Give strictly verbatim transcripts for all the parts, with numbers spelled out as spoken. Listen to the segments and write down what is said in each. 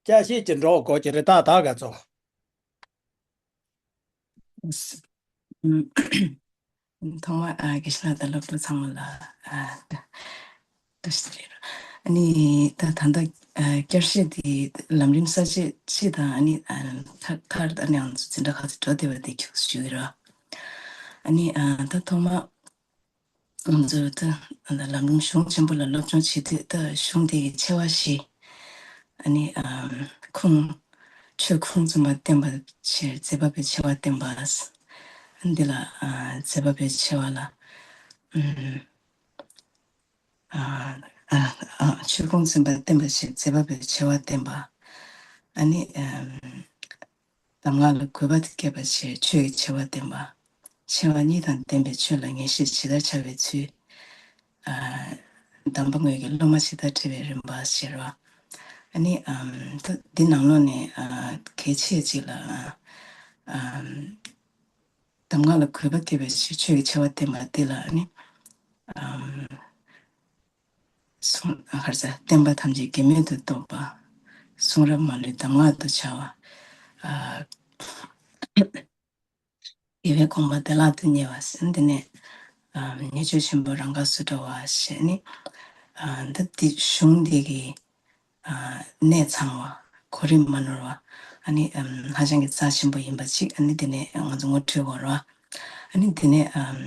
བསྐྱར་ཞིབ་ཀྱི་འགྲོ་དགོས་ཀྱི་རེད། ད་ད་ག་ཚོ། ཐོག་མར་ཨ་དགེ་བཤེས་ལགས་དང་སློབ་ཕྲུག་ཚང་མ་ལ་ཨ་བཀྲ་ཤིས་བདེ་ལེགས། ཨ་ནི་ད་ད་ལྟ་ཨ་བསྐྱར་ཞིབ་དེ་ལམ་རིམ་གསར་བརྗེ་ཅིག་དང་ཨ་ནི་ཨ་མཐར་མཐར་ཨ་ནི་ང་ཚོ་འཛིན་གྲྭ་ཁག་ཏུ་འགྲོ་བསྡད་པ་དེ་ཁྱོད་ཞུ་གི་རེད། ཨ་ནི་ཨ་ད་ཐོག་མར་ང་ཚོ་ད་ལམ་རིམ་གཞུང་ཆེན་པོ་ལ་སློབ་སྦྱོང་བྱེད་དུས་ད་གཞུང་དེ་གི་ཆེ་བ་བཞི། ཨ་ནི་ཨམ་ཁུངས་ཆོས་ཁུངས་བཙུན་པ་བསྟན་པའི་ཕྱིར་མཛད་པ་པོའི་ཆེ་བ་བསྟན་པ། འདི་ལ་ཨ་མཛད་པ་པོའི་ཆེ་བ་ལ་ཨམ་ཨ་ཨ་ཨ་ཆོས་ཁུངས་བཙུན་པ་བསྟན་པའི་ཕྱིར་མཛད་པ་པོའི་ཆེ་བ་བསྟན་པ། ཨ་ནི་ཨམ་གདམས་ངག་ལ་གུས་པ་སྐྱེད་པའི་ཕྱིར་ཆོས་ཀྱི་ཆེ་བ་བསྟན་པ། ཆེ་བ་གཉིས་དང་ལྡན་པའི་ཆོས་ལ་ངེས་ཤེས་ཇི་ལྟར་བྱ་བའི་ཚུལ། ཨ་དམ་པ་དངོས་ཀྱི་སློབ་མ་ཇི་ལྟར་ཁྲིད་པའི་རིམ་པ་ཟེར་བ། ཨ་ནི་ཨམ་ད་འདི་ནང་ལོགས་ནས་ཨ་གལ་ཆེ་ཅིག་ལ་ཨམ་གདམས་ངག་ལ་གུས་པ་སྐྱེད་པའི་ཕྱིར་ཆོས་ཀྱི་ཆེ་བ་བསྟན་པ་འདི་ལ་ཨ་ནི་ཨམ་གསུང་ཧར་ས་བསྟན་པ་ཐམས་ཅད་གེགས་མེད་དུ་རྟོགས་པ། གསུང་རབ་མ་ལུས་གདམས་ངག་ཏུ་བྱ་བ། ཨ་དགེ་བའི་དགོངས་པ་བདེ་བླག་ཏུ་ཉེ་བ་ཟེར། འདི་ནས་ཨ་ཉེས་སྤྱོད་ཆེན་པོ་རང་ག་སུ་འདྲ་བ་ཞེས་ནི་ཨ་འདི་འདི་གཞུང་འདི་གི་ཨ་གནད་ཚང་བ་གོ་རིམ་མ་ནོར་བ་ཨ་ནི་ཨམ་ཧ་ཅང་གི་རྩ་ཆེན་པོ་ཡིན་པ་ཅིག་ཨ་ནི་འདི་ནས་ང་ཚོ་ངོ་སྤྲོད་དགོས་རེད་བ། ཨ་ནི་འདི་ནས་ཨམ་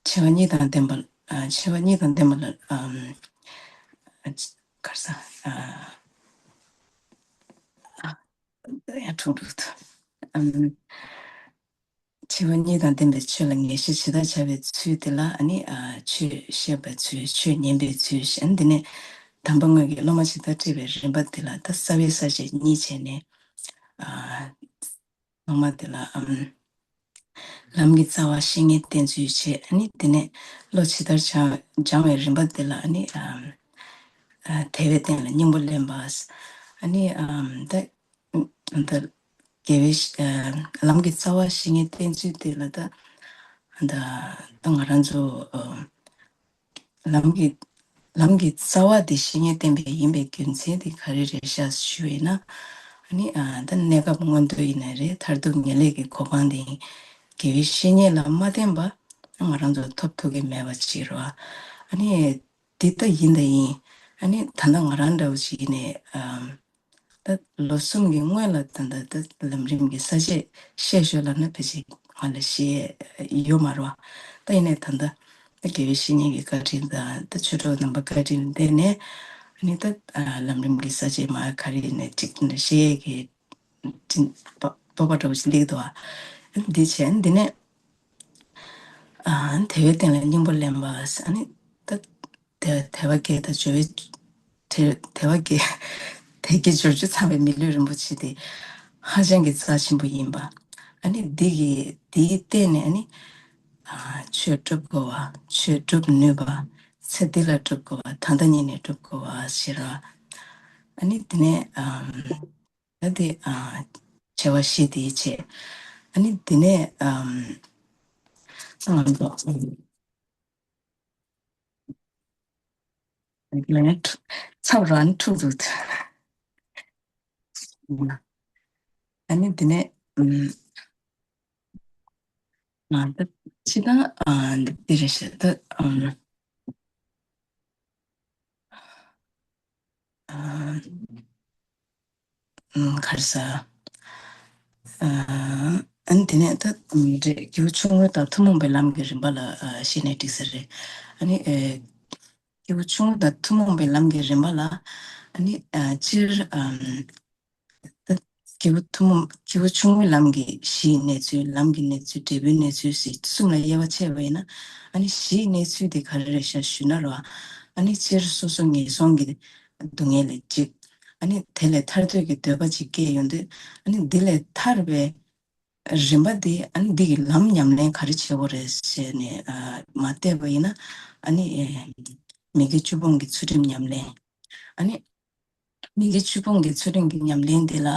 ཆེ་བ་གཉིས་དང་ལྡན་པ། ཨ་ཆེ་བ་གཉིས་དང་ལྡན་པ་ལ་ཨམ་ཨ་ཆ་གར་ས་ཨ་ཨ་ཡ་ཁྲུག་ཁྲུག་ཏུ་ཨམ་ཆེ་བ་གཉིས་དང་ལྡན་པའི་ཆོས་ལ་ངེས་ཤེས་ཇི་ལྟར་བྱ་བའི་ཚུལ་དེ་ལ་ཨ་ནི་ཨ་ཆོས་བཤད་པའི་ཚུལ་ཆོས་ཉན་པའི་ཚུལ་ཞེས་ཨ་ནི་འདི་ནས་དམ་པ་དངོས་ཀྱི་སློབ་མ་ཇི་ལྟར་ཁྲིད་པའི་རིམ་པ་དེ་ལ་ད་རྩ་བའི་ས་བཅད་གཉིས་བྱས་ནས་ཨ། ངོ་མ་དེ་ལ་ཨམ། ལམ་གྱི་རྩ་བ་བཤེས་གཉེན་བསྟེན་ཚུལ་བྱས། ཨ་ནི་དེ་ནས་བློ་ཇི་ལྟར་སྦྱང་སྦྱང་བའི་རིམ་པ་དེ་ལ་ཨ་ནི་ཨམ། ཨ་དལ་བའི་རྟེན་ལ་སྙིང་པོ་ལེན་པ། ཨ་ནི་ཨམ་ད་ད་དགེ་བའི་བཤེས་ཨ་ལམ་གྱི་རྩ་བ་བཤེས་གཉེན་བསྟེན་ཚུལ་དེ་ལ་ད་ད་ད་ང་རང་ཚོ་ཨ། ལམ་གྱི་ལམ་གྱི་རྩ་བ་དེ་བཤེས་གཉེན་བསྟེན་པའི་ཡིན་པའི་རྒྱུ་མཚན་དེ་ག་རེ་རེད་ཤག་ཞུས་ཡིན་ན། ཨ་ནི་ཨ་ད་གནས་སྐབས་མངོན་མཐོ་ཡིན་ན་རེད། མཐར་ཐུག་ངེས་ལེགས་ཀྱི་གོ་འཕང་དེ་ཡིན། དགེ་བའི་བཤེས་གཉེན་ལ་མ་བསྟེན་པ་ང་རང་ཚོ་ཐོབ་ཐུབ་ཀྱི་མེད་པ་ཅིག་རེད་བ། ཨ་ནི་འདི་ལྟ་ཡིན་ད་ཡིན། ཨ་ནི་ད་ལྟ་ང་རང་འདྲ་བོ་ཞིག་ཡིན་ནའི་ཨམ། ད་ལོ་གསུམ་གྱི་སྔོན་ལ་ད་ལྟ་ད་ལམ་རིམ་གྱི་ས་བཅད་བཤད་ཞོར་ལ་ན་ཕལ་ཆེར་ང་ལ་བཤད་ཡོད་མ་རེད་བ། ད་ཡིན་ནའི་ད་ལྟ་ད་དགེ་བའི་བཤེས་གཉེན་གྱི་བཀའ་དྲིན་དང་ད་ཆོས་གྲོགས་རྣམ་པ་བཀའ་དྲིན་ལ་བརྟེན་ནས་ཨ་ནི་ད་ལམ་རིམ་གྱི་ས་བཅད་མ་ག་རེ་ཡིན་ནའི་གཅིག་ད་བཤད་ཡས་ཀྱི་དྲིན་སྤོབས་པ་འདྲ་བོ་ཞིག་སླེབས་འདུག་བ། འདི་བྱས་འདི་ནས་ཨ་དལ་བའི་རྟེན་ལ་སྙིང་པོ་ལེན་པ་ཨ་ནི་ད། དལ་དལ་བ་བརྒྱད་དང་འབྱོར་བའི་དལ་དལ་བ་བརྒྱད་དལ་བརྒྱད་འབྱོར་བཅུ་ཚང་བའི་མི་ལུས་རིན་པོ་ཆེ་དེ་ཧ་ཅང་གི་རྩ་ཆེན་པོ་ཡིན་པ། ཨ་ནི་འདི་གི་འདིའི་སྟེང་ནས་ཨ་ནི་ཨ་ཆོས་སྒྲུབ་དགོས་པ་ཆོས་སྒྲུབ་ནུས་པ་ཚེ་འདི་ལ་སྒྲུབ་དགོས་པ་ད་ལྟ་ཉིད་ནས་སྒྲུབ་དགོས་པ་ཞེས་ར། ཨ་ནི་དེ་ནས་ཨམ་ད་དེ་ཨ་བྱ་བ་བཞི་དེའི་ཆེད་ཨ་ནི་དེ་ནས་ཨམ་ང་ཚོ། ཚབ་རང་འཁྲུག་འདུག་ཨ་ནི་དེ་ནས་ཨ་ད་ཕྱི་ད་ཨ་འདི་རེད་ཤག་ད་ཨ་ཨ། ག་རེ་ཟ། ཨ་ནི་དེ་ནས་ད་རེད་སྐྱེས་བུ་ཆུང་ངུ་དང་ཐུན་མོང་པའི་ལམ་གྱི་རིམ་པ་ལ་ཨ་བཤད་ནས་འགྲིག་ས་རེད། ཨ་ནི་ཨེ་སྐྱེས་བུ་ཆུང་ངུ་དང་ཐུན་མོང་པའི་ལམ་གྱི་རིམ་པ་ལ་ཨ་ནི་ཨ་སྤྱིར་ཨམ་ད་སྐྱེས་བུ་ཐུན་མོང་སྐྱེས་བུ་ཆུང་ངུའི་ལམ་གྱི་གཞིའི་གནས་ཚུལ་ལམ་གྱི་གནས་ཚུལ་འབྲས་བུའི་གནས་ཚུལ་ཟེར་གསུམ་ལ་དབྱེ་བ་ཕྱེ་བ་ཡིན་ན་ཨ་ནི་གཞིའི་གནས་ཚུལ་དེ་ག་རེ་རེད་ཤག་ཞུས་ན་རོ། ཨ་ནི་སྤྱིར་སོ་སོ་ངན་སོང་གི་སྡུག་བསྔལ་ལས་འཇིགས། ཨ་ནི་དེ་ལས་ཐར་འདོད་ཀྱི་འདོད་པ་ཅིག་སྐྱེས་ཡོང་དུས་ཨ་ནི་འདི་ལས་ཐར་བའི་རིམ་པ་འདི་ཨ་ནི་འདི་གི་ལམ་ཉམས་ལེན་ག་རེ་བྱེད་དགོས་རེད་ཟེར་ནས་ཨ་མར་བལྟས་པ་ཡིན་ན་ཨ་ནི་ཨེ་མི་དགེ་བཅུ་སྤོང་གི་ཚུལ་ཁྲིམས་ཉམས་ལེན། ཨ་ནི་མི་དགེ་བཅུ་སྤོང་གི་ཚུལ་ཁྲིམས་ཀྱི་ཉམས་ལེན་འདི་ལ་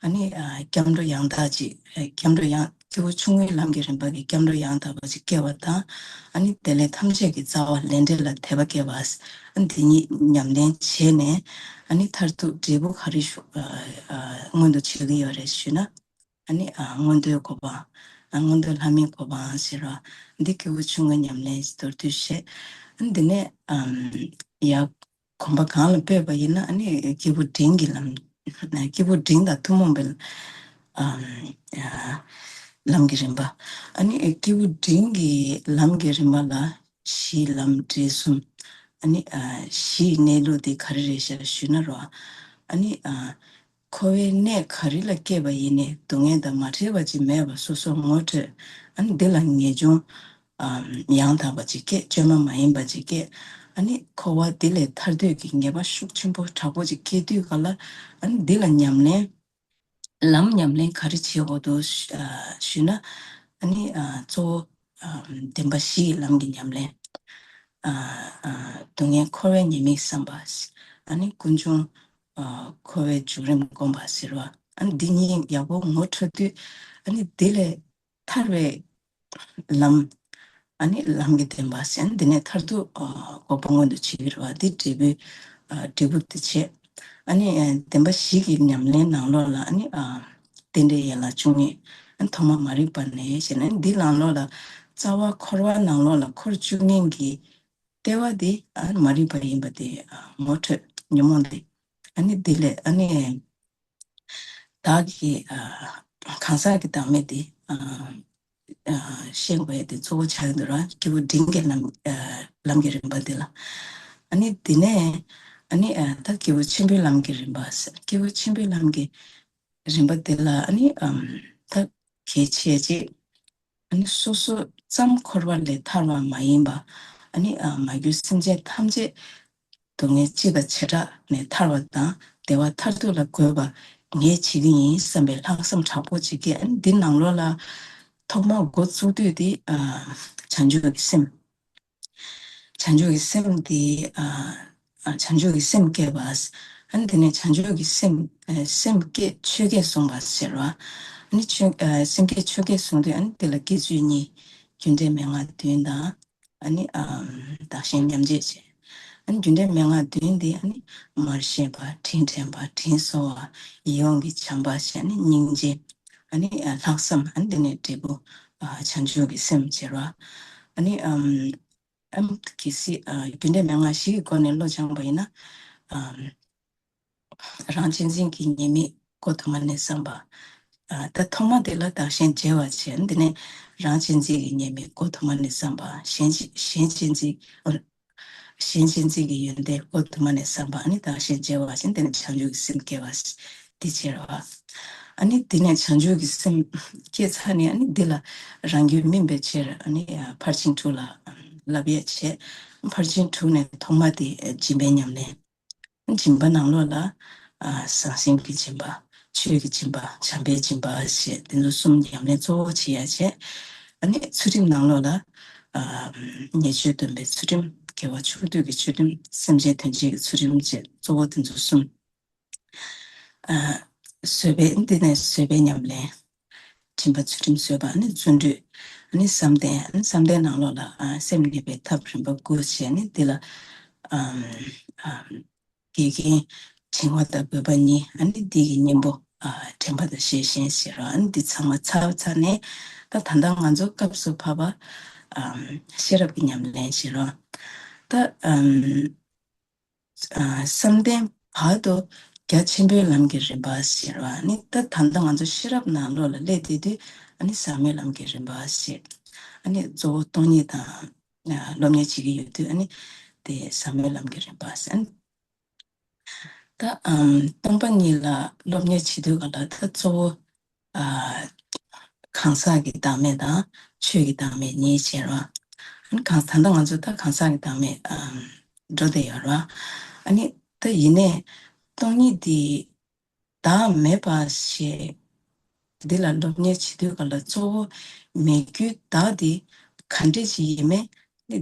ཨ་ནི་ཨ་སྐྱབས་འགྲོ་ཡང་དག་ཅིག་ཨ་སྐྱབས་འགྲོ་ཡང་སྐྱེས་བུ་ཆུང་ངུའི་ལམ་གྱི་རིམ་པ་གི་སྐྱབས་འགྲོ་ཡང་དག་པ་ཅིག་སྐྱེ་བ་དང་ཨ་ནི་དེ་ལས་ཐམས་ཅད་ཀྱི་རྩ་བ་ལས་འབྲས་ལ་དད་པ་སྐྱེ་བ། ཨ་ནི་དེ་གཉིས་ཉམས་ལེན་བྱས་ནས་ ཨ་ནི་མཐར་ཐུག་འབྲས་བུ་ག་རེ་ཞུ་ཨ་ཨ་མངོན་དུ་བྱེད་ཀྱི་ཡོད་རེད་ཞུས་ན། ཨ་ནི་ཨ་མངོན་མཐོའི་གོ་འཕང་། ཨ་མངོན་མཐོ་ལྷ་མིའི་གོ་འཕང་ཟེར་བ། འདི་སྐྱེས་བུ་ཆུང་ངུའི་ཉམས་ལེན་མདོར་བསྡུས་བཤད། ཨ་ནི་འདི་ནས་ཨམ་ཡ་གོམ་པ་གང་ལ་སྤོས་པ་ཡིན་ན། ཨ་ནི་སྐྱེས་བུ་འབྲིང་གི་ལམ། སྐྱེས་བུ་འབྲིང་དང་ཐུན་མོང་པའི་ཨམ་ཨ་ལམ་གྱི་རིམ་པ། ཨ་ནི་སྐྱེས་བུ་འབྲིང་གི་ལམ་གྱི་རིམ་པ་ལ་གཞི་ལམ་འབྲས་གསུམ། ཨ་ནི་ཨ་གཞིའི་གནས་ལུགས་དེ་ག་རེ་རེད་ཤག་ཞུས་ན་རོ། ཨ་ནི་ཨ་འཁོར་བའི་གནས་ག་རེ་ལ་སྐྱེས་པ་ཡིན་ནའི་སྡུག་བསྔལ་དང་མ་བྲལ་བ་ཅིག་མེད་པ་སོ་སོ་ངོ་འཕྲོད། ཨ་ནི་འདི་ལ་ངེས་འབྱུང་ཨམ་ཡང་དག་པ་ཅིག་སྐྱེ། བཅོས་མ་མ་ཡིན་པ་ཅིག་སྐྱེ། ཨ་ནི་འཁོར་བ་འདི་ལས་ཐར་འདོད་ཀྱི་ངེས་པ་ཤུགས་ཆེན་པོ་དྲག་པོ་ཅིག་སྐྱེ་དུས་ག་ལ། ཨ་ནི་འདི་ལ་ཉམས་ལེན། ལམ་ཉམས་ལེན་ག་རེ་བྱེད་དགོས་འདུག་ཞུ་ཨ་ཞུས་ན། ཨ་ནི་ཨ་གཙོ་བོ་ཨ་བདེན་པ་བཞི་ཡི་ལམ་གྱི་ཉམས་ལེན། ཨ་ཨ་སྡུག་བསྔལ་འཁོར་བའི་ཉེས་དམིགས་བསམ་པ། ཨ་ནི་ཀུན་འབྱུང་ཨ་འཁོར་བའི་འཇུག་རིམ་བསྒོམ་པ་ཟེར་བ། ཨ་ནི་འདི་གཉིས་ཡག་པོ་ངོ་འཕྲོད་དུས། ཨ་ནི་འདི་ལས་ཐར་བའི་ལམ། ཨ་ནི་ལམ་གྱི་བདེན་པ་ཟེར། ཨ་ནི་འདི་ནས་མཐར་ཐུག་ཨ་འགོག་པ་མངོན་དུ་བྱེད་ཀྱི་རེད་བ། འདི་འབྲས་བུ་ཨ་འབྲས་བུ་དེ་བྱེད། ཨ་ནི་ཨ་བདེན་པ་བཞི་གི་ཉམས་ལེན་ནང་ལོགས་ལ། ཨ་ནི་ཨ་རྟེན་འབྲེལ་ཡན་ལག་བཅུ་གཉིས། ཨ་ནི་ཐོག་མ་མ་རིག་པ་ནས་བྱས་ནས། འདི་ནང་ལོགས་ལ་རྩ་བ་འཁོར་བ་ནང་ལོགས་ལ་འཁོར་བཅུག་མཁན་གྱི་ལྟེ་བ་དེ་ཨ་མ་རིག་པ་ཡིན་པ་དེ་ཨ་ངོ་འཕྲོད། ཉོན་མོངས་དེ། ཨ་ནི་དེ་ལས་ཨ་ནི་བདག་གི་ཨ་གང་ཟག་གི་བདག་མེད་དེ་ཨ་ཨ་ཤེས་དགོས་ཡ་དེ་གཙོ་བོ་ཆགས་ཀྱི་འདུག་ར། སྐྱེས་བུ་འབྲིང་གི་ལམ་ཨ་ལམ་གྱི་རིམ་པ་དེ་ལ། ཨ་ནི་དེ་ནས་ཨ་ནི་ཨ་ད་སྐྱེས་བུ་ཆེན་པོའི་ལམ་གྱི་རིམ་པ་ཟེར། སྐྱེས་བུ་ཆེན་པོའི་ལམ་གྱི་རིམ་པ་དེ་ལ། ཨ་ནི་ཨམ་ད་གལ་ཆེ་ཅིག་ཨ་ནི་སོ་སོ་ཙམ་འཁོར་བ་ལས་ཐར་བ་མ་ཡིན་པ། ཨ་ནི་ཨ་མ་གྱུར་སེམས་ཅན་ཐམས་ཅད་སྡུག་བསྔལ་སྤྱི་དང་བྱེ་བྲག་ནས་ཐར་བ་དང་བདེ་བ་མཐར་ཐུག་ལ་འགོད་པ་ངས་བྱེད་ཀྱི་ཡིན་བསམ་པའི་ལྷག་བསམ་དྲག་པོ་ཅིག་གིས། ཨ་ནི་འདི་ནང་ལོགས་ལ་ཐོག་མར་འགོ་བཙུགས་དུས་དེ་ཨ་བྱང་ཆུབ་ཀྱི་སེམས། བྱང་ཆུབ་ཀྱི་སེམས་དེ་ཨ་ཨ་བྱང་ཆུབ་ཀྱི་སེམས་བསྐྱེད་པ། ཨ་ནི་དེ་ནས་བྱང་ཆུབ་ཀྱི་སེམས་ཨ་སེམས་བསྐྱེད་ཆོས་བསྐྱེད་གསུངས་པ་ཟེར་བ། ཨ་ནི་ཆོས་ཨ་སེམས་བསྐྱེད་ཆོས་བསྐྱེད་གསུངས་དུས། ཨ་ནི་དེ་ལ་དགེ་ཚུལ་གཉིས། རྒྱུ་འབྲས་མན་ངག་བདུན་དང་། ཨ་ནི་ཨམ་བདག་གཞན་མཉམ་བརྗེ་བྱས། ཨ་ནི་རྒྱུ་འབྲས་མན་ངག་བདུན་དེ་ཨ་ནི་མར་ཤེས་པ། དྲིན་དྲན་པ། དྲིན་གཟོ་བ། ཡིད་འོང་གི་བྱམས་པ་བྱས། ཨ་ནི་སྙིང་རྗེ། ཨ་ནི་ཨ་ལྷག་བསམ། ཨ་ནི་དེ་ནས་འབྲས་བུ་ཨ་བྱང་ཆུབ་ཀྱི་སེམས་བྱེད་པ། ཨ་ནི་ཨམ་ཨམ་གལ་སྲིད་ཨ་རྒྱུ་འབྲས་མན་ངག་བཞི་གི་སྒོ་ནས་བློ་སྦྱངས་པ་ཡིན་ན། ཨམ་རང་གཅེས་འཛིན་གྱི་ཉེས་དམིགས་འགོ་དུ་མ་ནས་བསམ་པ། ཨ་ད་ཐོག་མ་དེ་ལ་བདག་གཞན་བརྗེ་བ་བྱས། འདི་ནས་རང་གཅེས་འཛིན་གྱི་ཉེས་དམིགས་འགོ་དུ་མ་ནས་བསམ་པ། གཞན་གཅེས་གཞན་གཅེས་འཛིན། ཨ་གཞན་གཅེས་འཛིན་གྱི་ཡོན་ཏན་འགོ་དུ་མ་ནས་བསམ་པ། ཨ་ནི་བདག་གཞན་བརྗེ་བ་བྱས། འདི་ནས་བྱང་ཆུབ་ཀྱི་སེམས་སྐྱེ་བ། འདི་བྱེད་རོ། ཨ་ནི་འདི་ནས་བྱང་ཆུབ་ཀྱི་སེམས་སྐྱེས་ཚར་ནས། ཨ་ནི་འདི་ལ་རང་རྒྱུད་སྨིན་པའི་ཕྱིར། ཨ་ནི་ཕར་ཕྱིན་དྲུག་ལ་བསླབ་ཡས་བྱས། ཕར་ཕྱིན་དྲུག་ནས་ཐོག་མ་དེ་སྦྱིན་པའི་ཉམས་ལེན། སྦྱིན་པ་ནང་ལོགས་ལ་ཨ་བཟང་སེམས་ཀྱི་སྦྱིན་པ། ཆོས་ཀྱི་སྦྱིན་པ། བྱམས་པའི་སྦྱིན་པ་ཞེས་དེ་ཚོ་གསུམ་ཉམས་ལེན་གཙོ་བོ་བྱེད་ཡ་བྱས། ཨ་ནི་ཚུལ་ཁྲིམས་ནང་ལོགས་ལ་ཨ་ཉེས་སྤྱོད་སྡོམ་པའི་ཚུལ་ཁྲིམས། དགེ་བ་ཕྱོགས་བསྡུས་ཀྱི་ཚུལ་ཁྲིམས། སེམས་ཅན་དོན་བྱེད་ཀྱི་ཚུལ་ཁྲིམས་བཅས་གཙོ་བོ་དེ་ཚོ་གསུམ། ཨ་བཟོད་པའི་འདི་ནས་བཟོད་པའི་ཉམས་ལེན། སྦྱིན་པ་ཚུལ་ཁྲིམས་བཟོད་པ། ཨ་ནི་བརྩོན་འགྲུས། ཨ་ནི་བསམ་གཏན། ཨ་ནི་བསམ་གཏན་ནང་ལོགས་ལ་ཨ་སེམས་གནས་པའི་ཐབས་རིམ་པ་དགུ་བྱས། ཨ་ནི་འདི་ལ་ཨམ་ཨམ་འགལ་རྐྱེན་དྲི་བ་དང་དགོས་པ་གཉིས། ཨ་ནི་འདི་གི་གཉེན་པོ་ཨ་དྲན་པ་དང་ཤེས་བཞིན་ཟེར་རོ། ཨ་ནི་འདི་ཚང་མ་ཚར་ཚར་ནས། ད་ད་ལྟ་ང་ཚོ་སྐབས་སུ་བབ་པ་ཨམ་ཤེས་རབ་ཀྱི་ཉམས་ལེན་ཟེར་རོ། ད་ཨམ་ཨ་བསམ་གཏན་བར་དུ་རྒྱ་ཆེན་པོའི་ལམ་གྱི་རིམ་པ་ཟེར་བ་ནི། ད་ད་ལྟ་ང་ཚོ་ཤེས་རབ་ནང་ལོགས་ལ་སླེབས་བསྡད་དུས། ཨ་ནི་ཟབ་མོའི་ལམ་གྱི་རིམ་པ་ཟེར། ཨ་ནི་གཙོ་བོ་སྟོང་ཉིད་དང་ཨ་སློབ་གཉེར་བྱེད་ཀྱི་ཡོད་དུས། ཨ་ནི་དེ་ཟབ་མོའི་ལམ་གྱི་རིམ་པ་ཟེར། ཨ་ནི་ད་ཨམ་སྟོང་པ་ཉིད་ལ་སློབ་གཉེར་བྱེད་དུས་ག་ལ་ད་གཙོ་བོ་ཨ་གང་ཟག་གི་བདག་མེད་དང་ཆོས་ཀྱི་བདག་མེད་གཉིས་བྱས་རོ། ཨ་ནི་གང་ད་ལྟ་ང་ཚོ་ད་གང་ཟག་གི་བདག་མེད་ཨམ་འགྲོ་བསྡད་ཡོད་རོ། ཨ་ནི་ད་ཡིན་ནའི་སྟོང་ཉིད་འདི་བདག་མེད་པ་ཞེས་འདི་ལ་སློབ་གཉེར་བྱེད་དུས་ག་ལ་གཙོ་བོ་མེད་རྒྱུའི་བདག་འདི་ག་འདྲས་ཅིག་ཡིན་མིན་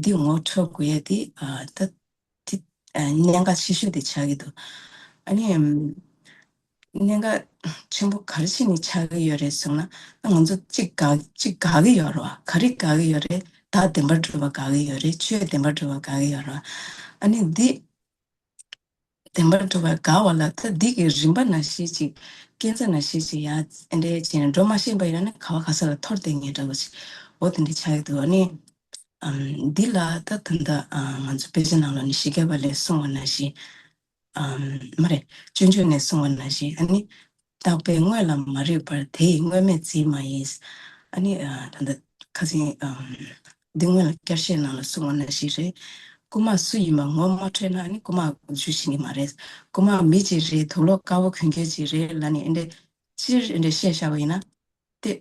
འདི་ངོ་འཕྲོད་དགོས་ཡ་དེ་ཨ་ད་དེ་ཨ་གནད་འགག་ཆེ་ཤོས་དེ་ཆགས་ཀྱི་འདུག་ཨ་ནི་ཨམ་གནད་འགག་ཆེན་པོ་ག་རེ་བྱས་ནས་ཆགས་ཀྱི་ཡོད་རེད་ཟེར་ན། ང་ཚོ་གཅིག་དགག་གཅིག་དགག་གི་ཡོད་རེད་བ། ག་རེ་དགག་གི་ཡོད་རེད། བདག་བདེན་པར་གྲུབ་པ་དགག་གི་ཡོད་རེད། ཆོས་བདེན་པར་གྲུབ་པ་དགག་གི་ཡོད་རེད་བ། ཨ་ནི་འདི་ བདེན་པར་གྲུབ་པ་དགག་པ་ལ་ད་འདི་གི་རིམ་པ་ནང་བཞིན་ཅིག་སྐས་འཛེག་ནང་བཞིན་ཅིག་ཡ་ཨེ་འདྲས་བྱས་ནས་འགྲོ་མ་ཤེས་པ་ཡིན་ན་ནི་ག་བ་ག་ས་ལ་འཐོར་བསྡད་མཁན་འདྲ་བོ་ཅིག་འོ་དེ་འདྲས་ཆགས་ཀྱི་འདུག་ཨ་ནི། ཨམ། འདི་ལ་ད་ད་ལྟ་ཨ་ང་ཚོ་དཔེ་ཆ་ནང་ལ་ནི་ཞི་རྒྱས་པ་ལས་གསུངས་པ་ནང་བཞིན། ཨམ། མ་རེད། སྤྱོད་འཇུག་ནས་གསུངས་པ་ནང་བཞིན་ཨ་ནི། རྟག་པའི་དངོས་ལ་མ་རིག་པར་དེ་ཡི་དངོས་མེད་འཛིན་མ་ཡིན། ཨ་ནི་ཨ་ད་ལྟ་ཁ་སང་ཨམ། འདི་སྔོན་ལ་བསྐྱར་བཤད་ནང་ལ་གསུངས་པ་ནང་བཞིན་རེད། རྐུན་མ་སུ་ཡིན་པ་ངོ་མ་འཕྲོད་ན་ཨ་ནི་རྐུན་མ་འཇུ་ཤེས་ཀྱི་མ་རེད། རྐུན་མ་མི་གཅིག་རེད། དུག་ལོག་དཀར་པོ་གོན་མཁན་གཅིག་རེད་ལབ་ནས་ཨེ་འདྲས་སྤྱིར་ཨེ་འདྲས་བཤད་བཞག་པ་ཡིན་ན། དེ་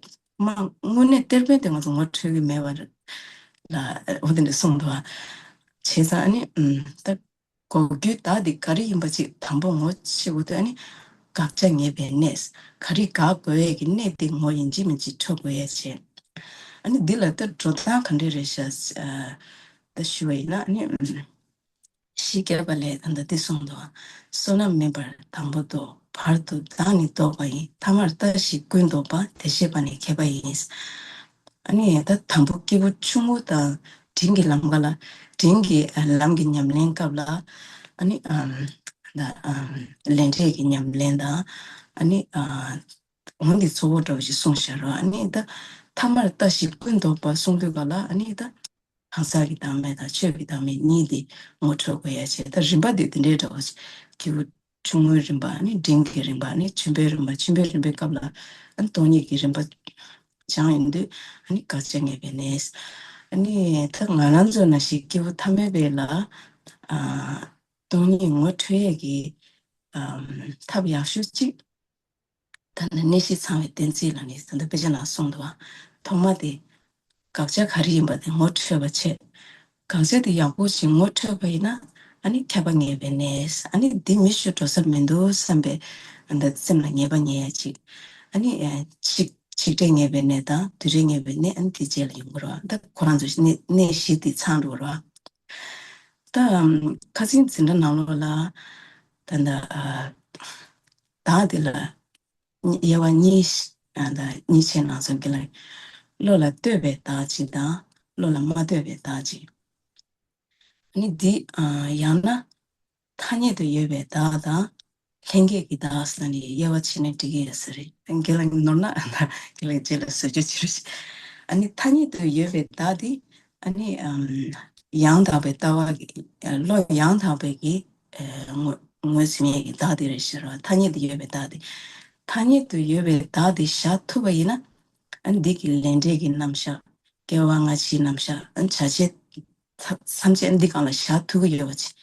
མ་དངོས་གནས་གཏེར་དཔོན་དེ་ང་ཚོ་ངོ་འཕྲོད་ཀྱི་མེད་པ་ལ་འོ་དེ་འདྲ་གསུངས་འདུག་ཨ། བྱས་ཙང་ཨ་ནི་ཨུམ་ད་འགོག་རྒྱུའི་བདག་དེ་ག་རེ་ཡིན་པ་ཅིག་དང་པོ་ངོ་ཤེས་དགོས་དུས་ཨ་ནི་དགག་བྱ་ངེས་པའི་གནས། ག་རེ་དགག་དགོས་ཡས་ཀྱི་གནས་དེ་ངོ་ཡིན་གཅིག་མིན་གཅིག་འཕྲོད་དགོས་ཡས་བྱས། ཨ་ནི་འདི་ལ་ད་འགྲོ་སྟངས་ག་འདྲས་རེད་ཤག་ཨ། ད་ཞུ་བ་ཡིན་ན་ཨ་ནི་ཨུམ། ཞི་རྒྱས་པ་ལས་ད་ལྟ་འདི་གསུངས་འདུག་བསོད་ནམས་མིན་པར་དང་པོ་བདོག་བར་དུ་བདག་ནི་བདོག་པ་ཡིན། ཐ་མར་ལྟ་ཞིག་ཀུན་བདོག་པ། དེ་ཤེས་པ་ནི་མཁས་པ་ཡིན། ཨ་ནི་ད་དང་པོ་སྐྱེས་བུ་ཆུང་ངུ་དང་འབྲིང་གི་ལམ་ཁ་ལ་འབྲིང་གི་ལམ་གྱི་ཉམས་ལེན་སྐབས་ལ་ཨ་ནི་ཨམ་ད་ཨམ་ལས་འབྲས་ཀྱི་ཉམས་ལེན་དང་ཨ་ནི་ཨ་འོན་ཏེ་གཙོ་བོ་འདྲ་བོ་ཞིག་གསུངས་བཞག་རོགས། ཨ་ནི་ད་ཐ་མར་ལྟ་ཞིག་ཀུན་བདོག་པ་གསུངས་དུས་ག་ལ་ཨ་ནི་ད། གང་ཟག་གི་བདག་མེད་དང་ཆོས་ཀྱི་བདག་མེད་གཉིས་དེ་ངོ་འཕྲོད་དགོས་ཡ་བྱས། ད་རིམ་པ་དེ་དེ་འདྲའི་འདྲ་བ་ཞིག་སྐྱེས་བུ་ཆུང་ངུའི་རིམ་པ་ནི་འབྲིང་གི་རིམ་པ་ནི་ཆེན་པོའི་རིམ་པ་ཆེན་པོའི་རིམ་པའི་སྐབས་ལ་ཨ་ནི་སྟོང་ཉིད་ཀྱི་རིམ་པ་སྦྱངས་ཡོང་དུས་ཨ་ནི་དགག་བྱ་ངེས་པའི་གནས། ཨ་ནི་ད་ང་རང་ཚོ་ནང་བཞིན་སྐྱེས་བུ་ཐ་མལ་པའི་ལ་ཨ་སྟོང་ཉིད་ངོ་འཕྲོད་ཡས་ཀྱི་ཨམ་ཐབས་ཡག་ཤོས་གཅིག་ད་ནི་གནས་གཞི་ཚང་བའི་གཏན་ཚིགས་ལ་ནི་ད་ལྟ་དཔེ་ཆ་ནང་གསུངས་འདུག་བ། ཐོག་མ་དེ་དགག་བྱ་ག་རེ་ཡིན་པ་དེ་ངོ་འཕྲོད་པ་བྱེད། དགག་བྱ་དེ་ཡག་པོ་ཞིག་ངོ་འཕྲོད་པ་ཡིན་ན་ཨ་ནི་མཁས་པ་ངེས་པའི་གནས། ཨ་ནི་འདི་མི་ཞིག་འགྲོ་ས་མི་འདུག་བསམ་པའི་ཨ་ད་སེམས་ལ་ངེས་པ་ངེས་ཡ་ཅིག་ཨ་ནི་ཨ་ཆིག་ཆིག་སྒྲིལ་ངེས་པའི་གནས་དང་དུས་རེས་ངེས་པའི་གནས། ཨ་ནི་དེ་རྗེས་ལ་ཡོང་གི་རེད་བ། ད་ཁོ་རང་ཚོ་གནས་གནས་གཞི་དེ་ཚང་འགྲོ་གི་རེད་བ། ད་ཁ་སང་འཛིན་གྲྭ་ནང་ལོགས་ལ་ད་ད་ཨ་བདག་དེ་ལ་དབྱེ་བ་གཉིས་ཤ་ད་གཉིས་ཆའི་ནང་ཚན་གྱི་ལ་བློ་ལ་ལྟོས་པའི་བདག་ཅིག་དང་བློ་ལ་མ་ལྟོས་པའི་བདག་ཅིག་ཨ་ནི་འདི་ཨ་ཡང་ན་ཐ་སྙད་དུ་ཡོད་པའི་བདག་དང་ལྷན་སྐྱེས་ཀྱི་བདག་ཟེར་ནས་དབྱེ་བ་ཕྱེ་ན་འགྲིག་གི་ཡོད་ས་རེད། རྒན་ལགས་ནོར་ན་རྒན་ལགས་རྗེས་ལ་བཟོ་བཅོས་བྱེད་རོགས་ཞེས། ཨ་ནི་ཐ་སྙད་དུ་ཡོད་པའི་བདག་འདི་ཨ་ནི་ཨམ་ཡང་དག་པའི་ལྟ་བ་གི་བློ་ཡང་དག་པའི་གི་ཨ་ངོས་ངོས་ཟིན་ཡས་ཀྱི་བདག་དེ་རེད་ཤག་ར། ཐ་སྙད་དུ་ཡོད་པའི་བདག་དེ། ཐ་སྙད་དུ་ཡོད་པའི་བདག་དེ་བཞག་ཐུབ་པ་ཡིན་ན་ཨ་ནི་འདི་གི་ལས་འབྲས་ཀྱི་རྣམ་གཞག་སྐྱེ་བ་སྔ་ཕྱིའི་རྣམ་གཞག་ཨ་ནི་བྱ་བྱེད་ཐམས་ཅད་འདི་སྒང་ལ་བཞག་ཐུབ་ཀྱི་ཡོད་པ་ཅིག་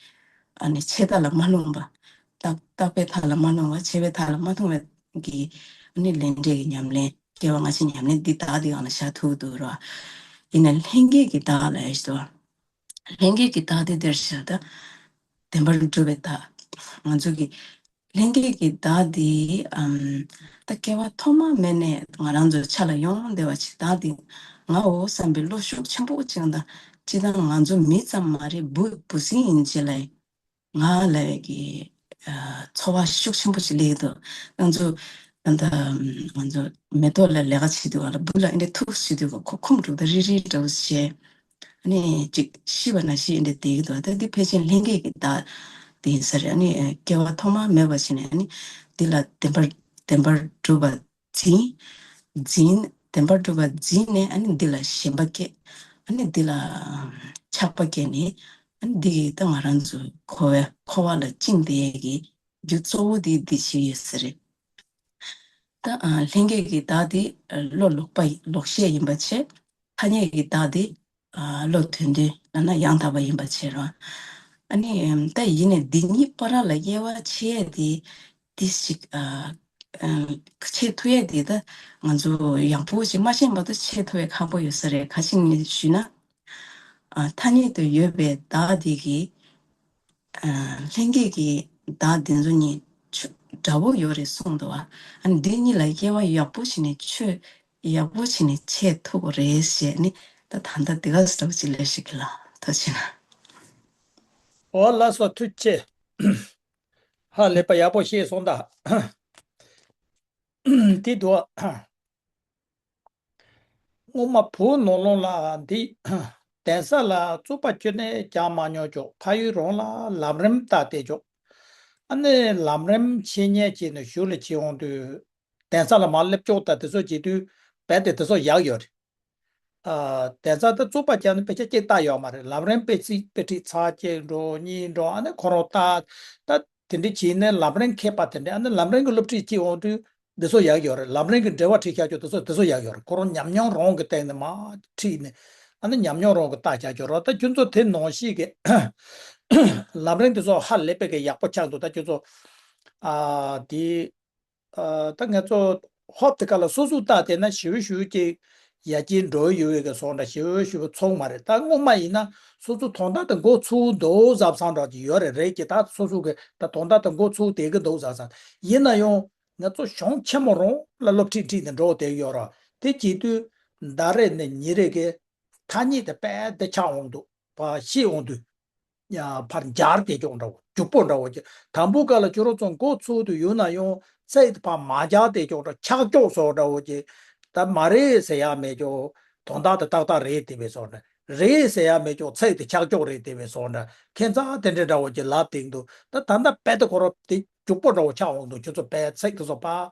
ཨ་ནི་ཆད་ལྟ་ལ་མ་ལྷུང་བ། རྟག་རྟག་པའི་མཐའ་ལ་མ་ལྷུང་བ། ཆད་པའི་མཐའ་ལ་མ་ལྷུང་བའི་གི་ཨ་ནི་ལས་འབྲས་ཀྱི་ཉམས་ལེན། སྐྱེ་བ་སྔ་ཕྱི་ཉམས་ལེན་འདི་བདག་འདི་སྒང་ལ་བཞག་ཐུབ་ཀྱི་འདུག་ར། ཡིན་ན་ལྷན་སྐྱེས་ཀྱི་བདག་ལ་ཡ་ཞིག་འདུག་ལྷན་སྐྱེས་ཀྱི་བདག་འདི་འདིར་བཞག་ད་བདེན་པར་གྲུབ་པའི་བདག་ང་ཚོ་གི་ལྷན་སྐྱེས་ཀྱི་བདག་འདི་ཨམ་ད་སྐྱེ་བ་ཐོག་མ་མེད་ནས་ང་རང་ཚོའི་ཆ་ལ་ཡོང་བསྡད་པ་ཅིག་བདག་འདི་ང་འོ་བསམ་པའི་བློ་ཤུགས་ཆེན་པོ་ཅིག་དང་། སྤྱིར་བཏང་ང་ཚོ་མི་ཙམ་མ་རེད། འབུ་འབུ་སྲིན་ཡིན་ཅེས་ལ་ང་ལབ་པའི་གི་ཨ་ཚོར་བ་ཤུགས་ཆེན་པོ་ཅིག་སླེབས་འདུག་ང་ཚོ་ད་ལྟ་ང་ཚོ་མེ་ཏོག་ལ་ལས་ཀ་བྱེད་དུས་ག་ལ་འབུ་ལ་ཨེ་འདྲ་ཐུག་བྱེད་དུས་ག་ཁོ་ཁུམ་འགྲོ་ད་རིལ་རིལ་འདྲ་བོ་བྱས། ཨ་ནི་ཅིག་ཤི་བ་ན་ཤི་ཨེ་འདྲ་བསྡད་ཀྱི་འདུག་ད་འདི་ཕལ་ཆེར་ལྷན་སྐྱེས་ཀྱི་བདག་དེ་ཡིན་ས་རེད། ཨ་ནི་སྐྱེ་བ་ཐོག་མ་མེད་པ་བྱས་ནས་ཨ་ནི་འདི་ལ་བདེན་པར་བདེན་པར་གྲུབ་པ་འཛིན། འཛིན། བདེན་པར་གྲུབ་པ་འཛིན་ནས་ཨ་ནི་འདི་ལ་ཞེན་པ་སྐྱེ། ཨ་ནི་འདི་ལ་ཆགས་པ་སྐྱེ་ནས་ཨ་ནི་འདི་ཡིས་ད་ང་རང་ཚོའི་འཁོར་བའི་འཁོར་བ་ལ་བཅིངས་བསྡད་ཡས་ཀྱི་རྒྱུ་གཙོ་བོ་དེ་འདི་ཞིག་ཡོད་ས་རེད། ད་ཨ་ལྷན་སྐྱེས་ཀྱི་བདག་དེ་བློ་ལོག་པ་ལོག་ཤེས་ཡིན་པ་བྱས། ཐ་སྙད་ཀྱི་བདག་དེ་ཨ་བློ་དོན་དོན་ལབ་ན་ཡང་དག་པ་ཡིན་པ་བྱས་རོགས། ཨ་ནི་ཨམ་ད་ཡིན་ནའི་འདི་གཉིས་བར་ལ་དབྱེ་བ་ཕྱེ་ཡས་དེ་དེ་ཞིག་ཨ་ཨམ་ཕྱེ་ཐུབ་ཡས་དེ་ད་ང་ཚོ་ཡག་པོ་ཞིག་མ་ཤེས་བར་དུ་ཕྱེ་ཐུབ་ཡས་ཁག་པོ་ཡོད་ས་རེད། ག་ཅི་ནས་ཞུས་ན། ཨ་ཐ་སྙད་དུ་ཡོད་པའི་བདག་དེ་གི་ཨ་ལྷན་སྐྱེས་ཀྱི་བདག་དེ་ཚོ་གཉིས་ཆོས་འདྲ་བོ་ཡོད་རེད་གསུངས་འདུག་ཨ་ནི་འདི་གཉིས་ལ་དབྱེ་བ་ཡག་པོ་བྱས་ནས་ཆོས་ཡག་པོ་བྱས་ནས་ཕྱེ་ཐུབ་ཀྱི་རེད་ཞེས་ནི་ད་ད་ལྟ་འདི་ག་ཙམ་ཅིག་ལས་ཤིག་གི་ལ་ཐུགས་རྗེ་ཆེ་གནང་། འོ་ལགས་སོ་ཐུགས་རྗེ་ཆེ། ཧ་ལས་པ་ཡག་པོ་བཤད་སོང་ད། དེ་དུ་སྔོན་མ་བུ་ནོར་ལོངས་ལ་འདི་གདན་ས་ལ་རྩུབ་པ་ཁྱོན་ནས་ཀྱང་མ་མྱོང་ཀྱོག་ཕ་ཡུལ་རོང་ལ་ལམ་རིམ་ལྟ་བསྡད་ཀྱོག་ཨ་ནི་ལམ་རིམ་འཆད་ཉན་བྱས་ནས་ཞུ་ལ་བྱེད་འོང་དུས། གདན་ས་ལ་མར་སླེབས་ཕྱོགས་དང་དེ་ཚོ་བྱེད་དུས་རྦད་དེ་དེ་ཚོ་ཡག་ཡོད་རེད། ཨ། གདན་ས་དེ་བཙུགས་པ་བརྒྱབ་ནས་དཔེ་ཆ་གཅིག་བལྟ་ཡོད་མ་རེད། ལམ་རིམ་དཔེ་ཚིག་དཔེ་ཁྲིད་ཚར་གཅིག་འགྲོ་གཉིས་འགྲོ། ཨ་ནི་ཁོ་རང་ལྟ། ད་དེ་འདྲ་བྱས་ནས་ལམ་རིམ་མཁས་པ་དེ་འདྲ། ཨ་ནི་ལམ་རིམ་གྱི་སློབ་ཁྲིད་བྱེད་འོང་དུས་འདི་ཚོ་ཡག་ཡོད་རེད། ལམ་རིམ་གྱི་འགྲེལ་པ་ཁྲིད་བྱ་རྒྱུ་དེ་ཚོ་དེ་ཚོ་ཡག་ཡོད་རེད། ཁོ་རང་ཉམས་མྱོང་རང་གི་སྟེང་ནས་མར་ཁྲིད་ནས། ཨ་ནི་ཉམས་མྱོང་རང་གི་ལྟ་བྱ་རྒྱུ་རོགས། ད་ཁྱོད་ཚོ་དེ་ནང་བཞིན་གྱི་ལམ་རིམ་དེ་ཚོ་ཧ་ལས་པའི་གི་ཡག་པོ་ཆགས་འདུག་ད་ཁྱོད་ཚོ། ཨ། དེ། ཨ། ད་ང་ཚོ་ཧོབ་དེ་ག་ལ་སོ་སོ་ལྟ་བསྡད་ན་ཞེ་པོ་ཞེ་པོ་ཅིག་ཡར་རྒྱས་འགྲོ་ཡོད་པའི་གི་བཟོ་འདྲ་ཞེ་པོ་ཞེ་པོ་ཚོར་མ་རེད། ད་སྔོན་མ་ཡིན་ན་སོ་སོ་དོན་དག་དེ་འགོ་ཚུགས་འདུག་བསམ་བསམ་འདྲ་ཅིག་ཡོད་རེད། རེད་ཀྱི། ད་སོ་སོ་གི་ད་དོན་དག་དེ་འགོ་ཚུགས་བསྡད་ཀྱི་འདུག་བསམ་བསམ། ཡིན་ན་ཡང་ང་ཚོ་གཞུང་ཆེན་མོ་རང་ལ་སློབ་ཁྲིད་ཁྲིད་ནས་འགྲོ་བསྡད་ཡོད་རེད། དེ་བྱེད་དུས་ཟླ་རེ་ནས་ཉིན་རེ་གི་ཐ་སྙད་དེ་རྦད་དེ་ཆགས་འོང་འདུག་ཕར་ཤེས་འོང་དུས། ཡ། ཕར་འབྱར་བསྡད་ཀྱོག་འདྲ་བོ། རྒྱུག་པོ་འདྲ་བོ་ཅིག་དང་པོ་ག་ལ་ཁྱོད་རང་ཚོ་འགོ་ཚུགས་དུས་ཡོད་ན་ཡང་ཚིག་དེ་ཕར་མ་འབྱར་བསྡད་ཀྱོག་འདྲ། ཆག་ཀྱོག་བཟོ་འདྲ་བོ་ཅིག་ད་མ་རེད་ཟེར་ཡག་མེད་ཀྱོག་དོན་དག་དེ་ཏག་ཏག་རེད་བསྡད་པའི་བཟོ་འདྲ། རེད་ཟེར་ཡག་མེད་ཀྱོག་ཚིག་དེ་ཆག་ཀྱོག་རེད་བསྡད་པའི་བཟོ་འདྲ། ཁྱད་མཚར་དེ་འདྲ་འདྲ་བོ་ཅིག་ལབ་བསྡད་འདུག་ད་ད་ལྟ་རྦད་དེ་ཁོ་རང་དེ་རྒྱུག་པོ་འདྲ་བོ་ཆགས་འོང་འདུག་ཁྱོད་ཚོ་རྦད་ཚིག་དེ་ཚོ་ཕར་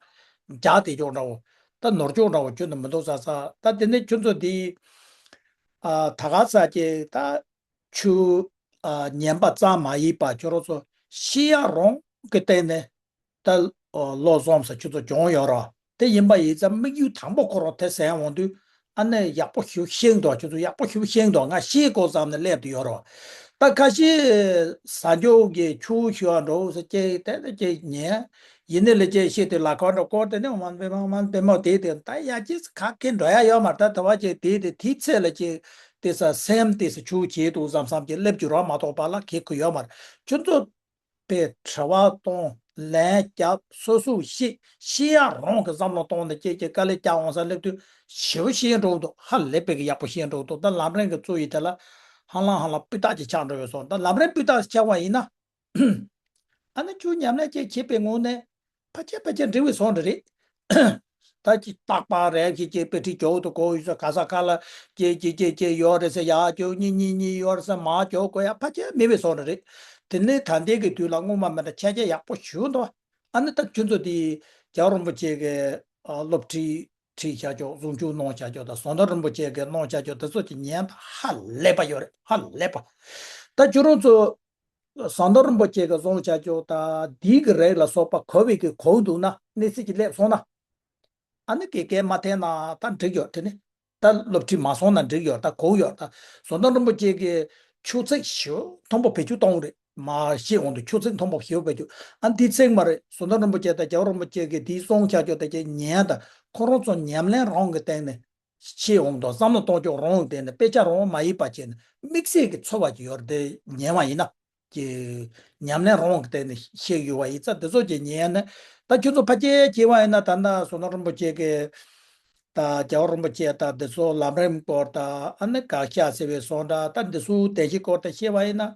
འབྱར་བསྡད་ཀྱོག་འདྲ་བོ། ད་ནོར་ཀྱོག་འདྲ་བོ་ཁྱོན་ནས་མི་འདུག་བསམ་བསམ། ད་དེ་ནས་ཁྱོད་ཚོ་དེ། ཨ། ད་ག་ས་ཅིག་ད་ཆོས། ཨ། ཉན་པ་ཙམ་མ་ཡིན་པ་ཁྱོད་རང་ཚོ་ཤེས་ཡག་རང་གི་སྟེང་ནས་ད་བློ་བཟང་ས་ཁྱོད་ཚོ་སྦྱོང་ཡོད་ར། དེ་ཡིན་པ་ཡིན་ཙང་དམིགས་ཡུལ་དང་པོ་ཁོ་རང་དེ་ཟིན་འོང་དུས། ཨ་ནི་ཡག་པོ་ཞེ་པོ་ཤེས་འདུག་ཁྱོད་ཚོ་ཡག་པོ་ཞེ་པོ་ཤེས་འདུག་ང་ཤེས་དགོས་བསམ་ནས་སླེབས་དུ་ཡོད་ར། ད་ཁ་ཤས་ཟ་འཇོག་གི་ཆུ་ཞུ་བ་འགྲོ་ཟེར་ཅིག་དེ་ལ་ཅིག་ཉན། ཡིན་ནའི་ལས་ཅེས་ཤེས་དེ་ལ་ཁོ་འགྲོ་སྐོར་དེ་ནས་མ་པེ་མ་མ་པེ་མོ་དེ་དེ་ད་ཡ་ཅེས་ཁ་སྐད་འགྲོ་ཡ་ཡོད་མ་རེད། ད་དེ་བ་ཅེས་དེ་དེ་དེའི་ཚེ་ལ་ཅེས་དེ་ས་སེམས་དེ་ས་ཆུ་བྱེད་དུ་བསམ་བསམ་ཅེས་སླེབས་རྒྱུ་རོགས་མ་གཏོགས་པ་ལ་གེ་ཁུ་ཡོད་མ་རེད། ཁྱོད་ཚོ་པའི་དྲི་བ་གཏོང་ལན་རྒྱབ་སོ་སོ་ཤེས་ཤེས་ཡག་རང་གི་བསམ་བློ་གཏོང་ནས་ཅེས་ཅེས་དཀའ་ལས་རྒྱག་འོང་ས་སླེབས་དུས་ཞེ་པོ་ཤེས་འགྲོ་འདུག་ཧ་ལས་པའི་གི་ཡག་པོ་ཤེས་འགྲོ་འདུག་ད་ལམ་རིམ་གི་གཙོ་ཡི་དེ་ལ་ཧ་ལམ་ཧ་ལམ་སྤུས་དག་ཅིག་ཆགས་འགྲོ་བའི་སོང་། ད་ལམ་རིམ་སྤུས་དག་ཅིག་ཆགས་པ་ཡིན་ན། ཨ་ནི་ཁྱོད་ཉམས་ལེན་ཅིག་བྱེད་པའི་ངོས་ནས་ཕལ་ཆེར་ཕལ་ཆེར་འགྲིག་པའི་བཟོ་འདྲ་རེད། ད་ཅིག་རྟག་པར་རེ་ཞིག་ཅིག་དཔེ་ཁྲིད་རྒྱག་ཏུ་གོ་ཡོད་ས་ག་ས་ག་ལ་ཅིག་ཅིག་ཅིག་ཅིག་ཡོད་རེད་ཟེར། ཡག་ཅོག་གཉིས་གཉིས་གཉིས་ཡོད་རེད་ཟེར་མ་རྒྱག་དགོས་ཡ་ཕལ་ཆེར་མེད་པའི་བཟོ་འདྲ་རེད། དེ་ནས་ད་ལྟའི་གི་དུས་ལ་སྔོན་མ་མེད་ན་ཆ་རྐྱེན་ཡག་པོ་ཞུ་འདུག་ཨ་ནི་ད་ཁྱོད་ཚོ་དེ་རྒྱལ་བ་རིན་པོ་ཆེ་གི་སློབ་ཁྲིད་ཁྲིད་བྱ་ཆོག་ཟུང་འཇུག་གནང་བྱ་ཆོག་དང་ཟམ་གདོང་རིན་པོ་ཆེ་གི་གནང་བྱ་ཆོག་དེ་ཚོ་ཅིག་ཉན་ད་ཧ་ལས་པ་ཡོད་རེད། ཧ་ལས་པ། ད་ཁྱོད་རང་ཚོ་ཟམ་གདོང་རིན་པོ་ཆེ་གི་གསུང་བྱ་ཆོག་དང་འདི་གི་རིགས་ལ་སོགས་པ་གོ་བའི་གི་གོ་འདུག་ན། གནས་ཚུལ་ཅིག་སླེབས་སོང་ན། ཨ་ནི་གེ་གེ་མ་འཐེན་ན་ད་འགྲིག་ཡོད་དེ་ནི། ད་སློབ་ཁྲིད་མ་སོང་ན་འགྲིག་ཡོད། ད་གོ་ཡོད། ད་ཟམ་གདོང་རིན་པོ་ཆེ་གི་ཆོས་ཚིག་ཞུ་མཐོན་པོ་བེད་སྤྱོད་གཏོང་རེད། མ་ཤེས་འོང་དུས་ཆོས་ཚིག་མཐོན་པོ་ཞུ་བེད་སྤྱོད། ཨ་འདི་ཚིག་མ་རེད། ཟམ་གདོང་རིན་པོ་ཆེ་དང་རྒྱལ་བ་རིན་པོ་ཆེ་གི་དེའི་གསུང་བྱ་ཆོག་དེ་ཅིག་ཉན་ད་ཁོ་རང་ཚོ་ཉམས་ལེན་རང་གི་སྟེང་ནས་ཤེས་འོང་དང་བསམ་བློ་གཏོང་ཕྱོགས་རང་གི་སྟེང་ནས་དཔེ་ཆ་རང་མ་ཡིན་པ་བྱས་ནས་དམིགས་བསལ་གྱི་ཚོར་བ་ཅིག་ཡོད་རེད། དེ་ཉན་བ་ཡིན་ན། ཀྱི་ཉམས་ལེན་རང་གི་སྟེང་ནས་ཤེས་ཡོད་པ་ཡིན་ཙང་དེ་ཚོ་ཀྱི་ཉན་ནས། ད་ཁྱོད་ཚོ་ཕལ་ཆེར་བྱས་པ་ཡིན་ན་ད་ལྟ་ཟམ་གདོང་རིན་པོ་ཆེ་གི་ད་རྒྱལ་བ་རིན་པོ་ཆེ་ད་འདི་ཚོ་ལམ་རིམ་སྐོར་ད་ཨ་ནི་དགག་བཞག་ཟེར་བའི་སོང་འདྲ། ད་འདི་ཚོ་བདེན་བཞི་སྐོར་ད་བཤད་པ་ཡིན་ན་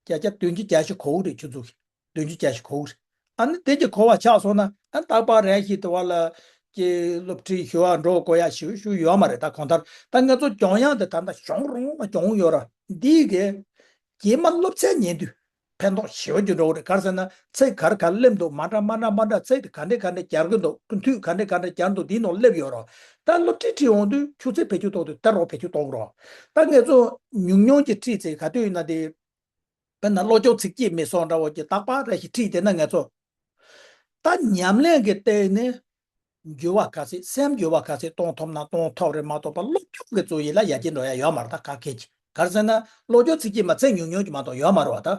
བརྒྱ་ཆ་བདུན་ཅུ་གྱ་བཞི་གོ་གི་རེད། ཁྱོད་ཚོ་གི་བདུན་ཅུ་གྱ་བཞི་གོ་གི་རེད། ཨ་ནི་དེ་ཀྱི་གོ་བ་ཆགས་སོང་ན་ཨ་རྟག་པར་རང་ཞིག་དུ་བ་ལ་ཀྱི་སློབ་ཁྲིད་ཞུ་བ་འགྲོ་དགོས་ཡ་ཞུ་ཞུ་ཡོད་མ་རེད། ད་གང་ལྟར་ད་ང་ཚོ་སྦྱོང་ཡག་འདི་ད་ལྟ་གཞུང་རང་ལ་སྦྱོང་ཡོད་ར། འདི་གི་རྗེས་མ་སློབ་ཚན་ཉན་དུས་ཕན་ཐོགས་ཞེ་པོ་ཅིག་འགྲོ་གི་རེད། ག་རེ་ཟེར་ན་ཚིག་ག་རེ་ག་རེ་སླེབས་འདུག་མ་འདྲ་མ་འདྲ་མ་འདྲ་ཚིག་དེ་ག་འདྲས་ག་འདྲས་སྦྱར་གི་འདུག་མཐུད་ག་འདྲས་ག་འདྲས་སྦྱར་འདུག་འདིའི་ནང་སླེབས་ཡོད་ར། ད་སློབ་ཁྲིད་ཁྲིད་འོང་དུས་ཆུ་ཚད་བེད་སྤྱོད་གཏོང་དུས་ད་རོགས་བེད་སྤྱོད་གཏོང་རོགས། ད་ངས་ཚོ་ཉུང་ཉུང་གི་ཁྲིད་ཚེ་ག་དུས་ཡིན་ན་དེ། དཔེར་ན་བློ་སྦྱོང་ཚིགས་བཅད་མི་སོགས་འདྲ་བོ་ཅིག་རྟག་པར་རེ་ཞིག་ཁྲིད་དེ་ན་ངས་ཚོ། ད་ཉམས་ལེན་གྱི་སྟེང་ནས་འགྱུར་བ་ག་ཚད་སེམས་འགྱུར་བ་ག་ཚད་གཏོང་ཐུབ་ན་གཏོང་ཐུབ་རེད་མ་གཏོགས་པ་སློབ་སྦྱོང་གི་རྩོད་ཡིག་ལ་ཡར་རྒྱས་འགྲོ་ཡ་ཡོད་མ་རེད། ད་ག་གེ་ཅིག་ག་རེ་ཟེར་ན་བློ་སྦྱོང་ཚིགས་བཅད་མ་ཚིག་ཉུང་ཉུང་ཅིག་མ་གཏོགས་ཡོད་མ་རེད་བ། ད་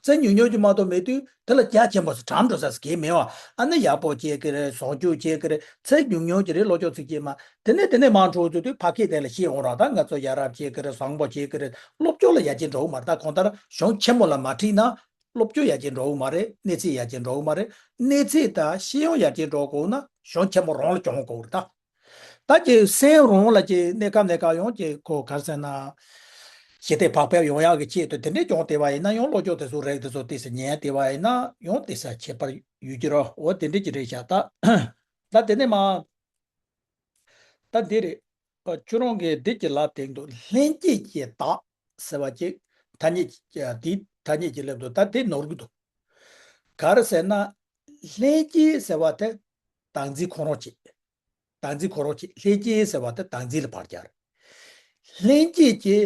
ཚིག་ཉུང་ཉུང་ཅིག་མ་གཏོགས་མེད་དུས་དེ་ལ་རྒྱ་ཆེན་པོ་ཟེར་གྲམ་འགྲོ་ས་ཟེར་གི་མེད་བ། ཨ་ནི་ཡག་པོ་བྱེད་ཀྱི་རེད། བཟང་སྤྱོད་བྱེད་ཀྱི་རེད། ཚིག་ཉུང་ཉུང་ཅིག་རེད། བློ་སྦྱོང་ཚིགས་བཅད་མ་དེ་ནས་དེ་ནས་མར་འགྲོ་ཚུལ་དུས་ཕ་སྐད་དེ་ལ་ཤེས་འོང་ར། ད་ང་ཚོ་ཡ་རབས་བྱེད་ཀྱི་རེད། བཟང་པོ་བྱེད་ཀྱི་རེད། སློབ་སྦྱོང་ལ་ཡར་རྒྱས་འགྲོ་གི་མ་རེད། ད་གང་ལྟར་གཞུང་ཆེན་མོ་ལ་མ་ཁྲིད་ན། སློབ་སྦྱོང་ཡར་རྒྱས་འགྲོ་གི་མ་རེད། གནས་ཚད་ཡར་རྒྱས་འགྲོ་གི་མ་རེད། གནས་ཚད་དང་ཤེས་ཡོན་ཡར་རྒྱས་འགྲོ་དགོས་ན་གཞུང་ཆེན་མོ་རང་ལ་སྦྱོང་དགོས་རེད་ད། ད་ཀྱི་སེམས་རང་ལ་ཀྱི་གནས་སྐབས་གནས་སྐབས་ཡོང་ཀྱི་ཁོ་ག་རེ་ཟེར་ན། ཞི་བདེ་བག་ཕེབས་ཡོང་ཡག་གི་ཆེད་དུ་དེ་འདྲས་སྦྱོང་བསྡད་པ་ཡིན་ན་ཡང་བློ་སྦྱོང་དེ་ཚོ་རིགས་དེ་ཚོ་ཏོག་ཙམ་ཉན་བསྡད་པ་ཡིན་ན་ཡང་དེ་ས་ཁྱད་པར་ཡོད་ཀྱི་རེད། འོ་དེ་འདྲས་ཀྱི་རེད་ཤག་ད་ད་དེ་ནས་མ། ད་འདི་རེད། ཨ། ཁྱོད་རང་གིས་འདི་གྱི་ལ་དེང་དུ་ལྷན་སྐྱེས་ཀྱི་བདག་ཟེར་བ་ཅིག་ཐ་སྙད་ཀྱི་འདི་ཐ་སྙད་ཀྱི་ལེབ་ཏུ་ད་དེ་ནོར་གི་འདུག་ག་རེ་ཟེར་ན། ལྷན་སྐྱེས་ཟེར་བ་དེ་བདག་འཛིན་ཁོ་རང་བྱེད། བདག་འཛིན་ཁོ་རང་བྱེད། ལྷན་སྐྱེས་ཟེར་བ་དེ་བདག་འཛིན་ལ་ཕར་སྦྱར། ལྷན་སྐྱེས་ཀྱི།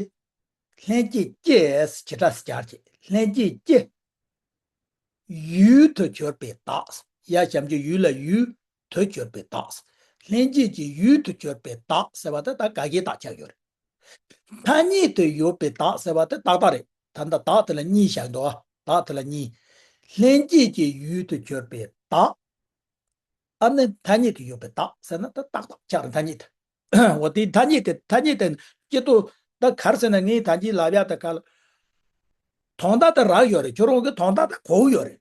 ལྷན་སྐྱེས་ཀྱི་བྱེད་སྒྲ་སྦྱར་བྱེད། ལྷན་སྐྱེས་ཀྱི། ཡུལ་དུ་གྱུར་པའི་བདག་ཡ་ཞབས་ཀྱུ་ཡུལ་ལ་ཡུལ་དུ་གྱུར་པའི་བདག་ལྷན་སྐྱེས་ཀྱི་ཡུལ་དུ་གྱུར་པའི་བདག་ཟེར་བ་དེ་ད་དགག་བྱའི་བདག་ཆགས་ཡོད་རེད། ཐ་སྙད་དུ་ཡོད་པའི་བདག་ཟེར་བ་དེ་རྟག་བདག་རེད། ད་ལྟ་བདག་དེ་ལ་གཉིས་བཞག་འདུག་བདག་དེ་ལ་གཉིས། ལྷན་སྐྱེས་ཀྱི་ཡུལ་དུ་གྱུར་པའི་བདག་ཨ་ནི་ཐ་སྙད་དུ་ཡོད་པའི་བདག་ཟེར་ན་ད་རྟག་བདག་ཆགས་རེད། ཐ་སྙད་དུ། འོ་དེའི་ཐ་སྙད་དེ་ཐ་སྙད་དེ་སྐྱེ་ཏོ། ད་ག་རེ་ཟེར་ན་ངའི་ད་གིན་ལབ་ཡག་ད་ག་ལ། དོན་དག་དེ་རག་ཡོད་རེད། ཁྱོད་རང་གིས་དོན་དག་དེ་གོ་ཡོད་རེད།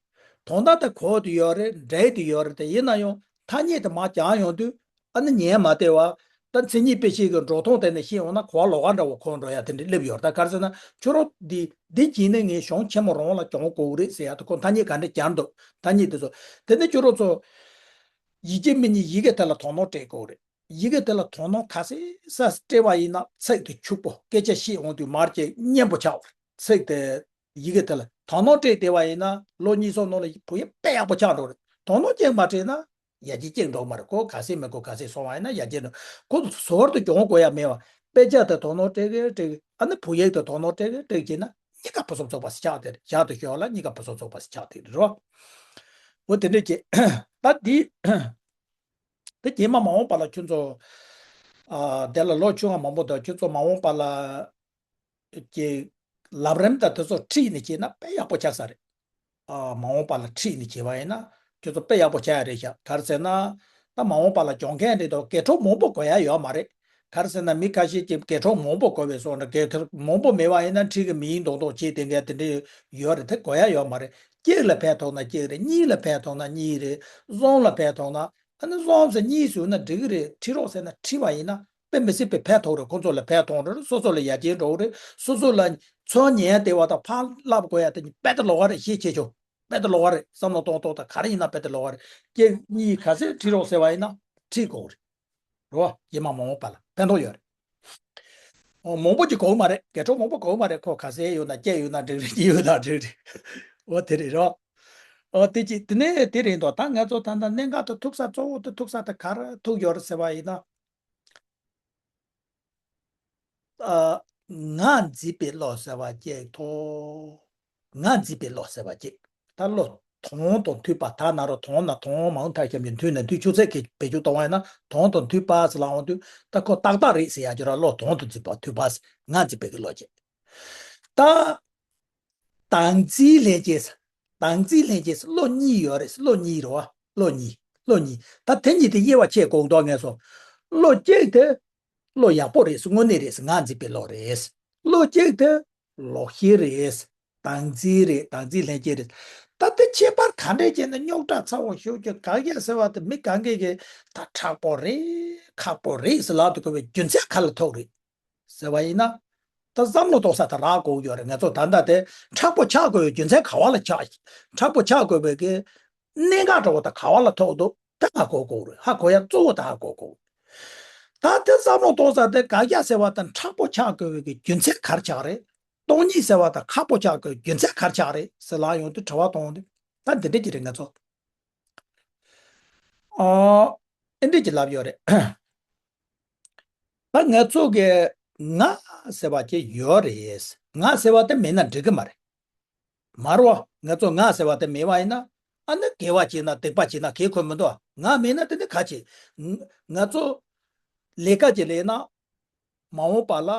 དོན་དག་དེ་གོ་དེ་ཡོད་རེད། འགྲིག་དེ་ཡོད་རེད། དེ་ཡིན་ན་ཡང་ཐ་སྙད་དེ་མར་སྦྱར་ཡོང་དུས་ཨ་ནི་ཉན་མ་བདེ་བ། ད་མཚན་ཉིད་དཔེ་བཞི་གི་འགྲོ་སྟངས་དེ་ནས་བཤད་འོང་ན་གོ་བ་ལོག་ག་འདྲ་བོ་ཁོ་འགྲོ་ཡག་དེ་འདྲ་སླེབས་ཡོད་རེད། ད་ག་རེ་ཟེར་ན་ཁྱོད་རང་འདི་འདི་བྱས་ནས་ངས་གཞུང་ཆེན་མོ་རང་ལ་སྦྱོང་དགོས་རེད་ཟེར་ཡག་དེ་ཁོ་ཐ་སྙད་ག་འདྲ་སྦྱར་འདུག་ཐ་སྙད་དེ་ཚོ། དེ་ནས་ཁྱོད་རང་ཚོ་ཡིག་སྐྱེས་མི་གཉིས་ཡི་གེ་དེ་ལ་དོ་སྣང་སྤྲད་དགོས་རེད། ཡི་གེ་དེ་ལ་དོ་སྣང་ག་ཚད་ས་སྤྲད་པ་ཡིན་ན་ཚིག་དེ་འཁྱུག་པོ། སྐད་ཆ་བཤད་འོང་དུས་མར་གྱི་སྙན་པོ་ཆགས་པ་རེད། ཚིག་དེ་ཡི་གེ་དེ་ལ་དོ་སྣང་སྤྲད་བསྡད་པ་ཡིན་ན་ལོ་གཉིས་གསུམ་ནང་ལ་བོད་ཡིག་དཔེ་ཡག་པོ་ཆགས་འགྲོ་རེད། དོ་སྣང་གཅིག་མ་སྤྲད་ན་ཡར་རྒྱས་གཅིག་འགྲོ་མ་རེད། ཁོ་ག་ཚད་མི་དགོས་ག་ཚད་སོང་བ་ཡིན་ན་ཡར་རྒྱས་འགྲོ། ཁོ་ཟོར་དུ་གྱོང་དགོས་ཡ་མེད་པ། དཔེ་ཆ་དེ་དོ་སྣང་སྤྲད་གི་སྤྲད་གི། ཨ་ནི་བོད་ཡིག་དེ་དོ་སྣང་སྤྲད་གི་སྤྲད་གི་བྱས་ན་གཉིས་ཀ་ཕུན་སུམ་ཚོགས་པ་ཞིག་ཆགས་བསྡད་རེད། ཞར་དུ་ཤོད་ལ་གཉིས་ཀ་ཕུན་སུམ་ཚོགས་པ་ཞིག་ཆགས་བསྡད་རེད་བ། འོ་དེ་འདྲས་བྱས། ད་འདི། དེ་རྗེས་མ་མ་འོངས་པ་ལ་ཁྱོད་ཚོ། ཨ། དེ་ལ་ལོ་ཆུང་བ་མང་པོ་འདུག་ཁྱོད་ཚོ་མ་འོངས་པ་ལ་ཀྱི་ལམ་རིམ་དང་དེ་ཚོ་ཁྲིད་ནས་བྱས་ན་དཔེ་ཡག་པོ་ཆགས་ས་རེད། ཨ། མ་འོངས་པ་ལ་ཁྲིད་ནས་བྱས་པ་ཡིན་ན་ཁྱོད་ཚོ་དཔེ་ཡག་པོ་ཆགས་ཡ་རེད་ཤག་ག་རེ་ཟེར་ན། ད་མ་འོངས་པ་ལ་སྦྱོང་མཁན་རེད་དོ། དགེ་ཕྲུག་མང་པོ་དགོས་ཡ་ཡོད་མ་རེད། ག་རེ་ཟེར་ན་མི་ཁ་ཤས་ཀྱིས་དགེ་ཕྲུག་མང་པོ་དགོས་པའི་བཟོ་འདྲ། དགེ་ཕྲུག་མང་པོ་མེད་པ་ཡིན་ན་ཁྲིད་ཀྱི་མི་ཡིན་མདོག་མདོག་བྱེད་བསྡད་མཁན་དེ་འདྲ་ཡོད་རེད། དེ་དགོས་ཡ་ཡོད་མ་རེད། གཅིག་ལ་ཕན་ཐོགས་ན་གཅིག་རེད། གཉིས་ལ་ཕན་ཐོགས་ན་གཉིས་རེད། གསུམ་ལ་ཕན་ཐོགས་ན། ཨ་ནི་གསུམ་ཟེར་གཉིས་ཟེར་ན་འགྲིག་གི་རེད། ཁྲིད་རོགས་ཟེར་ན་ཁྲིད་པ་ཡིན་ན་དཔེ་མི་སྲིད་པའི་ཕན་ཐོགས་རེད། ཁོང་ཚོ་ལ་ཕན་ཐོགས་རེད། སོ་སོ་ལ་ཡར་རྒྱས་འགྲོ་གི་རེད། སོ་སོ་ལ་ཚོར་ཉན་བདེ་བ་དང་ཕར་བསླབ་དགོས་ཡ་དེ་རྦད་དེ་ལོགས་ཀ་རེད། ཤེས་ཆེ་ཆུང་རྦད་དེ་ལོགས་ཀ་རེད། བསམ་བློ་གཏོང་སྟངས་དང་ག་རེ་ཡིན་ན་རྦད་དེ་ལོགས་ཀ་རེད། ཁྱེད་གཉིས་ག་ཚོད་ཁྲིད་རོགས་ཟེར་བ་ཡིན་ན་ཁྲིད་དགོས་རེད། རེད་བ། རྗེས་མ་མ་འོངས་པ་ལ་ཕན་ཐོགས་ཡོད་རེད། ཨོ། མང་པོ་ཅིག་དགོས་མ་རེད། དགེ་ཕྲུག་མང་པོ་དགོས་མ་རེད། ཁོ་ག་ཚད་ཡོད་ན་བརྒྱ་ཡོད་ན་འགྲིག་རེད། གཅིག་ཡོད་ན་འགྲིག་རེད། འོ་དེ་རེད་རོ། འོ་དེ་ཅི་དེ་ནས་དེ་རེད་འདུག་ད་ང་ཚོ་ད་ལྟ་གནད་འགག་ཏུ་ཐུག་ས་གཙོ་བོ་དུ་ཐུག་ས་དེ་ག་རེ་ཐུག་ཡོད་རེད་ཟེར་བ་ཡིན་ན། ཨ། ང་འཛིན་པའི་བློ་ཟེར་བ་གཅིག་དང་། ང་འཛིན་པའི་བློ་ཟེར་བ་གཅིག་ད་བློ་དོན་དང་མཐུན་པ། ད་ན་རོ་དོན་ན་དོན་མང་ཐ་ཤམ་གྱི་མཐུན་ན་མཐུན། ཆུ་ཚད་ཀྱི་བེད་སྤྱོད་གཏོང་བ་ཡིན་ན་དོན་དང་མཐུན་པ་ཟེར་ལ་འོང་དུས་ད་ཁོ་ཏག་ཏག་རེད་ཟེར་ཡ་ཅིག་ར། བློ་དོན་དང་མཐུན་པ་མཐུན་པ་ཟེར། ང་འཛིན་པའི་གི་བློ་གཅིག་ད་བདག་འཛིན་ལྷན་སྐྱེས་ཟེར། བདག་འཛིན་ལྷན་སྐྱེས་ཟེར། བློ་གཉིས་ཡོད་རེད་ཟེར། བློ་གཉིས་རེད་བ། བློ་གཉིས། བློ་གཉིས། ད་དེ་གཉིས་དེ་དབྱེ་བ་ཕྱེ་དགོས་འདུག་ངས་སོ། བློ་གཅིག་དེ་བློ་ཡག་པོ་རེད་ཟེར། དངོས་གནས་རེད་ཟེར། ང་འཛིན་པའི་བློ་རེད་ཟེར། བློ་གཅིག་དེ་ལོག་ཤེས་རེད། བདག་འཛིན་རེད། བདག་འཛིན་ལྷན་སྐྱེས་རེད། ད་དེ་ཁྱད་པར་ག་འདྲས་བྱས་ན་རྙོག་དྲ་ཚ་བོ་ཞིག་གི། དགག་བྱ་ཟེར་བ་དེ་མི་གང་གིས་གི་ད་མཁྲེགས་པོ་རེད། ཁག་པོ་རེད་ཟེར་ལབ་དུས་དགོས་པའི་རྒྱུ་མཚན་ག་ལ་ཐུག་རེད་ཟེར་བ་ཡིན་ན། ད་བསམ་བློ་གཏོང་ས་ད་རག་དགོས་ཡོད་རེད། ང་ཚོ་ད་ལྟ་དེ་མཁྲེགས་པོ་ཆགས་དགོས་པའི་རྒྱུ་མཚན་ག་བ་ལ་ཆགས། མཁྲེགས་པོ་ཆགས་དགོས་པའི་གི་གནད་འགག་འདྲ་བོ་ད་ག་བ་ལ་ཐུག་འདུག་ད་ཧ་གོ་དགོས་རེད། ཧ་གོ་ཡ་གཙོ་བོ་ད་ཧ་གོ་དགོས། ད་དེ་བསམ་བློ་གཏོང་ས་དེ་དགག་བྱ་ཟེར་བ་དང་མཁྲེགས་པོ་ཆགས་དགོས་པའི་གི་རྒྱུ་མཚན་ག་རེ་ཆགས་རེད། སྟོང་ཉིད་ཟེར་བ་དང་ཁག་པོ་ཆགས་དགོས་རྒྱུ་མཚན་ག་རེ་ཆགས་རེད་ཟེར་ལབ་ཡོང་དུས་དྲི་བ་གཏོང་དུས་ད་འདི་འདྲ་ཅིག་རེད། ང་ཚོ་ཨ་ཨེ་འདྲ་ཅིག་ལབ་ཡོད་རེད། ད་ང་ཚོ་གི་ང་ཟེར་བ་ཅིག་ཡོད་རེད། ང་ཟེར་བ་དེ་མེད་ན་འགྲིག་གི་མ་རེད། མ་རེད་བ། ང་ཚོ་ང་ཟེར་བ་དེ་མེད་པ་ཡིན་ན་ཨ་ནི་དགེ་བ་བྱས་ན་སྡིག་པ་བྱས་ན་གལ་ཁོ་མི་འདུག་ང་མེད་ན་དེ་ནི་ག་བྱེད། ང་ཚོ་ལས་ཀ་ཅིག་ལས་ན་མ་འོངས་པ་ལ་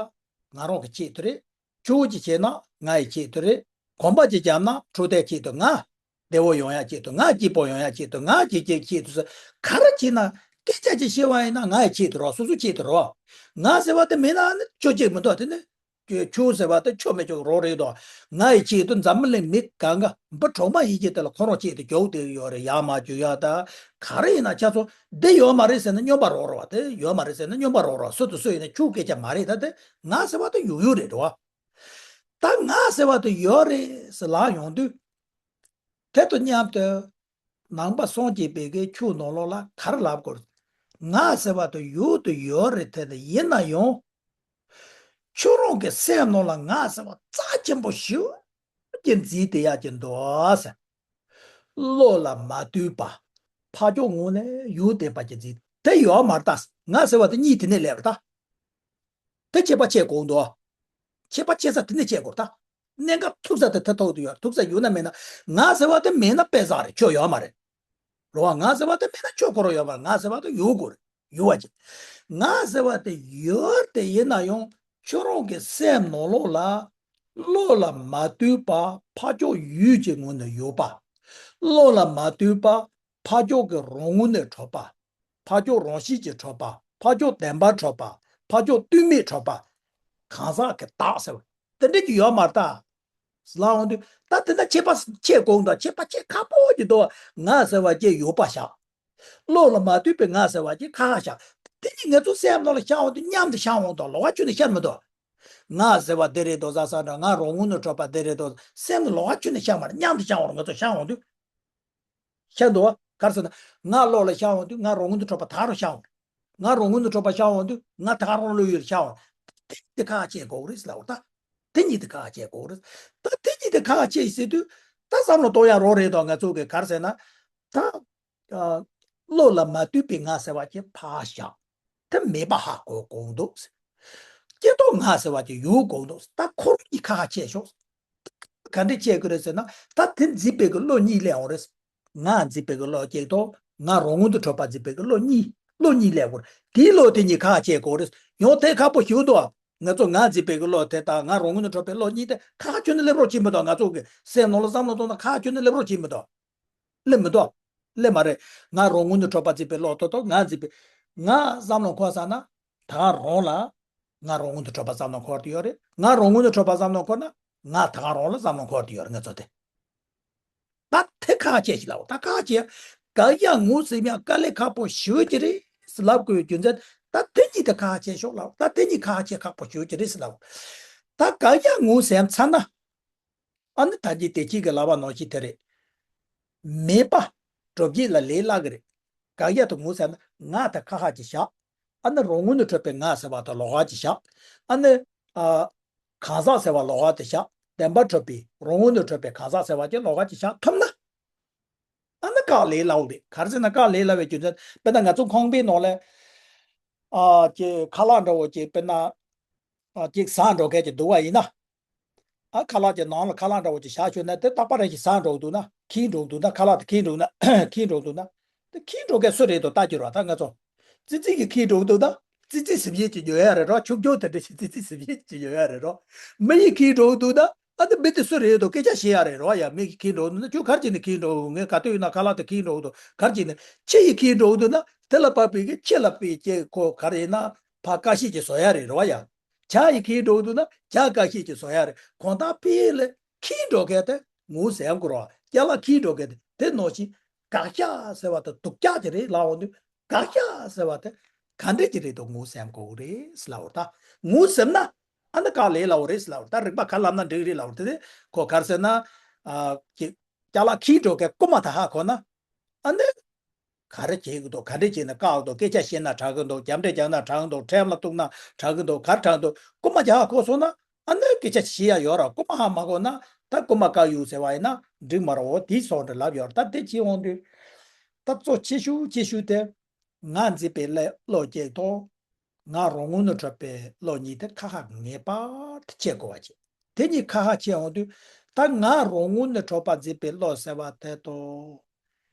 ང་རང་གི་ཆེད་དུ་རེད། ཆུ་བོ་ཅིག་བྱས་ན་ང་ཡི་ཆེད་དུ་རེད། གོམ་པ་ཅིག་བརྒྱབ་ན་འཕྲོད་བསྟེན་ཆེད་དུ། ང་བདེ་བོ་ཡོང་ཡ་ཆེད་དུ། ང་སྐྱིད་པོ་ཡོང་ཡ་ཆེད་དུ། ང་སྐྱིད་ཀྱི་ཆེད་དུ་ཟེར། ག་རེ་བྱས་ན་སྐད་ཆ་ཅིག་བཤད་པ་ཡིན་ན་ང་ཡི་ཆེད་དུ་རོ། སོ་སོ་ཆེད་དུ་རོ། ང་ཟེར་བ་དེ་མེད་ན་ནི་ཆོ་ཅིག་མི་འདུག་དེ་ནི་ཆོ་ཟེར་བ་དེ་ཆོ་མེད་ཆོ་རོ་རེད་དོ། ང་ཡི་ཆེད་དུ་འཛམ་བུ་གླིང་མི་གང་ག་འབུ་གྲོག་མ་ཡིན་གྱི་དེ་ལ་ཁོ་རང་ཆེད་དུ་རྒྱུག་བསྡད་ཡོད་རེད། ཡར་མར་རྒྱུག་ཡ་ད་ག་རེ་ཡིན་ན་ཆ་ཚོ་འདི་ཡོད་མ་རེད་ཟེར་ན་སྨྱོན་པ་རོ་རོ་བ། དེ་ཡོད་མ་རེད་ཟེར་ན་སྨྱོན་པ་རོ་རོ། སུ་དང་སུ་ཡིན་ན་ཆོ་སྐད་ཆ་མ་རེད། ད་དེ་ང་ཟེར་བ་དེ་ཡོད་ཡོད་རེད་དོ། ད་ང་ཟེར་བ་དེ་ཡོད་རེད་ཟེར་ལབ་ཡོང་དུས། དེ་དང་མཉམ་དུ་ནང་པ་སངས་རྒྱས་པའི་གི་ཆོས་ནང་ལོགས་ལ་ག་རེ་ལབ་དགོས། ང་ཟེར་བ་དེ་ཡོད་དེ་ཡོད་རེད། དེ་ནི་ཡིན་ན་ཡང་ཁྱོད་རང་གི་སེམས་ནང་ལ་ང་ཟེར་བ་རྩ་ཆེན་པོ་ཞེ་པོ་ཅིག་འཛིན་བསྡད་ཡག་གི་འདུག་ཟེར། བློ་ལ་མ་ལྟོས་པ། ཕ་ཕྱོགས་ངོས་ནས་ཡུལ་བསྟན་པ་ཅིག་འཛིན། དེ་ཡོད་མ་རེད་ད། ང་ཟེར་བ་དེ་གཉིས་དེ་ནས་སླེབས་རེད་ད། དེ་ཁྱད་པར་ཕྱེ་དགོས་འདུག་ཁྱད་པར་ཕྱེ་ས་དེ་ནས་ཕྱེ་དགོས་ད། གནད་འགག་ཐུག་ས་དེ་དེ་ཐོག་ཏུ་ཡོད། ཐུག་ས་ཡོད་ན་མེད་ན། ང་ཟེར་བ་དེ་མེད་ན་དཔེ་བཟང་རེད། ཁྱོད་ཡོད་མ་རེད། རེད་བ། ང་ཟེར་བ་དེ་མེད་ན་ཁྱོད་ཁོ་རང་ཡོད་མ་རེད། ང་ཟེར་བ་དེ་ཡོད་དགོས་རེད། ཡོད་པ་ཅིག་ང་ཟེར་བ་དེ་ཡོད་དེ་ཡིན་ན་ཡང་ཁྱོད་རང་གི་སེམས་ནང་ལོགས་ལ་བློ་ལ་མ་ལྟོས་པ་ཕ་ཕྱོགས་ཡུལ་གྱི་ངོས་ནས་ཡོད་པ། བློ་ལ་མ་ལྟོས་པ་ཕ་ཕྱོགས་ཀྱི་རང་ངོས་ནས་གྲུབ་པ། ཕ་ཕྱོགས་རང་བཞིན་གྱིས་གྲུབ་པ། ཕ་ཕྱོགས་བདེན་པར་གྲུབ་པ། ཕ་ཕྱོགས་གཏན་མེད་གྲུབ་པ། གང་ཟག་གི་བདག་ཟེར་བ་དེ་འདྲ་ཅིག་ཡོད་མ་རེད་ད། ལབ་འོང་དུས་ད་དེ་འདྲ་ཁྱད་པར་ཕྱེ་དགོས་འདུག་ཁྱད་པར་ཕྱེ་ཁག་པོ་ཅིག་འདུག་ང་ཟེར་བ་ཅིག་ཡོད་པ་བཞག་བློ་ལ་མ་ལྟོས་པའི་ང་ཟེར་བ་ཅིག་ཁ་ཁ་བཞག་དེ་གཉིས་ང་ཚོ་སེམས་ནང་ལ་ཤར་འོང་དུས་མཉམ་དུ་ཤར་འོང་དང་ལོགས་ཀ་ཁྱོན་ནས་ཤར་མི་འདུག་ང་ཟེར་བ་འདི་རེད་དོ་ཟེར་ས་འདྲ། ང་རང་ངོས་ནས་གྲུབ་པ་འདི་རེད་དོ། སེམས་ནི་ལོགས་ཀ་ཁྱོན་ནས་ཤར་མ་རེད། མཉམ་དུ་ཤར་འོང་རུང་ང་ཚོ་ཤར་འོང་དུས། ཤར་འདུག་བ། ག་རེ་ཟེར་ན། ང་བློ་ལ་ཤར་འོང་དུས་ང་རང་ངོས་ནས་གྲུབ་པ་ད་རུང་ཤར་འོང་། ང་རང་ངོས་ནས་གྲུབ་པ་ཤར་འོང་དུས་ང་ད་རུང་བློ་ཡུལ་ལ་ཤར་འོང་། དེ་དེ་ཁ་ཁ་ཕྱེ་དགོས་རེད་ཟེར་ལབ་པ་ད། དེ་གཉིས་དེ་ཁ་ཁ་ཕྱེ་དགོས་རེད། ད་དེ་གཉིས་དེ་ཁ་ཁ་ཕྱེ་ཟེར་དུས་ད་བསམ་བློ་གཏོང་ཡ་རོགས་རེད་དོ། ང་ཚོ་གི་ག་རེ་ཟེར་ན། ད། ཨ། བློ་ལ་མ་ལྟོས་པའི་ང་ཟེར་བ་ཅིག་ཕར་བཞག་དེ་མེད་པ་ཧ་གོ་དགོས་འདུག་སྐྱེ་སྟོབས་ང་ཟེར་བ་ཅིག་ཡོད་དགོས་འདུག་ད་ཁོ་རང་གཉིས་ཁ་ཁ་ཕྱེ་ཤོག་ག་འདྲས་ཕྱེ་དགོས་རེད་ཟེར་ན། ད་དེ་འཛིན་པའི་གི་བློ་གཉིས་སླེབས་འོང་རེད། ང་འཛིན་པའི་གི་བློ་གཅིག་དང་ང་རང་ངོས་ནས་གྲུབ་པ་འཛིན་པའི་གི་བློ་གཉིས། བློ་གཉིས་སླེབས་འོང་རེད། དེའི་བློ་དེ་གཉིས་ཁ་ཁ་ཕྱེ་དགོས་རེད། ཡང་དེ་ཁག་པོ་ཞིག་འདུག་ང་ཚོ་ང་འཛིན་པའི་གི་བློ་དེ་དང་ང་རང་ངོས་ནས་གྲུབ་པའི་བློ་གཉིས་དེ་ཁ་ཁ་ཁྱོན་ནས་སླེབས་རོགས་བྱེད་མི་འདུག་ང་ཚོ་གི་སེམས་ནང་ལ་བསམ་བློ་གཏོང་ན་ཁ་ཁ་ཁྱོན་ནས་སླེབས་རོགས་བྱེད་མི་འདུག་སླེབས་མི་འདུག་སླེབས་མ་རེད། ང་རང་ངོས་ནས་གྲུབ་པ་འཛིན་པའི་བློ་དེ་དང་ང་འཛིན་པའི། ང་བསམ་བློ་འཁོར་ས་ན་ད་ག་རང་ལ་ང་རང་ངོས་ནས་གྲུབ་པ་བསམ་བློ་འཁོར་དུ་ཡོད་རེད། ང་རང་ངོས་ནས་གྲུབ་པ་བསམ་བློ་འཁོར་ན་ང་ད་ག་རང་ལ་བསམ་བློ་འཁོར་དུ་ཡོད་རེད། ང་ཚོ་དེ། ད་དེ་ཁ་ཁ་ཕྱེ་ཞིག་ལབ། ད་ཁ་ཁ་ཕྱེ། དགག་བཞག་ངོས་ཟིན་ཡང་དཀའ་ལས་ཁག་པོ་ཞེ་པོ་ཅིག་རེད་ལབ་དགོས་རྒྱུ་མཚན། ད་དེ་གཉིས་དེ་ཁ་ཁ་ཕྱེ་ཤོག་ལབ། ད་དེ་གཉིས་ཁ་ཁ་ཕྱེ་ཁག་པོ་ཞེ་པོ་ཅིག་རེད་ལབ། ད་དགག་བཞག་ངོས་ཟིན་ཚར་ན། ཨ་ནི་ད་གིན་དེ་གཅིག་གི་ལབ་པ་ནང་བཞིན་དེ་རེད། མེད་པ་གྲུབ་བྱེད་ལ་ལས་སླ་གི་རེད། དགག་བཞག་དེ་ངོས་ཟིན་ན་ང་དེ་ཁ་ཁ་ཅིག་བཞག་ཨ་ནི་རང་ངོས་ནས་གྲུབ་པའི་ང་ཟེར་བ་དེ་ལོགས་ཀ་ཅིག་བཞག་ཨ་ནི། ཨ། གང་ཟག་ཟེར་བ་ལོགས་ཀ་དེ་བཞག་བདེན་པར་གྲུབ་པའི་རང་ངོས་ནས་གྲུབ་པའི་གང་ཟག་ཟེར་བ་ཅིག་ལོགས་ཀ་ཅིག་བཞག་ཐུབ་ན། ཨ་ནི་བཀག་ལས་སླ་བོ་རེད། ག་རེ་ཟེར་ན་བཀག་ལས་སླ་བའི་རྒྱུ་མཚན་དཔེར་ན་ང་ཚོ་ཁང་པའི་ནང་ལ། ཨ། ཅིག་ཁ་ལག་འདྲ་བོ་ཅིག་དཔེར་ན། ཨ། ཅིག་ཟ་འགྲོ་མཁན་ཅིག་འདུག་པ་ཡིན་ན། ཨ། ཁ་ལག་གི་ནང་ལ་ཁ་ལག་འདྲ་བོ་ཅིག་བཞག་ཤོད་ན་དེ་རྟག་པར་རེ་ཞིག་ཟ་འགྲོ་འདུག་ན་འཁྱེར་འགྲོ་འདུག་ན། ཁ་ལག་དེ་འཁྱེར་འགྲོ་ན་འཁྱེར་འགྲོ་འདུག་ན། དེ་འཁྱེར་འགྲོ་མཁན་སུ་རེད་དོ་ལྟ་རྒྱུ་རེད་བ། ད་ང་ཚོ་ཙི་ཙི་གིས་འཁྱེར་འགྲོ་འདུག་ན་ཙི་ཙི་ཟིན་བྱེད་ཅིག་ཉོ་ཡ་རེད་རོ། ཆུང་ཆུང་དེ་འདྲ་ཞིག་ཙི་ཙི་ཟིན་བྱེད་ཅིག་ཉོ་ཡ་རེད་རོ། མི་ཡིས་འཁྱེར་འགྲོ་འདུག་ན་ཨ་ནི་མི་དེ་སུ་རེད་དོ་སྐད་ཆ་བཤད་ཡ་རེད་རོ། ཡ་མི་གིས་འཁྱེར་འགྲོ་འདུག་ན་ཁྱོད་ག་རེ་བྱས་ནས་འཁྱེར་འགྲོ། ངས་ག་དུས་ཡིན་ན་ཁ་ལག་དེ་འཁྱེར་འགྲོ་འདུག་ག་རེ་བྱས་ནས་ཁྱི་ཡིས་འཁྱེར་འགྲོ་འདུག་ན་དེ་ལ་དཔག་པའི་གི་ཁྱི་ལ་དཔེ་ཁྱེད་ཁོ་ག་རེ་ཡིན་ན་ཕར་ཀ་ཤེད་ཅིག་བཟོ་ཡ་རེད་རོ་ཡ། བྱ་ཡིས་འཁྱེར་འགྲོ་འདུག་ན་བྱ་ཀ་ཤེད་ཅིག་བཟོ་ཡ་རེད། གང་ལྟར་དཔེ་ལ་འཁྱེར་འགྲོ་མཁན་དེ་ངོས་ཟིན་དགོས་རེད་བ། རྒྱ་ལ་འཁྱེར་འགྲོ་མཁན་དེ་དེ་ནང་བཞིན་དགག་བཞག་ཟེར་བ་དེ་སྡུག་ཅག་ཅིག་རེད་ལབ་འོང་དུས་དགག་བཞག་ཟེར་བ་དེ་ག་འདྲས་ཅིག་རེད་དོ་ངོས་ཟིན་དགོས་རེད་ཟེར་ལབ་པ་རེད་ད། ངོས་ཟིན་ན་ཨ་ནི་བཀག་ལས་སླ་བོ་རེད་ཟེར་ལབ་པ་རེད་ད། རིགས་པ་ག་ལབ་ན་འགྲིག་རེད་ལབ་པ་རེད་དེ། ཁོ་ག་རེ་ཟེར་ན། ཨ། ཅིག་རྒྱ་ལ་འཁྱེར་འགྲོ་མཁན་རྐུན་མ་དེ་ཧ་གོ་ན། ཨ་ནི། ག་རེ་བྱེད་ཀྱི་འདུག་ག་འདྲས་བྱས་ན་བཀག་འདུག་སྐད་ཆ་བཤད་ན་དྲག་གི་འདུག་རྒྱབ་འདྲེ་རྒྱག་ན་དྲག་གི་འདུག་ཁྲིམས་ལ་གཏུག་ན་དྲག་གི་འདུག་ག་རེ་དྲག་འདུག་རྐུན་མ་རྒྱག་གོ་སོང་ན་ཨ་ནི་སྐད་ཆ་བཤད་ཡ་ཡོད་ར། རྐུན་མ་ཧ་མ་གོ་ན་ད་རྐུན་མ་བཀག་ཡོད་ཟེར་བ་ཡིན་ན་འགྲིག་མ་རེད། འོ་དེའི་སོགས་འདྲ་ལབ་ཡོད་ར། ད་དེ་བྱེད་འོང་དུས་ད་གཙོ་ཆེ་ཤོས་ཆེ་ཤོས་དེ་ང་འཛིན་པའི་བློ་སྐྱེ་ཐོག་ང་རང་ངོས་ནས་གྲུབ་པའི་བློ་གཉིས་དེ་ཁ་ཁ་ངེས་པར་དུ་ཕྱེ་དགོས་པ་བྱེད། དེ་གཉིས་ཁ་ཁ་ཕྱེ་འོང་དུས་ད་ང་རང་ངོས་ནས་གྲུབ་པ་འཛིན་པའི་བློ་ཟེར་བ་དེ་དང་།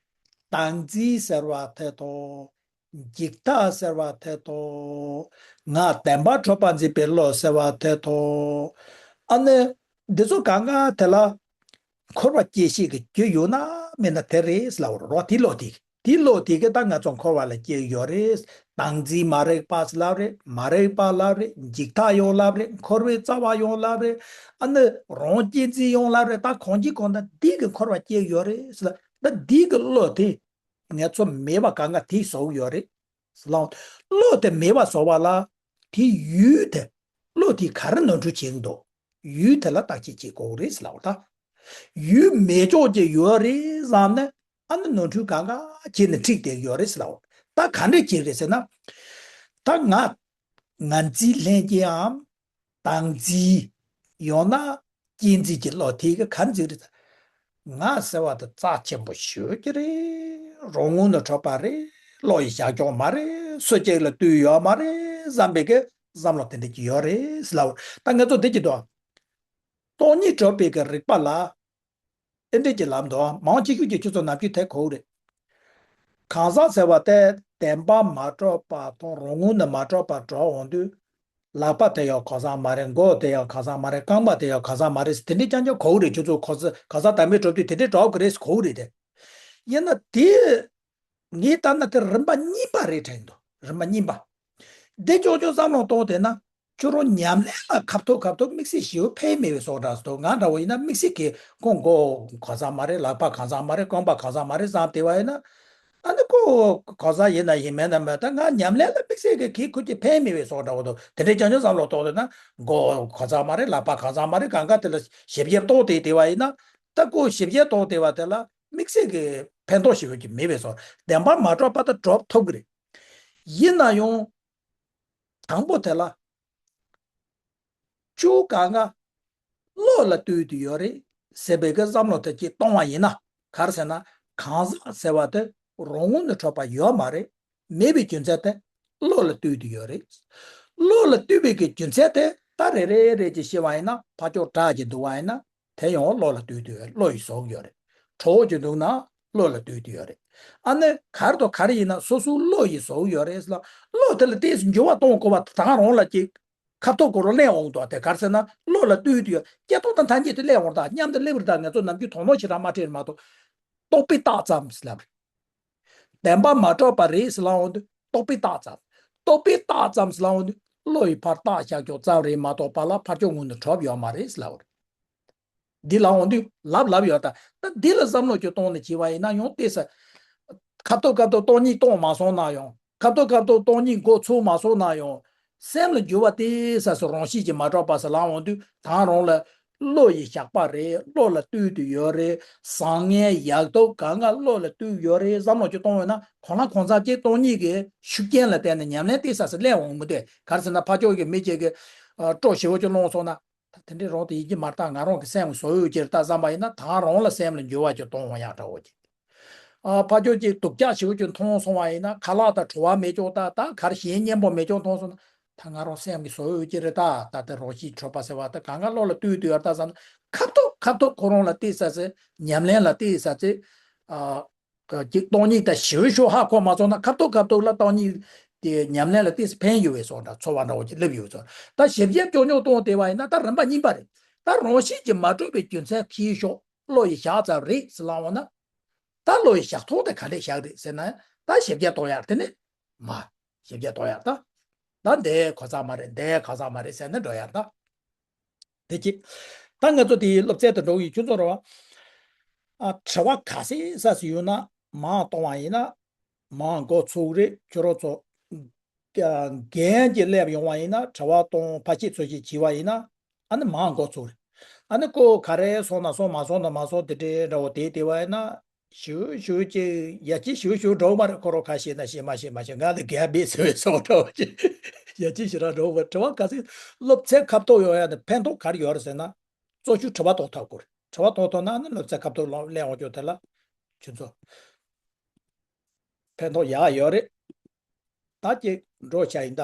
བདག་འཛིན་ཟེར་བ་དེ་དང་། འཇིག་ལྟ་ཟེར་བ་དེ་དང་། ང་བདེན་པར་གྲུབ་པ་འཛིན་པའི་བློ་ཟེར་བ་དེ་དང་། ཨ་ནི། འདི་ཚོ་གང་ག་དེ་ལ་འཁོར་བ་སྐྱེ་ཤེས་ཀྱི་རྒྱུ་ཡོད་ན་མེད་ན་དེ་རེད་ལབ་པ་རེད། དེ་བློ་དེ། དེ་བློ་དེ་གིས་ད་ང་ཚོ་འཁོར་བ་ལ་སྐྱེ་གི་ཡོད་རེད། བདག་འཛིན་མ་རིག་པ་ལབ་རེད། མ་རིག་པ་ལབ་རེད། འཇིག་ལྟ་ཡང་ལབ་རེད། འཁོར་བའི་རྩ་བ་ཡང་ལབ་རེད། ཨ་ནི་རང་གཅེས་འཛིན་ཡང་ལབ་རེད། ད་གང་ཅི་གང་ལྟར་འདི་གིས་འཁོར་བ་སྐྱེ་གི་ཡོད་རེད་ལབ། ད་འདི་གི་བློ་དེ་ང་ཚོ་མེད་པ་གང་ག་དེ་བཟོ་གི་ཡོད་རེད་ལབ། བློ་དེ་མེད་པ་བཟོ་བ་ལ་དེ་ཡུལ་དེ་བློ་དེས་ག་རེ་ནོར་འཁྲུལ་བྱེད་ཀྱི་འདུག་ཡུལ་དེ་ལ་བརྟག་དཔྱད་བྱེད་དགོས་རེད་ཟེར་ལབ་པ་ད། ཡུལ་མེད་ཕྱོགས་ཀྱི་ཡོད་རེད་བསམ་ནས་ཨ་ནི་ནོར་འཁྲུལ་གང་ག་བྱས་ནས་འཁྲིད་བསྡད་ཡོད་རེད་ཟེར་ལབ་པ། ད་ག་འདྲས་བྱེད་རེད་ཟེར་ན། ད་ང་ང་འཛིན་ལྷན་སྐྱེས་འམ་བདག་འཛིན་ཡང་ན་གཅེས་འཛིན་གྱི་བློ་དེ་ག་ག་འཛིན་རེད་ཟེར། ང་ཟེར་བ་དེ་རྩ་ཆེན་པོ་ཞེ་པོ་ཅིག་རེད། རོགས་དངུལ་ནས་འཕྲོད་པ་རེད། བློ་ཡི་བཞག་ཀྱོག་མ་རེད། སུ་གཅིག་ལ་ལྟོས་ཡོད་མ་རེད་བསམ་པའི་གི་བསམ་བློ་དེ་འདྲ་ཅིག་ཡོད་རེད་ཟེར་ལབ། ད་ང་ཚོ་འདི་ཅིག་འདུག་སྟོང་ཉིད་གྲུབ་པའི་གི་རིག་པ་ལ་ཨེ་འདྲ་ཅིག་ལབ་འདུག་མང་ཆེ་ཤོས་ཀྱིས་ཁྱོད་ཚོ་ནམ་རྒྱུན་དེ་གོ་གི་རེད། གང་ཟག་ཟེར་བ་དེ་བདེན་པ་མ་གྲུབ་པ་དང་རོགས་དངུལ་ནས་མ་གྲུབ་པ་གྲུབ་འོང་དུས། ལག་པ་དེ་ཡང་གང་ཟག་མ་རེད། མགོ་དེ་ཡང་གང་ཟག་མ་རེད། རྐང་པ་དེ་ཡང་གང་ཟག་མ་རེད། དེ་འདྲའི་རྐྱང་རྐྱང་གོ་གི་རེད། ཁྱོད་ཚོ་གང་ཟག་གང་ཟག་དམ་པའི་གྲུབ་དུས་དེ་འདྲའི་འདྲ་གི་རེད་གོ་གི་རེད་དེ། ཡིན་ན་དེ་ངས་ལྟ་ན་དེ་རིམ་པ་གཉིས་པ་རེད་དྲན་འདུག་རིམ་པ་གཉིས་པ། འདི་ཅོག་ཅོག་བསམ་བློ་གཏོང་བསྡད་ན། ཁྱོད་རང་ཉམས་ལེན་ལ་ཁ་ཐུག་ཁ་ཐུག་དམིགས་བསལ་ཞེ་པོ་ཕན་མེད་པའི་བཟོ་འདྲ་ཟེར་དུས། ང་འདྲ་བོ་ཡིན་ན་དམིགས་བསལ་གྱི་ཁོ་མགོ་གང་ཟག་མ་རེད། ལག་པ་གང་ཟག་མ་རེད། རྐང་པ་གང་ཟག་མ་རེད་བསམ་བསྡད་པ་ཡིན་ན། ཨ་ནི་ཁོ་གང་ཟག་ཡིན་ན་ཡིན་མིན་ན་མེད། ད་ང་ཉམས་ལེན་ལ་དམིགས་བསལ་གྱི་གི་ཁོ་ཅིག་ཕན་མེད་པའི་བཟོ་འདྲ་བོ་འདུག་དེ་འདྲའི་རྐྱང་རྐྱང་བསམ་བློ་གཏོང་བསྡད་ན། མགོ་གང་ཟག་མ་རེད། ལག་པ་གང་ཟག་མ་རེད། གང་ག་དེ་ལ་ཞིབ་ཞིབ་གཏོང་བསྡད་བསྡད་པ་ཡིན་ན། ད་ཁོ་ཞིབ་ཞིབ་གཏོང་བསྡད་པ་དེ་ལ་དམིགས་བསལ་གྱི་ཕན་ཐོགས་ཞེ་པོ་ཅིག་མེད་པའི་བཟོ། བདེན་པ་མ་གྲུབ་པ་དེ་གྲུབ་ཐུབ་ཀྱི་རེད། ཡིན་ན་ཡང་། དང་པོ་དེ་ལ། ཆུ་གང་ག་བློ་ལ་ལྟོས་ཏེ་ཡོད་རེད་ཟེར་བའི་གི་བསམ་བློ་དེ་ཅིག་གཏོང་བ་ཡིན་ན། ག་རེ་ཟེར་ན། གང་ཟག་ཟེར་བ་དེ་རོགས་དངུལ་ནས་འཕྲོད་པ་ཡོད་མ་རེད། མེད་པའི་རྒྱུ་མཚན་དེ་བློ་ལ་ལྟོས་ཏེ་ཡོད་རེད། བློ་ལ་ལྟོས་པའི་གི་རྒྱུ་མཚན་དེ་ད་རེ་རེ་རེ་ཅིག་ཤེས་པ་ཡིན་ན། ཕར་ཕྱོགས་དྲག་ཅིག་འདུག་པ་ཡིན་ན། དེ་ཡང་བློ་ལ་ལྟོས་ཏེ་ཡོད། བློ་ཡིས་བཟོ་གི་ཡོད་རེད། གྲོགས་ཅིག་འདུག་ན་བློ་ལ་ལྟོས་ཏེ་ཡོད་རེད། ཨ་ནི་ག་རེ་དང་ག་རེ་ཡིན་ན་སོ་སོའི་བློ་ཡིས་བཟོ་གི་ཡོད་རེད་ཟེར་ལ། བློ་དེ་ལ་ཏོག་ཙམ་འགྱུར་བ་གཏོང་དགོས་པ་དེ་དང་རང་ལ་ཅིག་ཁ་ཐུག་གོ་རོ་སླེབས་འོང་དོ། དེ་ག་རེ་ཟེར་ན་བློ་ལ་ལྟོས་ཏེ་ཡོད། སྐྱེ་སྟོབས་དང་ཐ་སྙད་དུ་སླེབས་འོང་། ད་མཉམ་དུ་སླེབས་རེད། ད་ང་ཚོ་ནམ་རྒྱུན་དོགས་སློང་ཞེ་དྲག་མ་སྤྲད་མ་གཏོགས། རྟོག་པས་བཏགས་ཙམ་ཟེར་ལབ་རེད། བདེན་པ་མ་གྲུབ་པ་རེད་ཟེར་ལབ་འོང་དུས་རྟོག་པས་བཏགས་ཙམ། རྟོག་པས་བཏགས་ཙམ་ཟེར་ལབ་འོང་དུས་བློ་ཡིས་ཕར་བཏགས་བཞག་ཀྱོག་ཙམ་རེད་མ་གཏོགས་པ་ལ་ཕར་ཕྱོགས་ངོས་ནས་གྲུབ་ཡོད་མ་རེད་ཟེར་ལབ་རེད། འདི་ལབ་འོང་དུས་ལབ་ལབ་ཡོད། ད་ད་འདི་ལ་བསམ་བློ་ཅིག་གཏོང་ནས་བྱས་པ་ཡིན་ན་ཡང་ཏོག་ཙམ། ཁ་ཐུག་ཁ་ཐུག་སྟོང་ཉིད་གཏོང་མ་སོང་ན་ཡང་། ཁ་ཐུག་ཁ་ཐུག་སྟོང་ཉིད་མགོ་ཚོས་མ་སོང་ན་ཡང་། སེམས་ལ་འགྱུར་བ་ཏོག་ཙམ་སོ་རང་བཞིན་གྱིས་མ་གྲུབ་པ་ཟེར་ལབ་འོང་དུས་དང་རང་ལ། བློ་ཡི་ཞགས་པ་རེད། བློ་ལ་ལྟོས་ཏེ་ཡོད་རེད། བཟང་ངན་ཡག་སྡུག་གང་ག་བློ་ལ་ལྟོས་ཡོད་རེད་བསམ་བློ་ཅིག་གཏོང་ཡོད་ན། གང་ལ་གང་འཚམ་ཅིག་སྟོང་ཉིད་ཀྱི་ཤུགས་རྐྱེན་ལ་བརྟེན་ནས་ཉམས་ལེན་ཏོག་ཙམ་སླེབས་འོང་མི་འདུག་ག་རེ་ཟེར་ན་ཕར་ཕྱོགས་ཀྱི་མི་གཅིག་གིས་སྤྲོ་ཞེ་པོ་ཅིག་སློང་སོང་ན། ད་དེ་འདྲའི་རང་དེ་ཡིན་གྱི་མ་རེད། ད་ང་རང་གི་སེམས་ཀྱི་བཟོ་ཡུལ་ཅིག་རེད་ད་བསམ་པ་ཡིན་ན། ད་རང་ལ་སེམས་ལ་འགྱུར་བ་ཅིག་གཏོང་འོང་ཡག་འདྲ་བོ་ཅིག་ཨ་ཕར་ཕྱོགས་ཀྱི་སྡུག་ཅག་ཞེ་པོ་ཅིག་མཐོང་སོང་བ་ཡིན་ན། ཁ་ལག་དང་བྲོ་བ་མེད་ཀྱོག་ད་ད་གར་གཞན་སྙན་པོ་མེད་ཀྱོག་མཐོང་སོང་ན། ད་ང་རང་སེམས་ཀྱི་བཟོ་ཡུལ་ཅིག་རེད་ད། ད་དེ་རང་གཤིས་འཕྲོད་པ་ཟེར་བ་ད་གང་ག་བློ་ལ་ལྟོས་ཏེ་ཡོད་ད་བསམ་ན། ཁ་ཐུག་ཁ་ཐུག་ཁོ་རང་ལ་ཏོག་ཙམ་ཙམ་ཉམས་ལེན་ལ་ཏོག་ཙམ་ཙམ། ཨ། གཅིག་སྟོང་ཉིད་དང་ཞིབ་ཞིབ་ཧ་གོ་མ་སོང་ན། ཁ་ཐུག་ཁ་ཐུག་ལ་སྟོང་ཉིད་དེ་ཉམས་ལེན་ལ་ཏོག་ཙམ་ཕན་ཡོད་པའི་བཟོ་འདྲ་ཚོར་བ་འདྲ་བོ་ཅིག་སླེབས་ཡོད་ཚོར། ད་ཞིབ་ཞིབ་ཀྱོག་ཀྱོག་གཏོང་བསྡད་པ་ཡིན་ན་ད་རིམ་པ་གཉིས་པ་རེད། ད་རང་བཞིན་གྱིས་མ་གྲུབ་པའི་རྒྱུ་མཚན་གྱིས་ཤོག་བློ་ཡི་བཞག་ཙམ་རེད་ཟེར་ལབ་འོང་ན། ད་བློ་ཡི་བཞག་ཐོག་དེ་ག་འདྲས་བཞག་རེད་ཟེར་ན། ད་ཞིབ་རྒྱས་གཏོང་ཡག་དེ་ནི་མ། ཞིབ་རྒྱས་གཏོང་ཡག་ད། ད་འདི་གང་ཟག་མ་རེད། འདི་གང་ཟག་མ་རེད་ཟེར་ནས་འགྲོ་ཡག་ད། དེ་གཅིག་ད་ང་ཚོ་དེའི་སློབ་ཚན་དུ་འགྲོ་གི་ཡོད། ཁྱོད་ཚོ་རེད་བ། ཨ་དྲི་བ་ག་ཚོད་ས་ཞིག་ཡོད་ན་མར་གཏོང་བ་ཡིན་ན། མར་འགོ་ཚུགས་རེད། ཁྱོད་རང་ཚོ་རྒན་གྱི་སླེབས་ཡོང་བ་ཡིན་ན། དྲི་བ་གཏོང་ཕར་ཕྱིན་ཚུར་ཕྱིན་བྱས་པ་ཡིན་ན། ཨ་ནི་མར་འགོ་ཚུགས་རེད། ཨ་ནི་ཁོ་ག་རེ་སོང་ན་སོང་། མ་སོང་ན་མ་སོང་། དེ་འདྲའི་འདྲ་བོ་དེ་དེ་བ་ཡིན་ན། ཞུ་ཞུ་ཅིག་ཡ་ཅིག་ཞུ་ཞུ་འགྲོ་མ་རེད། ཁོ་རང་ཁ་ཤས་ན་ཤེས་མ་ཤེས་མ་ཤེས། ང་ལ་རྒན་མེད་ཟེར་བའི་སོགས་འདྲ་བོ་ཅིག་ཡ་ཅིག་ཞེ་དྲག་འགྲོ་མ་རེད། དྲི་བ་ག་ཚོད། སློབ་ཚན་ཁ་ཐུག་ཡོང་ཡ་དེ་ཕན་ཐོགས་ག་རེ་ཡོད་རེད་ཟེར་ན། གཙོ་ཆེ་དྲི་བ་གཏོང་ཐུབ་དགོས་རེད། དྲི་བ་གཏོང་ཐུབ་ན་ནི་སློབ་ཚན་ཁ་ཐུག་ལ་སླེབས་འོང་རྒྱུ་དེ་ལ་ཁྱོད་ཚོ་ཕན་ཐོགས་ཡག་ཡོད་རེད། ད་ཅིག་འགྲོ་བྱ་ཡིན་ད།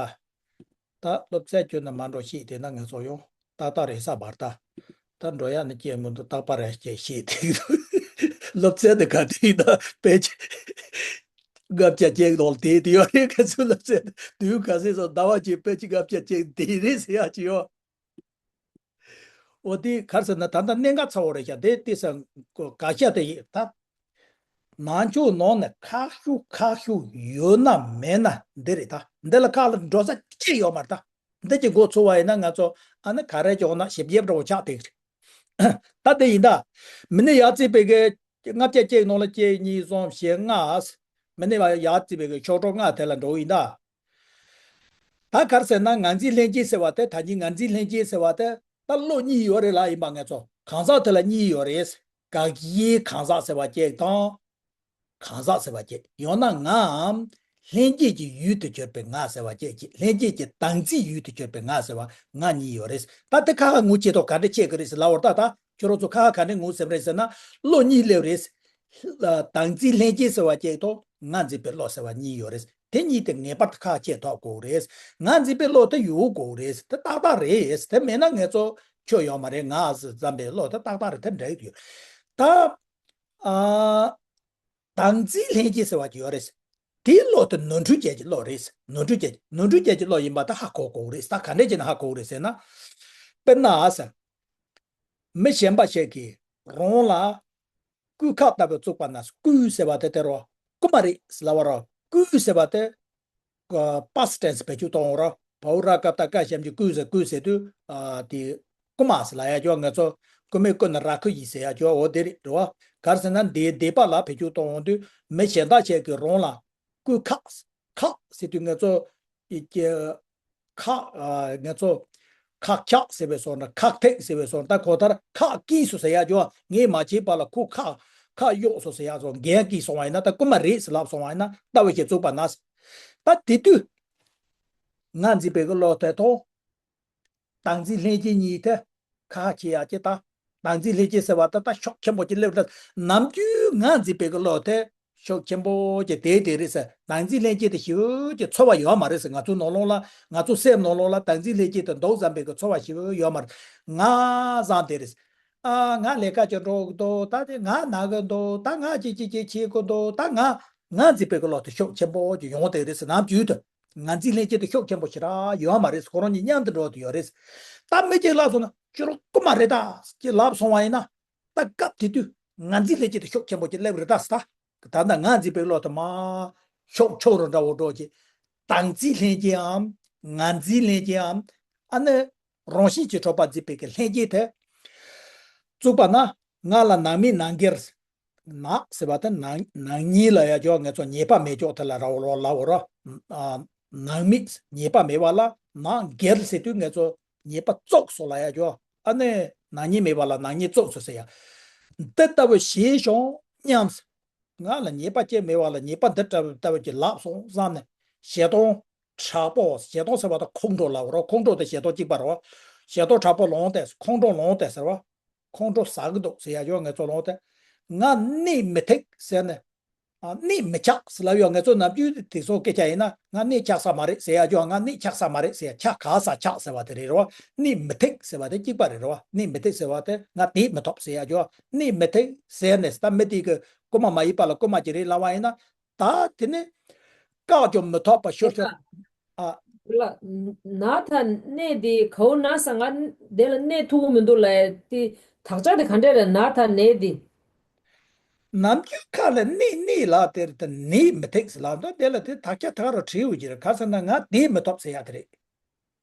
ད་སློབ་ཚན་ཁྱོན་ནས་མ་འགྲོ་ཤེས་དེ་ན་ང་ཚོ་ཡང་ཏག་ཏག་རེད་ས་བར་ད། ད་འགྲོ་ཡ་ནི་སྐྱེས་མི་འདུག་རྟག་པར་རེ་སྐྱེས་ཤེས་དེ་འདུག་སློབ་ཚན་དེ་ག་དུས་ཡིན་ད་དཔེ་ཆ་ལྔ་བརྒྱ་ཅིག་ནང་དེ་དེ་ཡོད་རེད། ཁ་སང་སློབ་ཚན་དུས་ག་ཚོད་སོང་ཟླ་བ་གཅིག་དཔེ་ཆ་ལྔ་བརྒྱ་ཅིག་དེ་རེད་ཟེར་ཡ་ཅིག་ཡོད། འོ་དེ་ག་རེ་ཟེར་ན་ད་ལྟ་གནད་འགག་ཚ་བོ་རེད་ཤག་དེ་དེ་ས་ག་ཤ་དེ་ཡིན་ད། ནང་ཆོས་ནང་ནས་ཁག་ཤུགས་ཁག་ཤུགས་ཡོད་ན་མེད་ན་འདི་རེད་ད། འདི་ལ་ཁག་ལ་འགྲོ་ས་ཅི་ཡོད་མ་རེད་ད། འདི་ཀྱི་འགོ་ཚུགས་པ་ཡིན་ན་ང་ཚོ་ཨ་ནི་ག་རེ་ཀྱང་ན་ཞིབ་ཡེབ་འགྲོ་ཆགས་དེ་རེད། ད་དེ་ཡིན་ད། མི་ནི་ཡར་བརྩིས་པའི་གི་ལྔ་བརྒྱ་གཅིག་ནང་ལ་གཅིག་གཉིས་གསུམ་བཞི་ལྔ། མི་ནི་ཡར་བརྩིས་པའི་གི་ཆོས་གྲོགས་ལྔ་དེ་ལ་འགྲོ་ཡིན་ད། ད་ག་རེ་ཟེར་ན་ངར་འཛིན་ལྷན་སྐྱེས་ཟེར་བ་དེ། ད་གིན་ངར་འཛིན་ལྷན་སྐྱེས་ཟེར་བ་དེ་ད་བློ་གཉིས་ཡོད་རེད་ལ། ཡིན་པ་ང་ཚོ་གང་ཟག་དེ་ལ་གཉིས་ཡོད་རེད། དགག་བྱའི་གང་ཟག་ཟེར་བ་གཅིག་དང་། གང་ཟག་ཟེར་བ་གཅིག་ཡང་ན་ངའམ་ལྷན་སྐྱེས་ཀྱི་ཡུལ་དུ་གྱུར་པའི་ང་ཟེར་བ་གཅིག་གཅིག་ལྷན་སྐྱེས་ཀྱི་བདག་འཛིན་ཡུལ་དུ་གྱུར་པའི་ང་ཟེར་བ་ང་གཉིས་ཡོད་རེད། ད་དེ་ཁ་ཁ་ངུ་བྱེད་དོ་ག་འདྲ་བྱེད་ཀྱི་རེད་ཟེར་ལབ་པར་ད་ད། ཁྱོད་རང་ཚོ་ཁ་ཁ་ག་འདྲ་ངུ་སེམས་རེད་ཟེར་ན། བློ་གཉིས་སླེབས་རེད། བདག་འཛིན་ལྷན་སྐྱེས་ཟེར་བ་གཅིག་དང་ང་འཛིན་པའི་བློ་ཟེར་བ་གཉིས་ཡོད་རེད། དེ་གཉིས་དེ་ངེས་པར་དུ་ཁ་ཕྱེ་ཐུབ་དགོས་རེད། ང་འཛིན་པའི་བློ་དེ་ཡོད་དགོས་རེད། དེ་ཏག་ཏག་རེད། དེ་མེད་ན་ངེད་ཚོ་ཆོས་ཡོད་མ་རེད། ང་ཟེར་བསམ་པའི་བློ་དེ་ཏག་ཏག་རེད། དེ་འདྲ་ཡོད། ད། ཨ། བདག་འཛིན་ལྷན་སྐྱེས་ཟེར་བ་ཅིག་ཡོད་རེད། དེའི་བློ་དེ་ནོར་འཁྲུལ་ཅན་གྱི་བློ་རེད། ནོར་འཁྲུལ་ཅན་གྱི་ནོར་འཁྲུལ་ཅན་གྱི་བློ་ཡིན་པ་ད་ཧ་གོ་དགོས་རེད། ད་ག་འདྲས་བྱས་ན་ཧ་གོ་དགོས་རེད་ཟེར་ན། དཔེར་ན་ཟེར། མི་གཞན་པ་ཞིག་གིས་རང་ལ་སྐུ་ཁག་ལྟ་བུ་བཙུགས་པ་ན། སྐུ་ཟེར་བ་དེ་དེ་རོ། སྐུ་མ་རེད་ཟེར་ལབ་པ་རོ། སྐུ་ཟེར་བ་དེ། past tense བེད་སྤྱོད་གཏོང་རོགས། བའུ་ར་ཀ་བཏགས་ཀ་ཞབས་ཀྱུ་སྐུ་ཟེར། སྐུ་ཟེར་དུས། ཨ། དེ་སྐུ་མ་ཟེར་ལབ་ཡ་ཅོ། ང་ཚོ་སྐུ་མེད་སྐུ་ན་ར་ཁུ་ཡིས་ཟེར་ཡ་ཅོ། འོ་དེ་རེད་རེད་བ། ག་རེ་ཟེར་ན་འདིའི་འདས་པ་ལ་བེད་སྤྱོད་གཏོང་དུས། མི་གཞན་དག་ཅིག་གིས་རང་ལ་སྐུ་ཁག་ཁག་ཟེར་དུས་ང་ཚོ་ཡི་གེ་ཁག་ཨ། ང་ཚོ་ཁག་ཁྱག་ཟེར་བའི་སོང་ན། ཁག་ཐེག་ཟེར་བའི་སོང་ན། ད་གོ་ཐར་ཁག་སྐྱེས་སོང་ཟེར་ཡ་ཅོ། ངས་མ་བྱས་པ་ལ་ཁོ་ཁག་ཁག་གཡོགས་སོང་ཟེར་ཡ་ཅོ། འགན་སྐྱེས་སོང་བ་ཡིན་ན། ད་སྐུ་མ་རེད་ཟེར་ལབ་སོང་བ་ཡིན་ན། ལྟ་བུ་ཞིག་བཙུགས་པ་ན། ད་དེ་དུས། ང་འཛིན་པའི་གི་བློ་དེ་དང་། བདག་འཛིན་ལྷན་སྐྱེས་གཉིས་དེ་ཁ་ཁ་ཕྱེ་ཡ་ཅིག་ད། བདག་འཛིན་ལྷན་སྐྱེས་ཟེར་བ་ད་ད་ཤུགས་ཆེན་པོ་ཅིག་སླེབས་ད། ནམ་རྒྱུན་ང་འཛིན་པའི་གི་བློ་དེ་ཤུགས་ཆེན་པོ་ཅིག་དེ་དེ་རེད་ཟེར། བདག་འཛིན་ལྷན་སྐྱེས་དེ་ཞེ་པོ་ཅིག་ཚོར་བ་ཡོད་མ་རེད་ཟེར། ང་ཚོའི་ནང་ལོགས་ལ། ང་ཚོའི་སེམས་ནང་ལོགས་ལ་བདག་འཛིན་ལྷན་སྐྱེས་དེ་འདུག་བསམ་པའི་གི་ཚོར་བ་ཞེ་པོ་ཡོད་མ་རེད། ང་བཟང་དེ་རེད། ཨ། ང་ལས་ཀ་ཅིག་འགྲོ་གི་འདུག་ད་དེ་ང་ན་གི་འདུག་ད་ང་ཅི་ཅི་ཅི་བྱེད་གི་འདུག་ད་ང་ང་འཛིན་པའི་གི་བློ་དེ་ཤུགས་ཆེན་པོ་ཅིག་ཡོང་དེ་རེད་ཟེར། ནམ་རྒྱུན་དུ། ང་འཛིན་ལྷན་སྐྱེས་དེ་ཤུགས་ཆེན་པོ་ཞེ་དྲག་ཡོད་མ་རེད། ཁོ་རང་གཉིས་མཉམ་དུ་འགྲོ་དུ་ཡོད་རེད། ད་མི་གཅིག་ལབ་སོང་ན་ཁྱོད་རང་སྐུ་མ་རེད་ད་ཅེས་ལབ་སོང་བ་ཡིན་ན། ད་སྐབས་དེ་དུས་ང་འཛིན་ལྷན་སྐྱེས་དེ་ཤུགས་ཆེན་པོ་ཅིག་སླེབས་རེད་ད་ཟེར། ད་ད་ལྟ་ང་འཛིན་པའི་བློ་དེ་མར་ཤུགས་ཆུང་རུ་འདྲ་བོ་འགྲོ་གི། བདག་འཛིན་ལྷན་སྐྱེས་འམ། ང་འཛིན་ལྷན་སྐྱེས་འམ། ཨ་ནི་རང་བཞིན་གྱིས་གྲུབ་པ་འཛིན་པའི་གི་ལྷན་སྐྱེས་དེ་བཙུགས་པ་ན། ང་ལ་ནང་མི་ནང་སྒེར། ནང་ཟེར་བ་དེ་ནང་ནང་ཉིད་ལ་ཡ་ཅོ། ང་ཚོ་ཉེས་པ་མེད་ཅོག་དེ་ལ་ར་བ་ལོ་ལ་བོ་ར། ཨ། ནང་མི་ཉེས་པ་མེད་པ་ལ། ནང་སྒེར་ཟེར་དུས་ང་ཚོ་ཉེས་པ་བཙུགས་སོང་ལ་ཡ་ཅོ། ཨ་ནི་ནང་ཉིད་མེད་པ་ལ་ནང་ཉིད་བཙུགས་སོང་ཟེར་ཡ། འདི་ལྟ་བུ་ཞེས་བྱུང་སྙམ། ང་ལ་ཉེས་པ་ཅི་མེད་པ་ལ་ཉེས་པ་འདི་ལྟ་བུ་ལྟ་བུ་ཅིག་ལབ་སོང་བསམ་ནས། ཞེ་སྡང་དྲག་པོ། ཞེ་སྡང་ཟེར་བ་དང་ཁོང་ཁྲོ་ལ་བོ་ར། ཁོང་ཁྲོ་དེ་ཞེ་སྡང་གཅིག་པ་ར་བ། ཞེ་སྡང་དྲག་པོ་ལངས་ཏེ་ཁོང་ཁྲོ་ལངས་ཏེ་ཟེར་བ། ཁོང་ཁྲོ་ཟ་གི་འདུག་ཟེར་ཡ་ཅོ། ང་ཚོ་ལངས་ཏེ། ང་གནས་མི་ཐུབ་ཟེར་ནས། ཨ། གནས་མི་ཆགས་ཟེར་ལབ་ཡོད། ང་ཚོ་ནམ་རྒྱུན་དེ་ཚོ་སྐད་ཆ་ཡིན་ན། ང་གནས་ཆགས་ས་མ་རེད་ཟེར་ཡ་ཅོ། ང་གནས་ཆགས་ས་མ་རེད་ཟེར་ཡ། ཆགས་ག་ས་ཆགས་ཟེར་བ་དེ་རེད་ར་བ། གནས་མི་ཐུབ་ཟེར་བ་དེ་གཅིག་པ་རེད་ར་བ། གནས་མི་ཐུབ་ཟེར་བ་དེ་ང་བསྡད་མི་ཐུབ་ཟེར་ཡ་ཅོ། གནས་མི་ཐུབ་ཟེར་ནས་ད་མི་དེ་གི་རྐུ་མ་མ་ཡིན་པ་ལ་རྐུ་མ་ཅིག་རེད་ལབ་པ་ཡིན་ན། ད་དེ་ནི་བཀག་ཀྱང་མི་ཐུབ་པ་ཤོར་ཤོར། ཨ། ལ། ན་ད་གནས་དེ་གའུ་ན་ས་ང་དེ་ལ་གནས་ཐུབ་ཀྱི་མི་འདུག་ལ། དེ་དག་ཆ་དེ་ག་འདྲས་རེད། ན་ད་གནས་དེ། ནམ་རྒྱུན་ཁ་ལ་གནས་གནས་ལ་དེར་ད་གནས་མི་ཐུབ་ཟེར་ལབ་འདུག་དེ་ལ་དེ་དག་ཆ་ད་རུ་བྲིས་ཡོད་ཀྱི་རེད། ག་ཟེར་ན་ང་བསྡད་མི་ཐུབ་ཟེར་ཡ་དེ་རེད།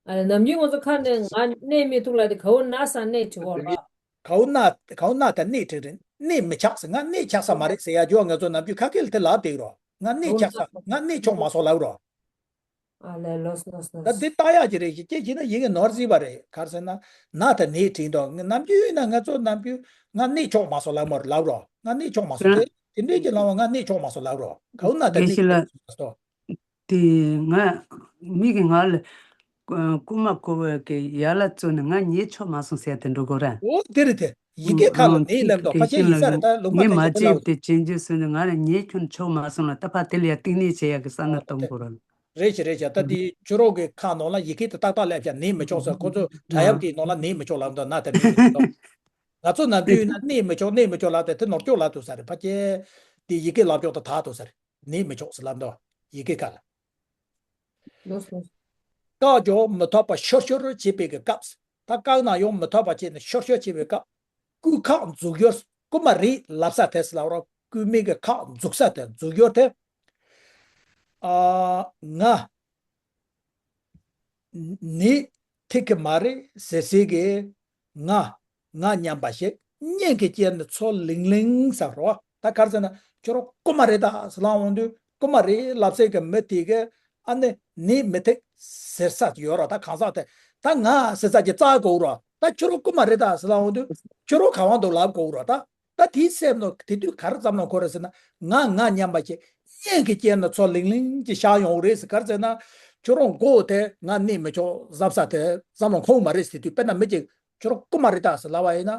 ཨ་ལས། ནམ་རྒྱུན་ང་ཚོ་ཁ་ནས་ང་གནས་མི་ཐུབ་ལ་དེ་གའུ་ན་ས་གནས་བྲིས་གོ་ར། གའུ་ན། གའུ་ན་ད་གནས་བྲིས་རེད། གནས་མི་ཆགས་ཟེར། ང་གནས་ཆགས་ས་མ་རེད་ཟེར་ཡ་ཅོ། ང་ཚོ་ནམ་རྒྱུན་ཁ་སྐད་ལ་དེ་ལབ་བསྡད་རོ། ང་གནས་ཆགས་ས། ང་གནས་ཆོག་མ་སོང་ལབ་རོ། ཨ་ལས། ལོས་ལོས་ལོས། ད་འདི་ལྟ་ཡག་ཅིག་རེད། ཅེས་བྱས་ན་ཡི་གེ་ནོར་སྲིད་པ་རེད། ག་རེ་ཟེར་ན། ན་ད་གནས་བྲིས་འདུག་ནམ་རྒྱུན་ཡིན་ན་ང་ཚོ་ནམ་རྒྱུན་ང་གནས་ཆོག་མ་སོང་ལབ་མ་ལབ་རོ། ང་གནས་ཆོག་མ་སོང་། དེ་དེ་འདྲས་ཀྱི་ལབ་པ་ང་གནས་ཆོག་མ་སོང་ལབ་རོ། གའུ་ན་ད་དགེ་བཤེས་ལགས། གནས་ཆོག་མ་སོང་། དེ་ང་མི་གི་ང་ལ་རྐུ་མ་རྐུ་བ་གི་ཡ་ལ་བཙོན་ནས་ང་ཉལ་ཆོག་མ་སོང་ཟེར་དེ་འགྲོ་དགོས་ར། འོ་དེ་རེད་དེ། ཡི་གེ་ཁ་ལ་ནས་ལབ་འདུག་ཕལ་ཆེར་ཡིན་ས་རེད། ད་ལུང་པ་ངས་མ་དེ་ཚོ་བྱས་ལབ། དེ་བྱེད་འཇུག་སོང་ནས་ང་ལ་ཉལ་ཁྱོན་ཆོག་མ་སོང་ལ། ད་ཕ་དེ་ལ་ཡ་གཏིང་ནས་བྱེད་ཡག་གི་བསམ་བློ་གཏོང་དགོས་ར། རེད་ཤག་རེད་ཤག་ད་དེ་ཁྱོད་རང་གི་ཁ་ནང་ལ་ཡི་གེ་དེ་ཏག་ཏག་སླེབས་ཤག་ནས་མི་ཆོག་ཟེར། ཁོ་ཚོ་དྲ་ཡག་གི་ནང་ལ་ནས་མི་ཆོག་ལབ་འདུག་ན་དེ་མི་འདུག་ང་ཚོ་ནམ་རྒྱུན་ཡིན་ན་གནས་མི་ཆོག་གནས་མི་ཆོག་ལབ་དེ་དེ་ནོར་སྐྱོག་ལབ་འདུག་ས་རེད། ཕ་ཁྱེད་དེ་ཡི་གེ་ལབ་སྐྱོག་དེ་དག་འདུག་ས་རེད། གནས་མི་ཆོག་ཟེར་ལབ་འདུག་ཡི་གེ་ཁ་ལ། ལོས་ལོས། བཀག་ཀྱང་མི་ཐུབ་པ་ཤོར་ཤོར་བྱེད་པའི་གི་སྐབས། ད་བཀག་ན་ཡང་མི་ཐུབ་པ་བྱས་ནས་ཤོར་ཤོར་བྱེད་པའི་སྐབས། སྐུ་ཁག་འཛུགས་ཡུལ། རྐུ་མ་རེད་ལབ་ས་དེ་ཟེར་ལབ་རོ། རྐུ་མའི་གི་ཁག་འཛུགས་ས་དེ། འཛུགས་ཡུལ་དེ། ཨ། ང་ནི་ཐིག་གི་མ་རེད་ཟེར་ཟེར་གི། ང་ང་མཉམ་པ་ཞིག་གཉེན་གྱི་རྐྱེན་ནི་ཚོར་ལིང་ལིང་ཟེར་རོ། ད་ག་རེ་ཟེར་ན་ཁྱོད་རང་རྐུ་མ་རེད་ད་ཟེར་ལབ་འོང་དུས། རྐུ་མ་རེད་ལབ་སའི་གི་མི་དེ་གི་ཨ་ནི་ནི་མི་ཐིག་ཟེར་ས་ཡོད་རོ། ད་གང་ཟག་དེ་ད་ང་ཟེར་ས་ཀྱི་རྩ་གོ་རོ། ད་ཁྱོད་རང་རྐུ་མ་རེད་ད་ཟེར་ལབ་འོང་དུས་ཁྱོད་རང་ག་བ་འདུག་ལབ་གོ་རོ། ད་ད་དེའི་སེམས་ནང་དེ་དུས་ག་རེ་བསམ་བློ་འཁོར་རེད་ཟེར་ན། ང་ང་མཉམ་པ་ཞིག་གཉེན་གྱི་རྐྱེན་ནི་ཚོར་ལིང་ལིང་ཅིག་ཤར་ཡོང་རེད་ཟེར། ག་རེ་ཟེར་ན་ཁྱོད་རང་མགོ་དེ་ང་གནས་མི་ཆོག་བསམ་ས་དེ་བསམ་བློ་འཁོར་མ་རེད་ཟེར་དུས། དཔེར་ན་མི་གཅིག་ཁྱོད་རང་རྐུ་མ་རེད་ད་ཟེར་ལབ་པ་ཡིན་ན།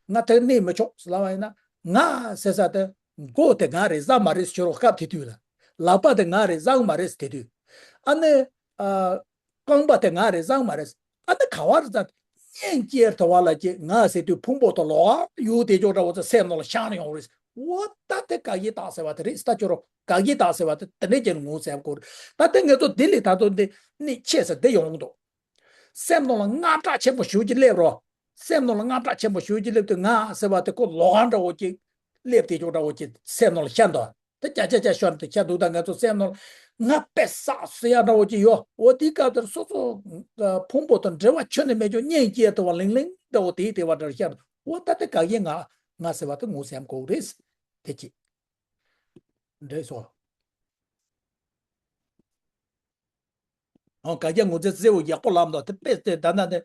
ང་དེར་གནས་མི་ཆོག་ཟེར་ལབ་པ་ཡིན་ན། ང་ཟེར་ས་དེ་མགོ་དེ་ང་རེད་བཟང་མ་རེད་ཟེར་རོགས་སྐབས་དེ་དུས་ལ། ལག་པ་དེ་ང་རེད་བཟང་མ་རེད་ཟེར་དེ་དུས། ཨ་ནི། ཨ། རྐང་པ་དེ་ང་རེད་བཟང་མ་རེད། ཨ་ནི་ག་བ་རེད་ཟེར། གཉེན་སྐྱེལ་ཐུབ་པ་ལ་ཅིག་ང་ཟེར་དུས་ཕུང་པོ་དང་ལོགས་ཡུལ་དེ་ཅོག་འདྲ་བོ་ཚོ་སེམས་ནང་ལ་ཤར་ཡོང་རེད། འོ་ད་དེ་དགག་དབྱེ་བཏགས་ཟེར་བ་དེ་རེད། ད་ཁྱོད་རང་དགག་དབྱེ་བཏགས་ཟེར་བ་དེ་དེ་འདྲས་ཀྱི་ངོ་ཚ་དགོས་རེད། ད་དེ་ངེད་ཚོ་དེ་ལས་ད་དུང་དེ་ནི་ཆེ་ས་དེ་ཡོང་གི་འདུག་སེམས་ནང་ལ་དངངས་སྐྲག་ཆེན་པོ་ཞེ་པོ་ཅིག་སླེབས་རོགས། སེམས་ནང་ལ་དངངས་སྐྲག་ཆེན་པོ་ཞེ་པོ་ཅིག་སླེབས་དུས་ང་ཟེར་བ་དེ་ཁོ་ལོགས་ཀ་འདྲ་བོ་ཅིག་སླེབས་དེ་ཅོག་འདྲ་བོ་ཅིག་སེམས་ནང་ལ་ཤར་འདུག་དེ་ཅ་ཅ་ཅ་ཤོར་དེ་ཤར་འདུག་ད་ང་ཚོ་སེམས་ནང་ལ་ང་དཔེ་བསགས་ཟེར་ཡ་འདྲ་བོ་ཅིག་ཡོད། འོ་དེའི་སྐབས་དེར་སོ་སོ་ཕུང་པོ་དང་འབྲེལ་བ་ཁྱོན་ནས་མེད་ཀྱང་གཉེན་སྐྱེལ་ཐུབ་པ་ལིང་ལིང་འདྲ་བོ་དེའི་དེ་བ་འདྲ་ཤར་འདུག་འོ་ད་དེ་དགག་དབྱེ་ང་ང་ཟེར་བ་དེ་ངོ་ཚ་དགོས་རེད། དེ་ཅི། འདྲ་སོ། ཨོ་དགག་དབྱེ་ངོ་ཚ་གསལ་བོ་ཡག་པོ་ལབ་འདུག་དེ་དཔེ་དེ་ད་ན་དེ།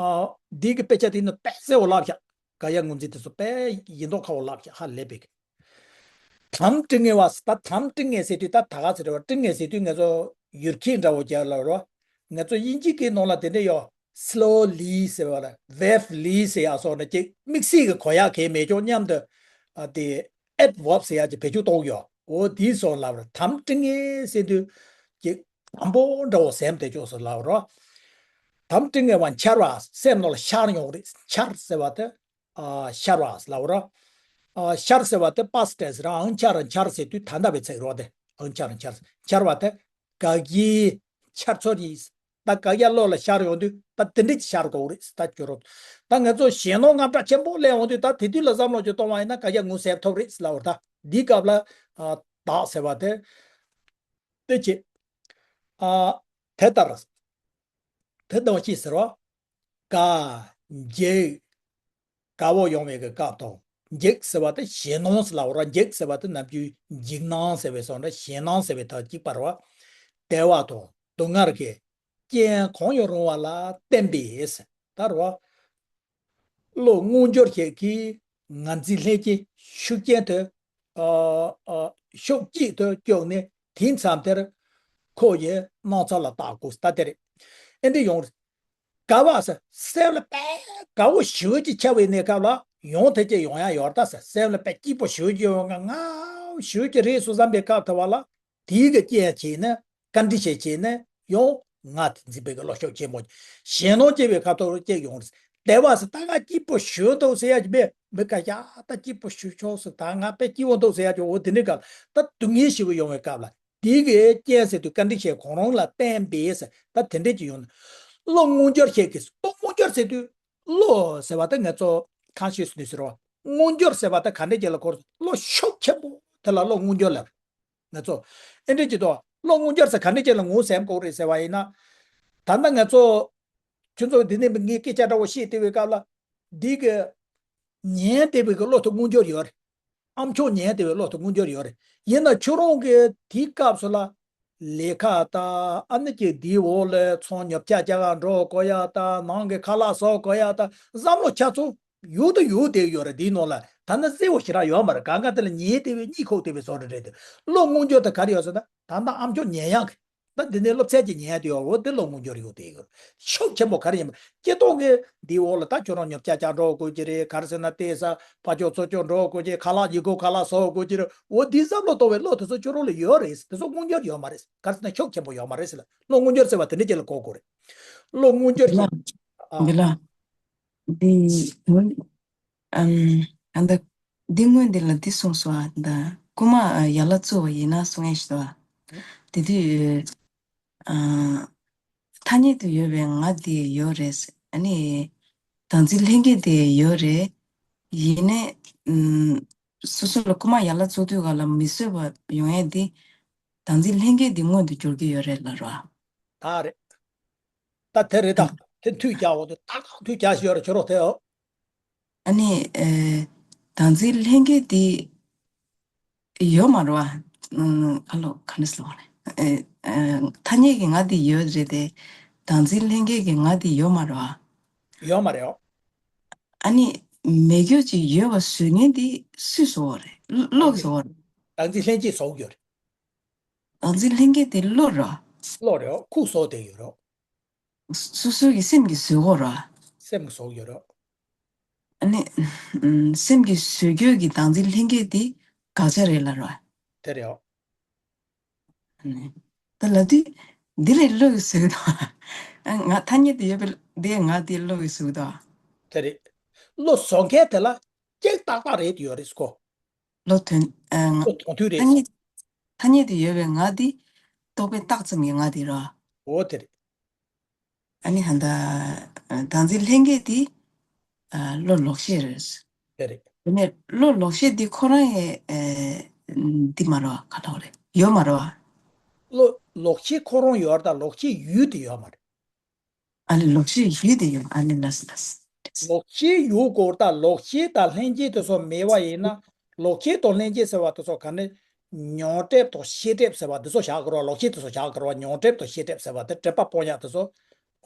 ཨ། འདི་གི་དཔེ་ཆ་དེ་ནི་དཔེ་གསལ་བོ་ལབ་ཤག་དགག་དབྱེ་ངོ་ཚ་དེ་ཚོ་དཔེ་ཡིན་མདོག་ཁ་བོ་ལབ་ཤག་ཧ་ལས་པའི་གི། དམ་སྤྲིང་ངེ་བ་ད་དམ་སྤྲིང་ངེ་ཟེར་དུས་ད་ད་ག་ཚོད་རེད་བ། སྤྲིང་ངེ་ཟེར་དུས་ང་ཚོ་ཡུལ་སྐད་འདྲ་བོ་རྒྱག་ལ་རོ། ང་ཚོ་དབྱིན་ཇི་སྐད་ནང་ལ་དེ་འདྲ་ཡོད། slowly ཟེར་བ་ལ་wavily ཟེར་ཡ་སོགས་ནི་ཅིག་དམིགས་བསལ་གྱི་གོ་ཡག་གང་མེད་ཀྱང་མཉམ་དུ། ཨ། དེ་adverb ཟེར་ཡ་ཅིག་བེད་སྤྱོད་གཏོང་གི་ཡོད། འོ་དེའི་སོགས་ལབ་ར། དམ་སྤྲིང་ངེ་ཟེར་དུས་ཅིག་དམ་པོ་འདྲ་བོ་སེམས་དེ་ཅོག་སུ་ལབ་རོ། དམ་སྤྲིང་ངེ་བ་འཆར་བ་སེམས་ནང་ལ་ཤར་ཡོང་རེད། འཆར་ཟེར་བ་དེ། ཨ། ཤར་བ་ལབ་རོ། ཨ། ཤར་ཟེར་བ་དེ་past tense ར། འཆར་འཆར་ཟེར་དུས་ད་ལྟ་བའི་ཚིག་རོ་དེ། འཆར་འཆར་འཆར་བ་དེ། དགག་དབྱེ་འཆར་ཚུལ་ཡིན། ད་དགག་དབྱེ་བློ་ལ་ཤར་ཡོང་དུས་ད་དེ་འདྲ་ཅིག་ཤར་དགོས་རེད། ད་ཁྱོད་རང་ད་ང་ཚོ་ཞེད་སྣང་དངངས་སྐྲག་ཆེན་པོ་སླེབས་ཡོང་དུས་ད་དེ་དུས་ལ་བསམ་བློ་ཅིག་གཏོང་བ་ཡིན་ན་དགག་དབྱེ་ངོ་ཚ་ཐུབ་རེད་ལབ་པ་རེད། ད་འདིའི་སྐབས་ལ། ཨ། བདག་ཟེར་བ་དེ། དེ་ཅི། ཨ། དེ་ལྟར། དེ་ལྟ་བུ་ཅི་ཟེར་བ། དགག་འཇིགས། དགའ་བོ་ཡོང་བའི་གི་སྐབས་དང་། འཇིགས་ཟེར་བ་དེ་ཞེད་སྣང་ཟེར་ལབ་ར། འཇིགས་ཟེར་བ་དེ་ནམ་རྒྱུན་འཇིགས་སྣང་ཟེར་བའི་སོགས་འདྲ། ཞེད་སྣང་ཟེར་བའི་ཐག་གཅིག་པ་རེད་བ། བདེ་བ་དང་སྡུག་བསྔལ་གྱི་རྐྱེན་གང་ཡང་རུང་བ་ལ་བརྟེན་པས་ཟེར། ད་རེད་བ། བློ་མངོན་གྱུར་ཞིག་གིས་ངར་འཛིན་ལྷན་སྐྱེས་ཤུགས་རྐྱེན་དུ། ཨ། ཨ། ཤུགས་གཅིག་ཏུ་བཅུག་ནས་དེ་མཚམས་དེར་ཁོ་ཡི་སྣང་ཚུལ་ལ་བལྟ་དགོས། ད་དེ་རེད། ཨེ་འདྲ་ཡོང་། དགའ་བ་ཟེར་སེམས་ལ་དཔེ་དགའ་བོ་ཞེ་པོ་ཅིག་ཆགས་པའི་གནས་སྐབས་ལ་ཡང་དེ་ཅིག་ཡོང་ཡ་ཡོད་ད་ཟེར། སེམས་ལ་དཔེ་སྐྱིད་པོ་ཞེ་པོ་ཅིག་ཡོང་ག་ང་ཞེ་པོ་ཅིག་རེད་བསམ་པའི་སྐབས་དེ་བ་ལ། དེའི་གི་རྐྱེན་བྱས་ནས་བཀའ་འདྲི་བྱས་བྱས་ནས་ཡང་ང་དེ་འཛིན་པའི་གི་བློ་ཤུགས་ཆེན་པོ། ཞེད་སྣང་སྐྱེ་བའི་ཁ་ཐོག་རུ་སྐྱེ་ཡོང་རེད། བདེ་བ་ཟེར་ད་ང་སྐྱིད་པོ་ཞེ་པོ་འདུག་ཟེར་ཡ་ཅིག་མེད། མི་ཁ་ཤས་ད་སྐྱིད་པོ་ཞེ་པོ་ཆོག་ཟེར། ད་ང་དཔེ་སྐྱིད་པོ་འདུག་ཟེར་ཡ་ཅིག་འོ་དེ་འདྲའི་སྐབས་ད་སྡུག་བསྔལ་ཞེ་པོ་ཡོང་བའི་སྐབས་ལ། དེའི་གི་རྐྱེན་ཟེར་དུས་བཀའ་འདྲི་བྱས་གང་རུང་ལ་བརྟེན་པས་ཟེར། ད་དེ་འདྲས་ཅིག་ཡོང་ན། བློ་མངོན་གྱུར་ཞིག་གིས། བློ་མངོན་གྱུར་ཟེར་དུས། བློ་ཟེར་བ་ད་ང་ཚོ་consciousness ཟེར་བ། མངོན་གྱུར་ཟེར་བ་ད་ག་འདྲས་ཅིག་ལ་གོ་རེད། བློ་ཤུགས་ཆེན་པོ་དེ་ལ་བློ་མངོན་གྱུར་ལབ། ང་ཚོ་ཨེ་འདྲས་ཅིག་ཏོ། བློ་མངོན་གྱུར་ཟེར་ག་འདྲས་ཅིག་ལ་ངོ་ཚ་དགོས་རེད་ཟེར་བ་ཡིན་ན། ད་ལྟ་ང་ཚོ་ཁྱོད་ཚོ་འདི་ནས་ངའི་སྐད་ཆ་འདྲ་བོ་བཤད་བསྡད་པའི་སྐབས་ལ། འདི་གི་ཉན་བསྡད་པའི་གི་བློ་དེ་མངོན་གྱུར་ཡོད་རེད། ཨ་མཆོག་ཉན་བསྡད་པའི་བློ་དེ་མངོན་གྱུར་ཡོད་རེད། ཡིན་ན་ཁྱོད་རང་གི་དེའི་སྐབས་སུ་ལ་ལས་ཀ་དང་། ཨ་ནི་ཅིག་འདིའི་འོག་ལ་ཚོང་ཉོ་ཆ་རྒྱག་ག་འགྲོ་དགོས་ཡ་དང་། ནང་གི་ཁ་ལག་བཟོ་དགོས་ཡ་དང་། བསམ་བློ་ཆ་ཚང་ཡོད་དང་ཡོད་བསྡད་ཡོད་རེད། འདིའི་ནང་ལ་ད་ནི་གསལ་བོ་ཞེ་དྲག་ཡོད་མ་རེད། གང་ག་དེ་ལ་ཉན་བསྡད་པའི་གཉིད་ཁུག་བསྡད་པའི་བཟོ་འདྲ་རེད་དེ། བློ་མངོན་གྱུར་དེ་ག་རེ་ཡོད་ཟེར་ན། ད་ལྟ་ཨ་མཆོག་ཉན་ཡག་གི། ད་འདི་ནས་སློབ་ཚན་གྱི་ཉན་ཡ་དེ་ཡོད། འོ་དེ་བློ་མངོན་གྱུར་ཡོད་དེ་ཡོད། ཤུགས་ཆེན་པོ་ག་རེ་ཡིན་པ། སྤྱིར་བཏང་གི་འདིའི་འོག་ལ་ད་ཁྱོད་རང་ཉོ་ཆ་རྒྱག་འགྲོ་དགོས་ཀྱི་རེད། ག་རེ་ཟེར་ན་ལྟས་ས་ཕར་ཕྱོགས་ཚུར་ཕྱོགས་འགྲོ་དགོས་ཀྱི། ཁ་ལག་ཡི་གུ་ཁ་ལག་བཟོ་དགོས་ཀྱི་རེད། འོ་འདི་བསམ་བློ་གཏོང་བའི་བློ་དེ་ཚོ་ཁྱོད་རང་ལ་ཡོད་རེད། དེ་ཚོ་མངོན་གྱུར་ཡོད་མ་རེད། ག་རེ་ཟེར་ན་ཤུགས་ཆེན་པོ་ཡོད་མ་རེད་ཟེར་ལ། བློ་མངོན་གྱུར་ཟེར་བ་དེ་འདྲ་ཅིག་ལ་གོ་དགོས་རེད། བློ་མངོན་གྱུར་ཞིག་འདི་ལ། འདི་ལ། འདི། ཨམ། ཨ་ད། འདི་སྔོན་འདི་ལ་འདི་གསུངས་སོང་ཨ། ད་རྐུ་མ་ཡར་ལ་བཙུགས་པ་ཡིན་ན་གསུང་ཡས་ཞིག་འདུག་ཨ། དེ་དུས། ཨ། ཐ་སྙད་དུ་ཡོད་པའི་ང་དེ་ཡོད་རེད། ཨ་ནི། བདག་འཛིན་ལྷན་སྐྱེས་དེ་ཡོད་རེད། ཡིན་ནའི། ཨམ། སོ་སོ་ལ་རྐུ་མ་ཡར་ལ་བཙུགས་དུས་ག་ལ་མི་བཟོད་པ་ཡོང་ཡས་དེ། བདག་འཛིན་ལྷན་སྐྱེས་དེ་མངོན་དུ་འགྱུར་གྱི་ཡོད་རེད་ལབ་ར། ད་རེད། ད་དེ་རེད་ད། དེ་མཐུད་རྒྱག་འོ་དེ་ཏག་ཏག་མཐུད་རྒྱག་ཞིག་ཡོད་རེད། ཁྱོད་རོགས་དེ་ཨོ། ཨ་ནི། ཨེ། བདག་འཛིན་ལྷན་སྐྱེས་དེ་ཡོད་མ་རེད་བ། ཨ་ལོ་ག་འདྲ་ཟེར་བ་རེད། ཨེ། ཨེ། ཐ་སྙད་ཀྱི་ང་དེ་ཡོད་རེད་དེ། བདག་འཛིན་ལྷན་སྐྱེས་ཀྱི་ང་དེ་ཡོད་མ་རེད་བ། ཡོད་མ་རེད་ཨོ། ཨ་ནི། མེད་རྒྱུ་ཅིག་ཡོད་པ་བཟོ་མཁན་དེ་སུས་བཟོ་བ་རེད། བློས་བཟོ་བ་རེད། བདག་འཛིན་ལྷན་སྐྱེས་བཟོ་གི་ཡོད་རེད། བདག་འཛིན་ལྷན་སྐྱེས་དེ་བློ་ར། བློ་རེད། ཁུག་སོགས་དེ་ཡོད་རེད། སོ་སོ་གི་སེམས་ཀྱིས་བཟོས་ཡོད་ར། སེམས་ཀྱིས་བཟོས་ཡོད་རེད། ཨ་ནི། ཨམ། སེམས་ཀྱི་བཟོད་གོས་ཀྱི་བདག་འཛིན་ལྷན་སྐྱེས་དེ་དགག་བྱ་རེད་ལབ་རོ། དེ་རེད་ཨོ། ཨ་ནི། ད་ལབ་དུས་འདི་ལས་བློ་གིས་བཟོད་དོ། ཨ། ང་ཐ་སྙད་དུ་ཡོད་པའི་དེ་ང་དེ་བློ་གིས་བཟོད་དོ། དེ་རེད། བློ་བཟོད་མཁན་དེ་ལ་ཀྱག་ཏག་ཏག་རེད་ཡོད་རེད་ཀོ། བློ་དོན། ཨ། ང་བློ་མཐོང་ཐོས་རེད། ཐ་སྙད་ཐ་སྙད་དུ་ཡོད་པའི་ང་དེ་རྟོག་པས་བཏགས་ཙམ་གྱི་ང་དེ་རོ། འོ་དེ་རེད། ཨ་ནི་ཧ་ད། བདག་འཛིན་ལྷན་སྐྱེས་དེ། ཨ། བློ་ལོག་ཤེས་རེད། དེ་རེད། དེ་ནས་བློ་ལོག་ཤེས་འདི་ཁོ་རང་ཡང་། ཨེ། འདི་མ་རེད་པ། ག་ལབ་དགོས་རེད། ཡོད་མ་རེད་པ། བློ་ལོག་ཤེས་ཁོ་རང་ཡོད་རེད་ད་ལོག་ཤེས་ཡུལ་དེ་ཡོད་མ་རེད། ཨ་ནི་ལོག་ཤེས་ཡུལ་དེ་ཡོད། ཨ་ནི་ལགས་སོ་ལགས་སོ། ལོག་ཤེས་ཡུལ་དགོས་རེད་ད་ལོག་ཤེས་དང་ལྷན་སྐྱེས་དེ་ཚོ་མེད་པ་ཡིན་ན། ལོག་ཤེས་དང་ལྷན་སྐྱེས་ཟེར་བ་དེ་ཚོ་ག་ནས་མྱོང་སྒྲིབ་དང་ཤེས་སྒྲིབ་ཟེར་བ་འདི་ཚོ་བཞག་དགོས་རེད་པ། ལོག་ཤེས་དེ་ཚོ་བཞག་དགོས་རེད་པ། མྱོང་སྒྲིབ་དང་ཤེས་སྒྲིབ་ཟེར་བ་དེ་སྒྲིབ་པ་སྤོང་ཡག་དེ་ཚོ།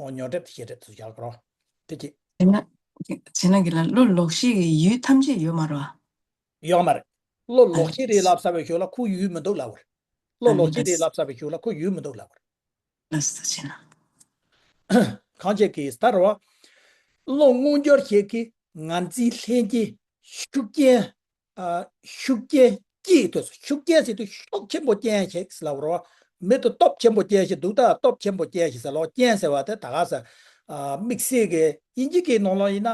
འོ། མྱོང་སྒྲིབ་དང་ཤེས་སྒྲིབ་དེ་ཚོ་བཞག་དགོས་རེད་པ། དེ་གཅིག་བྱས་ན། བྱས་ན་གི་ལ་བློ་ལོག་ཤེས་ཀྱི་ཡུལ་ཐམས་ཅད་ཡོད་མ་རེད་པ། ཡོད་མ་རེད། བློ་ཨ་ལོག་ནི། ཤེས་རེད་ལབ་ཚར་བའི་གཞུག་ལ་ཁོ་ཡུལ་མི་འདུག་ལབ་པ་རེད། བློ་ཨ་ནི་ལོག་ཤེས་རེད་ལགས། ལབ་ཚར་བའི་གཞུག་ལ་ཁོ་ཡུལ་མི་འདུག་ལབ་པ་རེད། ལགས་སོ་བྱས་ན། གང་བྱེད་ཀྱི་ད་རེད་པ། བློ་མངོན་གྱུར་ཤེས་ཀྱི་ངར་འཛིན་ལྷན་སྐྱེས་ཤུགས་རྐྱེན། ཨ། ཤུགས་རྐྱེན་སྐྱེས་དུས་སུ། ཤུགས་རྐྱེན་ཟེར་དུས་ཤུགས་ཆེན་པོ་རྐྱེན་ཞིག་ལབ་པ་རེད་པ། མི་དེ་སྟོབས་ཆེན་པོ་ཅན་ཞིག་འདུག་ད་སྟོབས་ཆེན་པོ་ཅན་ཞིག་ཟེར་ལབ་པ། རྐྱེན་ཟེར་བ་དེ་ད་ག་ཟེར། ཨ། དམིགས་བསལ་གྱི་དབྱིན་ཇི་གི་ནང་ལོགས་ཡིན་ན།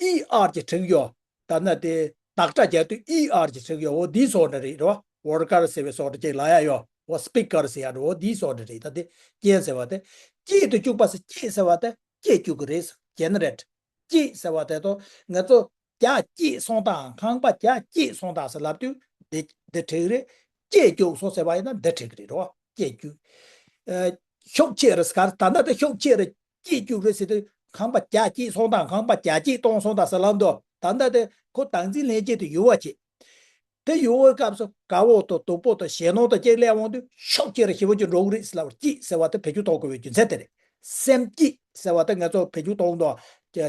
ཨི་ཨར་གྱི་ཕྲེང་ཡོད། ད་ནི་དེ་དག་སྒྲ་རྒྱག་དུས་ཨི་ཨར་གྱི་ཕྲེང་ཡོད། འོ་འདི་བཟོ་འདྲ་རེད་རོ། ཝོར་ཀར་ཟེར་བའི་བཟོ་འདྲ་ཅིག་ལབ་ཡག་ཡོད། འོ་སི་པི་ཀར་ཟེར་ཡག་འདྲ། འོ་འདི་བཟོ་འདྲ་རེད། ད་དེ་རྐྱེན་ཟེར་བ་དེ། སྐྱེས་དུ་བཅུག་པ་ཟེར། སྐྱེས་ཟེར་བ་དེ་སྐྱེ་བཅུག་གི་རེད། ཇེ་ནེ་རེ་ཊི། སྐྱེས་ཟེར་བ་དེ་ཚོ་ང་ཚོ་རྒྱ་སྐྱེགས་སོང་དང་ཁང་པ་རྒྱ་སྐྱེགས་སོང་དང་ཟེར་ལབ་དུས་འདི་འདི་འགྲིག་རེད། སྐྱེ་བཅུག་སོང་ཟེར་བ་ཡིན་ན་འདི་འགྲིག་རེད་རོ། སྐྱེ་བཅུག་ཨ། ཤུགས་ཆེ་རེད་ཟེར། ད་ལྟ་དེ་ཤུགས་ཆེ་རེད། སྐྱེ་བཅུག་རེད་ཟེར་དུས་ཁང་པ་རྒྱ་སྐྱེགས་སོང་དང་ཁང་པ་རྒྱ་སྐྱེགས་གཏོང་སོང་དང་ཟེར་ལབ་འདུག་ད་ལྟ་དེ་ཁོ་བདག་འཛིན་ལྷན་སྐྱེས་དེ་ཡོད་པ་བྱེད། དེ་ཡོད་པའི་སྐབས་སུ་དགའ་པོ་དང་སྡུག་པོ་དང་ཞེད་སྣང་དང་གཅིག་སླེབས་འོང་དུས་ཤུགས་ཆེ་རུ་ཞེ་པོ་ཅིག་འགྲོ་གི་རེད་ཟེར་ལབ་པ། སྐྱེས་ཟེར་བ་དེ་བེད་སྤྱོད་གཏོང་དགོས་པའི་རྒྱུ་མཚན་དེ་རེད། སེམས་སྐྱིད་ཟེར་བ་དེ་ང་ཚོ་བེད་སྤྱོད་གཏོང་དུས་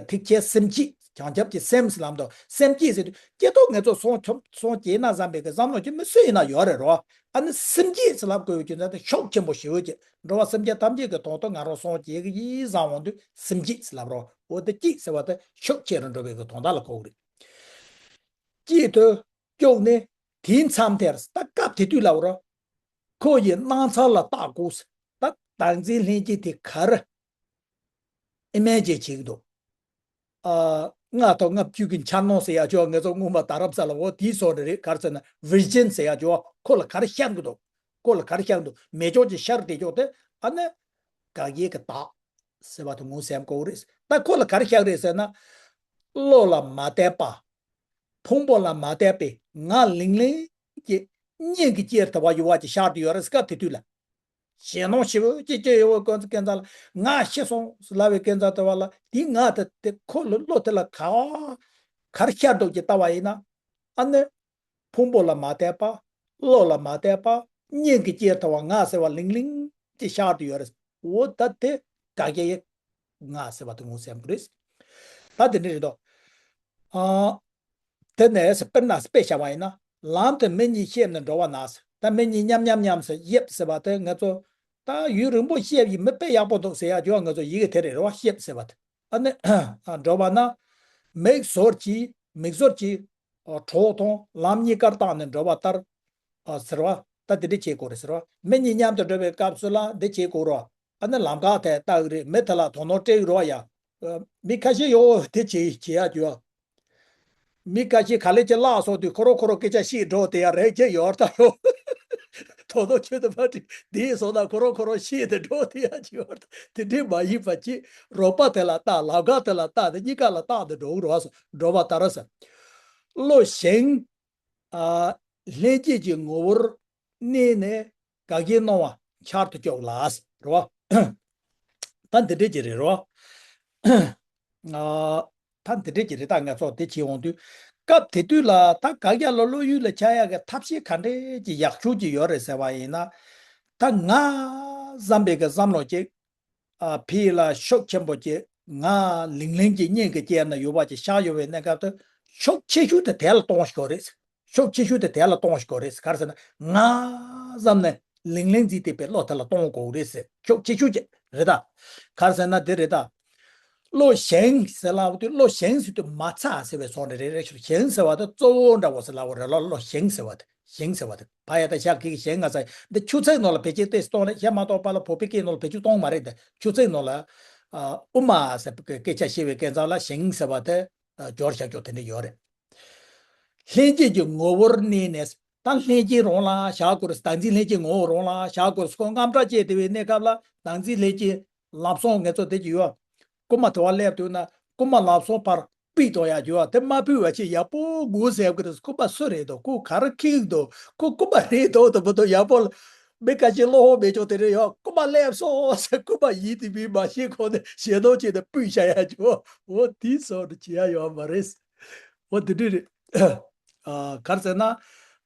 ཐེག་ཆེན་སེམས་སྐྱིད་བྱང་ཆུབ་ཀྱི་སེམས་ཟེར་ལབ་འདུག་སེམས་སྐྱིད་ཟེར་དུས་སྐྱིད་ཏོ་ང་ཚོ་སོང་ཆོམ་སོང་སྐྱིད་ན་བསམ་པའི་གི་བསམ་བློ་ཅིག་མི་སུ་ཡིན་ན་ཡོད་རེད་རོ། ཨ་ནི་སེམས་སྐྱིད་ཟེར་ལབ་དགོས་པའི་རྒྱུ་མཚན་དེ་ཤུགས་ཆེན་པོ་ཞེ་པོ་ཅིག་འགྲོ་བ་སེམས་ཅན་ཐམས་ཅད་ཀྱི་དོན་དུ་ང་རང་སོང་སྐྱིད་གི་ཡིན་བསམ་འོང་དུས་སེམས་སྐྱིད་ཟེར་ལབ་རོ། འོ་དེ་སྐྱིད་ཟེར་བ་དེ་ཤུགས་ཆེ་རུ་འགྲོ་བའི་གི་དོན་དག་ལ་གོ་གི་རེད། སྐྱིད་དུ། བཅུག་ནས་དེའི་མཚམས་དེར། ད་སྐབས་དེ་དུས་ལབ་རོ། ཁོ་ཡི་སྣང་ཚར་ལ་བརྟག་དགོས། ད་བདག་འཛིན་ལྷན་སྐྱེས་དེ་ག་རེ་ཨི་མེ་ཇིན་བྱེད་ཀྱི་འདུག་ཨ། ལྔ་དང་ལྔ་བཅུ་གི་འཆར་སྣང་ཟེར་ཡག་ཅིག་ང་ཚོ་སྔོན་མ་རྡ་རམ་ས་ལ་འོ་དེའི་བཟོ་འདྲ་རེད། ག་རེ་ཟེར་ན་བི་ཞན་ཟེར་ཡག་ཅིག་ཁོ་ལ་ག་རེ་ཤར་གྱི་འདུག་ཁོ་ལ་ག་རེ་ཤར་གྱི་འདུག་མེད་ཕྱོགས་ཀྱི་ཤར་བསྡད་ཕྱོགས་དེ། ཨ་ནི་དགག་བྱའི་གི་བདག་ཟེར་བ་དེ་ངོས་ཟིན་དགོས་རེད། ད་ཁོ་ལ་ག་རེ་ཤར་རེད་ཟེར་ན། བློ་ལ་མ་བརྟགས་པ། ཕུང་པོ་ལ་མ་བརྟགས་པའི་ངར་ལིང་ལིང་གི་གཉེན་གྱི་དཀྱིལ་དུ་བ་ཡོད་པ་ཅིག་ཤར་དུ་ཡོད་རེད། སྐབས་དེ་དུས་ལ། ཞེད་སྣང་ཞེ་པོ་ཅིག་སྐྱེ་ཡོད་པའི་སྐབས་འཛམ་ལ་ང་ཤི་སོང་ལབ་པའི་སྐབས་འཛམ་དུ་བ་ལ་དེ་ང་དེ་དེ་ཁོ་ལ་བློ་དེ་ལ་ག་བ་གར་ཤར་འདུག་ཅེས་ལྟ་བ་ཡིན་ན། ཨ་ནི་ཕུང་པོ་ལ་མ་བརྟགས་པ། བློ་ལ་མ་བརྟགས་པ། གཉེན་གྱི་དཀྱིལ་དུ་བ་ང་ཟེར་བ་ལིང་ལིང་ཅིག་ཤར་དུ་ཡོད་རེད། འོ་ད་དེ་དགག་བྱའི་ང་ཟེར་བ་དེ་ངོས་ཟིན་དགོས་རེད། ད་དེ་འདྲ་རེད་དོ། ཨ། དེ་ནས་དཔེར་ན་དཔེ་བཞག་པ་ཡིན་ན། ལམ་དུ་མི་གཉིས་གཤིབས་ནས་འགྲོ་བ་ན། ད་མི་གཉིས་མཉམ་མཉམ་མཉམ་ཟེར་གཤིབས་ཟེར་བ་དེ་ང་ཚོ་ད་ཡུན་རིང་པོ་གཤིབས་ཡིན་མི་དཔེ་ཡག་པོ་འདུག་ཟེར་ཡག་ཅིག་ང་ཚོ་ཡི་གེ་དེ་རེད་རེད་བ། གཤིབས་ཟེར་བ་དེ། ཨ་ནི་འགྲོ་བ་ན། མིག་ཟུར་གྱིས་མིག་ཟུར་གྱིས་གྲོགས་དང་ལམ་གཉིས་ཀར་བལྟས་ནས་འགྲོ་བ་ལྟར། ཟེར་བ། ད་དེ་འདྲ་བྱེད་དགོས་རེད་ཟེར་བ། མི་གཉིས་མཉམ་དུ་འགྲོ་བའི་སྐབས་སུ་ལ་འདི་བྱེད་དགོས་རེད། ཨ་ནི་ལམ་ཁ་དེ་ལྟ་གི་རེད། མི་དེ་ལ་དོ་སྣང་སྤྲད་ཀྱི་རེད་བ་ཡ། མི་ཁ་ཤས་ཡོད་དེ་བྱེད་བྱེད་ཡག་ཅིག་ཡོད། མི་ཁ་ཤས་ག་ལེ་ཅིག་བརླག་སོང་དུས་ཁོ་རང་ཁོ་རང་སྐད་ཆ་བཤད་འགྲོ་དེ་ཡག་རེད་ཅེས་ཡོད་ད་ཡོད། དོ་དོ་ཁྱོད་དུ་མ་དྲིས་འདི་སོང་ན་ཁོ་རང་ཁོ་རང་བཤད་དེ་འགྲོ་དེ་ཡག་ཅིག་ཡོད། དེ་འདྲས་མ་ཡིན་པ་ཅིག་རོགས་པ་དེ་ལ་བལྟ། ལམ་ཁ་དེ་ལ་བལྟ། དེ་གཉིས་ཀ་ལ་བལྟ་དེ་འགྲོ་གི་རེད་བ། འགྲོ་བ་ལྟར་ཟེར། བློ་ཞིང་། ཨ། ལྷན་སྐྱེས་ཀྱི་ངོ་བོར་གནས་ནས་དགག་བྱའི་སྣང་བ་འཆར་དུ་བཅུག་ལ་ཟེར་བ། ད་འདི་འདྲས་ཀྱི་རེད་རོ། ཨ། ད་འདི་འདྲས་ཀྱི་རེད། ད་ང་ཚོ་དེ་བྱེད་འོང་དུས་སྐབས་དེ་དུས་ལ་ད་དགག་བྱ་ལ་བློ་ཡུལ་ལ་འཆར་ཡག་གི་ཐབས་ཤེས་ག་འདྲས་ཀྱི་ཡག་ཤོས་ཀྱི་ཡོད་རེད་ཟེར་བ་ཡིན་ན། ད་ང་བསམ་པའི་གི་བསམ་བློ་ཅིག་ཨ། ཕི་ལ་ཤུགས་ཆེན་པོ་ཅིག་ང་ལིང་ལིང་གི་གཉེན་གྱི་དཀྱིལ་ན་ཡོད་པ་ཅིག་ཤར་ཡོད་པའི་གནས་སྐབས་དུ་ཤུགས་ཆེ་ཤོས་དེ་དེ་ལ་གཏོང་དགོས་རེད། ཤུགས་ཆེ་ཤོས་དེ་དེ་ལ་གཏོང་དགོས་རེད། ག་རེ་ཟེར་ན་ང་བསམ་ནས་ལིང་ལིང་འཛིན་བསྡད་པའི་བློ་དེ་ལ་གཏོང་དགོས་རེད་ཟེར། ཤུགས་ཆེ་ཤོས་ཅིག་རེད་ད། ག་རེ་ཟེར་ན་དེ་རེད་ད། བློ་ཞན་ཟེར་ལབ་དུས་བློ་ཞན་ཟེར་དུས་མ་ཚ་ཟེར་བའི་ཚོགས་འདྲ་རེད། རེད་ཞུ། ཞན་ཟེར་བ་དེ་གཙོ་བོ་འདྲ་བོ་ཟེར་ལབ་པ་རེད་ལ། བློ་ཞན་ཟེར་བ་དེ། ཞན་ཟེར་བ་དེ་བ་ཡ་ད་ཞག་གི་ཞན་ང་ཚ་འདི་ཆུ་ཚོད་ནང་ལ་བེད་སྤྱོད་ཏེ་གཏོང་ལེ་ཞ་མ་གཏོགས་པ་ལ་བོད་པའི་སྐད་ནང་ལ་བེད་སྤྱོད་གཏོང་མ་རེད། དེ་ཆུ་ཚོད་ནང་ལ་ཨ་དབུ་མ་ཟེར་བའི་སྐད་ཆ་བཤད་པའི་སྐད་ཚང་ལ་ཞན་ཟེར་བ་དེ་སྦྱོར་བྱ་སྐྱོ་དེ་འདྲ་ཡོད་རེད། ལྷན་སྐྱེས་ཀྱི་ངོ་བོར་གནས་ནས། ད་ལྷན་སྐྱེས་རང་ལ་བཞག་དགོས་རེད། བདག་འཛིན་ལྷན་སྐྱེས་ངོ་བོ་རང་ལ་བཞག་དགོས་རེད། ཁོ་དངངས་སྐྲག་སྐྱེས་བསྡད་པའི་གནས་སྐབས་ལ་བདག་འཛིན་ལྷན་སྐྱེས་ལམ་སང་ངེས་ཚོ་དེ་ཅི་ཡོད། རྐུན་མ་དེ་བ་སླེབས་འདུག་ན་རྐུན་མ་ལམ་སང་ཕར་ཕུད་གཏོང་ཡག་ཅིག་ཡོད། དེ་མ་ཕུད་པ་ཆེད་ཡག་པོ་སྒུག་ཟེར་དགོས་རེད། རྐུན་མ་སུ་རེད་འདུག་ཁོ་ག་རེ་ཁེངས་འདུག་ཁོ་རྐུན་མ་རེད་འདུག་དུ་མི་འདུག་ཡག་པོ་ལ། མི་ཁ་ཤས་བློ་ཧོ་མེད་ཅོག་དེ་རེད་ཡོད། རྐུན་མ་སླེབས་སོང་ཟེར་རྐུན་མ་ཡིན་དེ་མིན་མ་ཤེས་གོང་ནས་ཞེད་སྣང་བྱས་ནས་ཕུད་བཞག་ཡག་ཅིག་འོ་དེ་སོགས་ནི་བྱེད་ཡག་ཡོད་མ་རེད། འོ་དེ་འདྲ་རེད། ཨ་ག་རེ་ཟེར་ན།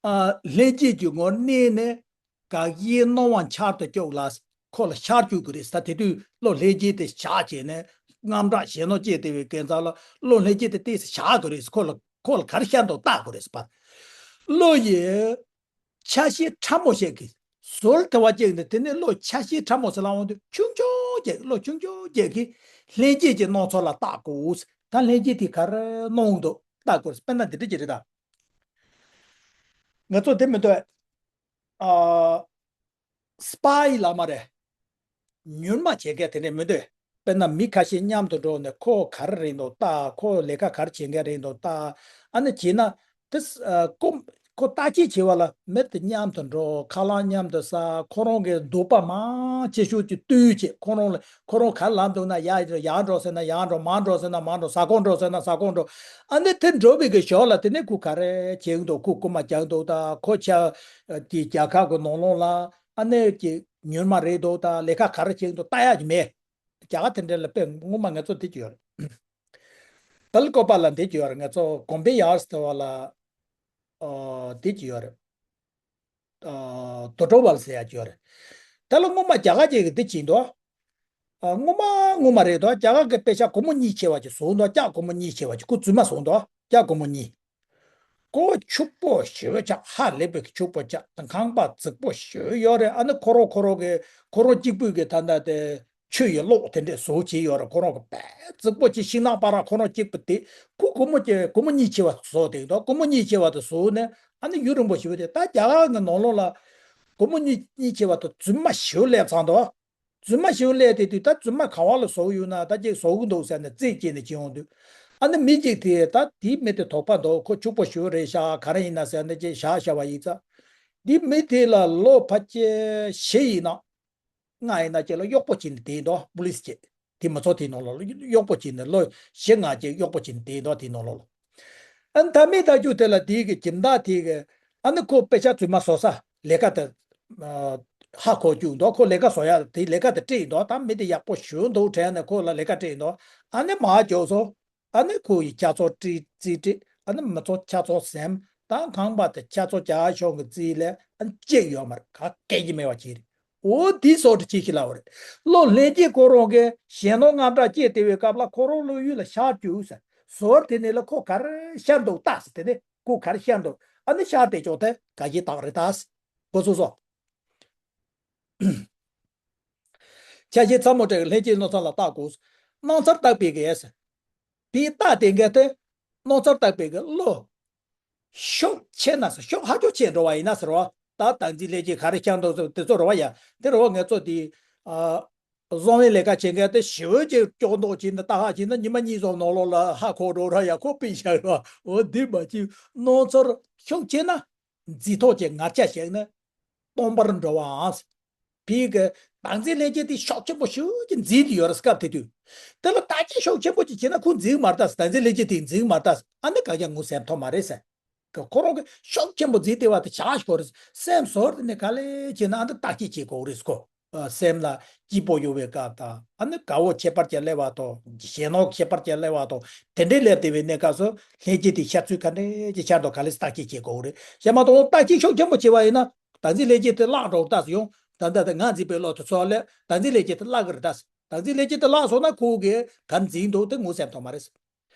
ཨ་ལྷན་སྐྱེས་ཀྱི་ངོར་གནས་ནས་དགག་བྱའི་སྣང་བ་འཆར་དུ་བཅུག་ལ། ཁོ་ལ་འཆར་བཅུག་དགོས་རེད་ཟེར། དེ་དུས་བློ་ལྷན་སྐྱེས་དེ་བཞག་བྱས་ནས་དངངས་སྐྲག་ཞེད་སྣང་སྐྱེས་བསྡད་པའི་གན་ཚ་ལ་བློ་ལྷན་སྐྱེས་དེ་ཏོག་ཙམ་བཞག་དགོས་རེད་ཟེར། ཁོ་ལ་ཁོ་ལ་ག་རེ་ཤར་འདུག་བལྟ་དགོས་རེད་ཟེར་བ། བློ་ཡི་ཆ་ཤས་ཕྲ་མོ་ཞིག་གིས་ཟུར་དེ་བ་ཅིག་ནས་དེ་ནས་བློ་ཆ་ཤས་ཕྲ་མོ་ཟེར་ལ་འོང་དུས་ཆུང་ཆུང་ཅིག་བློ་ཆུང་ཆུང་ཅིག་གིས་ལྷན་སྐྱེས་ཀྱི་སྣང་ཚོར་ལ་བལྟ་དགོས། ད་ལྷན་སྐྱེས་དེ་ག་རེ་སྣང་འདུག་བལྟ་དགོས། དཔེར་ན་འདི་འདྲ་ཅིག་རེད་ད། ང་ཚོ་དེ་མི་འདོད། ཨ་སྤ་ཡི་ལ་མ་རེད། མྱུར་མ་བྱེད་མཁན་དེ་འདྲ་མི་འདོད། དཔེར་ན་མི་ཁ་ཤས་མཉམ་དུ་འགྲོ་ནས་ཁོ་ག་རེ་རེད་འདུག་ལྟ། ཁོ་ལས་ཀ་ག་རེ་བྱེད་མཁན་རེད་འདུག་ལྟ། ཨ་ནི་བྱས་ན་དེ་ཨ་ཁོ་ཁོ་བརྟག་དཔྱད་བྱེད་པ་ལ་མི་དེ་མཉམ་དུ་འགྲོ། ཁ་ལག་མཉམ་དུ་ཟ། ཁོ་རང་གི་འདོད་པ་མང་ཆེ་ཤོས་ཀྱི་བསྟུན་བྱེད། ཁོ་རང་ལ་ཁོ་རང་ག་ལ་འདུག་ན་ཡར་ཡར་འགྲོ་ཟེར་ན་ཡར་འགྲོ། མར་འགྲོ་ཟེར་ན་མར་འགྲོ། ཟ་ཁང་འགྲོ་ཟེར་ན་ཟ་ཁང་འགྲོ། ཨ་ནི་དེ་འགྲོ་བའི་གི་ཞོར་ལ་དེ་ནས་ཁོ་ག་རེ་བྱེད་འདུག་ཁོ་རྐུན་མ་རྒྱག་འདུག་ད་ཁོ་ཆ་དེ་རྒྱལ་ཁབ་གི་ནང་ལོགས་ལ་ཨ་ནི་ཀྱི་མྱུར་མ་རེད་འདུག་ད་ལས་ཀ་ག་རེ་བྱེད་འདུག་ལྟ་ཡག་གི་མེད། རྒྱ་གར་དེ་འདྲ་ལ་དཔེ་ངོ་མ་ང་ཚོ་དེ་ཅི་ཡོད་རེད། ད་ལ་ཀོ་པ་ལ་འདི་ཅི་ཡོད་རེད། ང་ཚོ་གོམ་པའི་ཡར་སྟེ་བ་ལ་ཨ་དེ་ཅི་ཡོད་རེད། ཨ་དོ་ཏྲོ་བལ་ཟེར་ཡག་ཅིག་ཡོད་རེད། དེ་ལ་སྔོན་མ་རྒྱ་གར་ཅིག་གིས་འདི་བྱིན་འདུག་ཨ་སྔོན་མ་སྔོན་མ་རེད་འདུག་རྒྱ་གར་གྱི་དཔེ་ཆ་སྒོར་མོ་གཉིས་ཆེ་བ་ཅིག་བཟོས་འདུག་ལྕགས་སྒོར་མོ་གཉིས་ཆེ་བ་ཅིག་ཁོ་རྫུན་མ་བཟོས་འདུག་ལྕགས་སྒོར་མོ་གཉིས། ཁོ་ཕྱུག་པོ་ཞེ་པོ་ཅིག་ཧ་ལས་པའི་ཕྱུག་པོ་ཅིག་ཁང་པ་རྫིག་པོ་ཞེ་པོ་ཡོད་རེད། ཨ་ནི་ཁོ་རང་ཁོ་རང་གི་ཁོ་རང་གཅིག་པུས་གི་ད་ལྟ་དེ། ཆུ་ཡི་གློག་དེ་འདྲས་བཟོ་བྱས་ཡོད་རེད། ཁོ་རང་གི་དཔེ་རྫིག་པོ་ཅིག་ཤིང་ནགས་པ་ར་ཁོ་རང་གཅིག་པུ་དེ་ཁོ་སྒོར་མོ་ཅིག་སྒོར་མོ་གཉིས་ཆེ་བ་བཟོ་དེ་འདུག་སྒོར་མོ་གཉིས་ཆེ་བ་དེ་བཟོ་ནས་ཨ་ནི་ཡུན་རིང་པོ་ཞིག་བྱས་ཏེ་ད་རྒྱ་གར་གི་ནང་ལོགས་ལ་སྒོར་མོ་གཉིས་གཉིས་ཆེ་བ་དེ་རྫུན་མ་ཞིག་སླེབས་ཚར་འདུག་རྫུན་མ་ཞིག་སླེབས་དེ་དུས་ད་རྫུན་མ་ག་བ་ལ་བཟོ་གི་ཡོད་ན་ད་ཅིག་བཟོ་གི་འདུག་ཟེར་ནས་རྩིས་བྱས་ནས་བྱིན་འོང་དུས་ཨ་ནི་མི་གཅིག་དེ་ད་དེའི་མི་དེ་དོགས་པ་འདུག་ཁོ་ཕྱུག་པོ་ཞིག་རེད་ཤག་ག་རེ་ཡིན་ན་ཟེར་ནས་ཅིག་བཞག་བཞག་པ་ཡིན་ཙང་། འདི་མི་དེ་ལ་ལོ་ཕལ་ཆེར་བཞི་ཡིན་ན། ལྔ་ཡིན་ན་ཅིག་ལ་གཡོག་པོ་བྱེད་ནས་བསྡད་འདུག་པུ་ལིས་ཅིག་དེ་མི་ཚོགས་དེའི་ནང་ལ་གཡོག་པོ་བྱེད་ནས་ལོ་བཞི་ལྔ་ཅིག་གཡོག་པོ་བྱེད་ནས་བསྡད་འདུག་དེའི་ནང་ལ། ཨ་ནི་ད་མི་ད་རྒྱུ་དེ་ལ་དེའི་གི་སྦྱིན་བདག་དེའི་གི་ཨ་ནི་ཁོ་དཔེ་ཆ་རྫུན་མ་བཟོ་ས་ལས་ཀ་དེ་ཧ་གོ་རྒྱུ་འདུག་ཁོ་ལས་ཀ་བཟོ་ཡ་དེ་ལས་ཀ་དེ་སྤྲད་འདུག་ད་མི་དེ་ཡག་པོ་ཞེ་པོ་འདུག་དྲན་ནས་ཁོ་ལ་ལས་ཀ་སྤྲད་འདུག་ཨ་ནི་མར་འགྱོ་སོང་། ཨ་ནི་ཁོ་ཡི་ཁྱད་མཚར་རྩིས་རྩིས་སྤྲད། ཨ་ནི་མི་ཚོ་ཁྱད་མཚར་ཟེར། ད་ཁང་པ་དེ་ཁྱད་མཚར་རྒྱ་གཞུང་གི་རྩིས་ལས་ཨ་ནི་གཅིག་ཡོད་མ་རེད། ག་སྐད་ཀྱི་མེད་པ་ཅིག་རེད། འོ་དེ་སོགས་དེ་ཅིག་ཤི་ལ་འོ་རེད། བློ་ལྷན་སྐྱེས་ཁོ་རང་གི་ཞེད་སྣང་དངངས་སྐྲག་སྐྱེས་བསྡད་པའི་སྐབས་ལ་ཁོ་རང་བློ་ཡུལ་ལ་ཤར་བཅུག་ཟེར། ཟོར་དེ་ནས་ལ་ཁོ་ག་རེ་ཤར་འདུག་ལྟ་ཟེར། དེ་ནས་ཁོ་ག་རེ་ཤར་འདུག་ཨ་ནི་ཤར་དེ་ཅོག་དེ་ག་ཞིག་དག་རེད་ལྟ་ཟེར། གོ་སོང་སོང་། ཆ་ཤས་ཚ་མོ་སྤྲད་ཀྱི་ལྷན་སྐྱེས་སྣང་ཚུལ་ལ་བལྟ་དགོས། སྣང་ཚུལ་བལྟ་བའི་གེ་ཟེར། དེའི་བལྟ་དེ་འགའ་དེ་སྣང་ཚུལ་བལྟ་བའི་གེ་བློ་ཤུགས་ཆེ་ན་ཟེར། ཤུགས་ཧ་ཅང་ཆེ་འགྲོ་བ་ཡིན་ན་ཟེར་བ། ད་བདག་འཛིན་ལས་ཀྱི་ག་རེ་ཤར་འདུག་ཟེར་དེ་ཚོ་རེད་བ་ཡ། དེ་རེད་བ་ངེད་ཚོ་དེ་ཨ། བཟང་བའི་ལས་ཀ་བྱེད་མཁན་དེ་ཞི་བའི་ཅིག་ཀྱོག་མདོག་བྱས་ནས་ལྟ་ཧ་བྱས་ན་ཉི་མ་གཉིས་ཙམ་ནང་ལོགས་ལ་ཧ་གོ་འགྲོ་ར་ཡ་ཁོ་པིན་བཞག་ཡོད་བ། འོ་འདི་མ་བྱེད་སྣང་ཚུལ་ཤུགས་ཆེ་ན། འཛིན་ཐོག་གི་ངར་ཆ་ཞིག་ནི་སྟོང་པར་འགྲོ་བའམ། ཕའི་གི་བདག་འཛིན་ལྷན་སྐྱེས་དེ་ཤུགས་ཆེན་པོ་ཞེ་ཅིག་འཛིན་དུ་ཡོད་རེད་སྐབས་དེ་དུས། དེ་ལ་བརྟག་དཔྱད་ཤུགས་ཆེན་པོ་ཅིག་བྱས་ན་ཁོ་འཛིན་མ་ལྟ། བདག་འཛིན་ལྷན་སྐྱེས་དེ་འཛིན་མ་ལྟ། ཨ་ནི་གང་ཡང་ངོ་སེམས་ཐོག་མ་རེད་ཟེར། ཁོ་རང་གི་ཤུགས་ཆེན་པོ་འཛིན་བསྡད་པ་དེ་བཞག་དགོས་རེད། སེམས་ཟོར་དེ་ནས་ག་ལེ་བྱས་ན་ཨ་ནི་བརྟག་དཔྱད་བྱེད་དགོས་རེད་ཁོ། ཨ་སེམས་ལ་སྐྱིད་པོ་ཡོད་པའི་སྐབས་དང་ཨ་ནི་དགའ་བོ་ཁྱད་པར་ཅན་སླེབས་པ་དང་ཞེད་སྣང་ཁྱད་པར་ཅན་སླེབས་པ་དང་དེ་འདྲའི་སླེབས་བསྡད་པའི་གནས་སྐབས་སུ་ལྷན་སྐྱེས་དེ་ཤར་ཚུལ་ག་འདྲས་ཀྱི་ཤར་དང་ག་ལེ་བརྟག་དཔྱད་བྱེད་དགོས་རེད། བྱས་མ་གཏོགས་བརྟག་དཔྱད་ཤུགས་ཆེན་པོ་བྱས་པ་ཡིན་ན་བདག་འཛིན་ལྷན་སྐྱེས་དེ་བརླག་འགྲོ་ལྟ་སུ་ཡོང་ད་ལྟ་དེ་ང་འཛིན་པའི་བློ་དེ་ཚོ་ལས་བདག་འཛིན་ལྷན་སྐྱེས་དེ་བརླག་གི་རེད་ད། བདག་འཛིན་ལྷན་སྐྱེས་དེ་བརླག་སོང་ན་ཁོ་གིས་ག་འཛིན་འདུག་དེ་ངོ་སེམས་ཐོག་མ་རེད།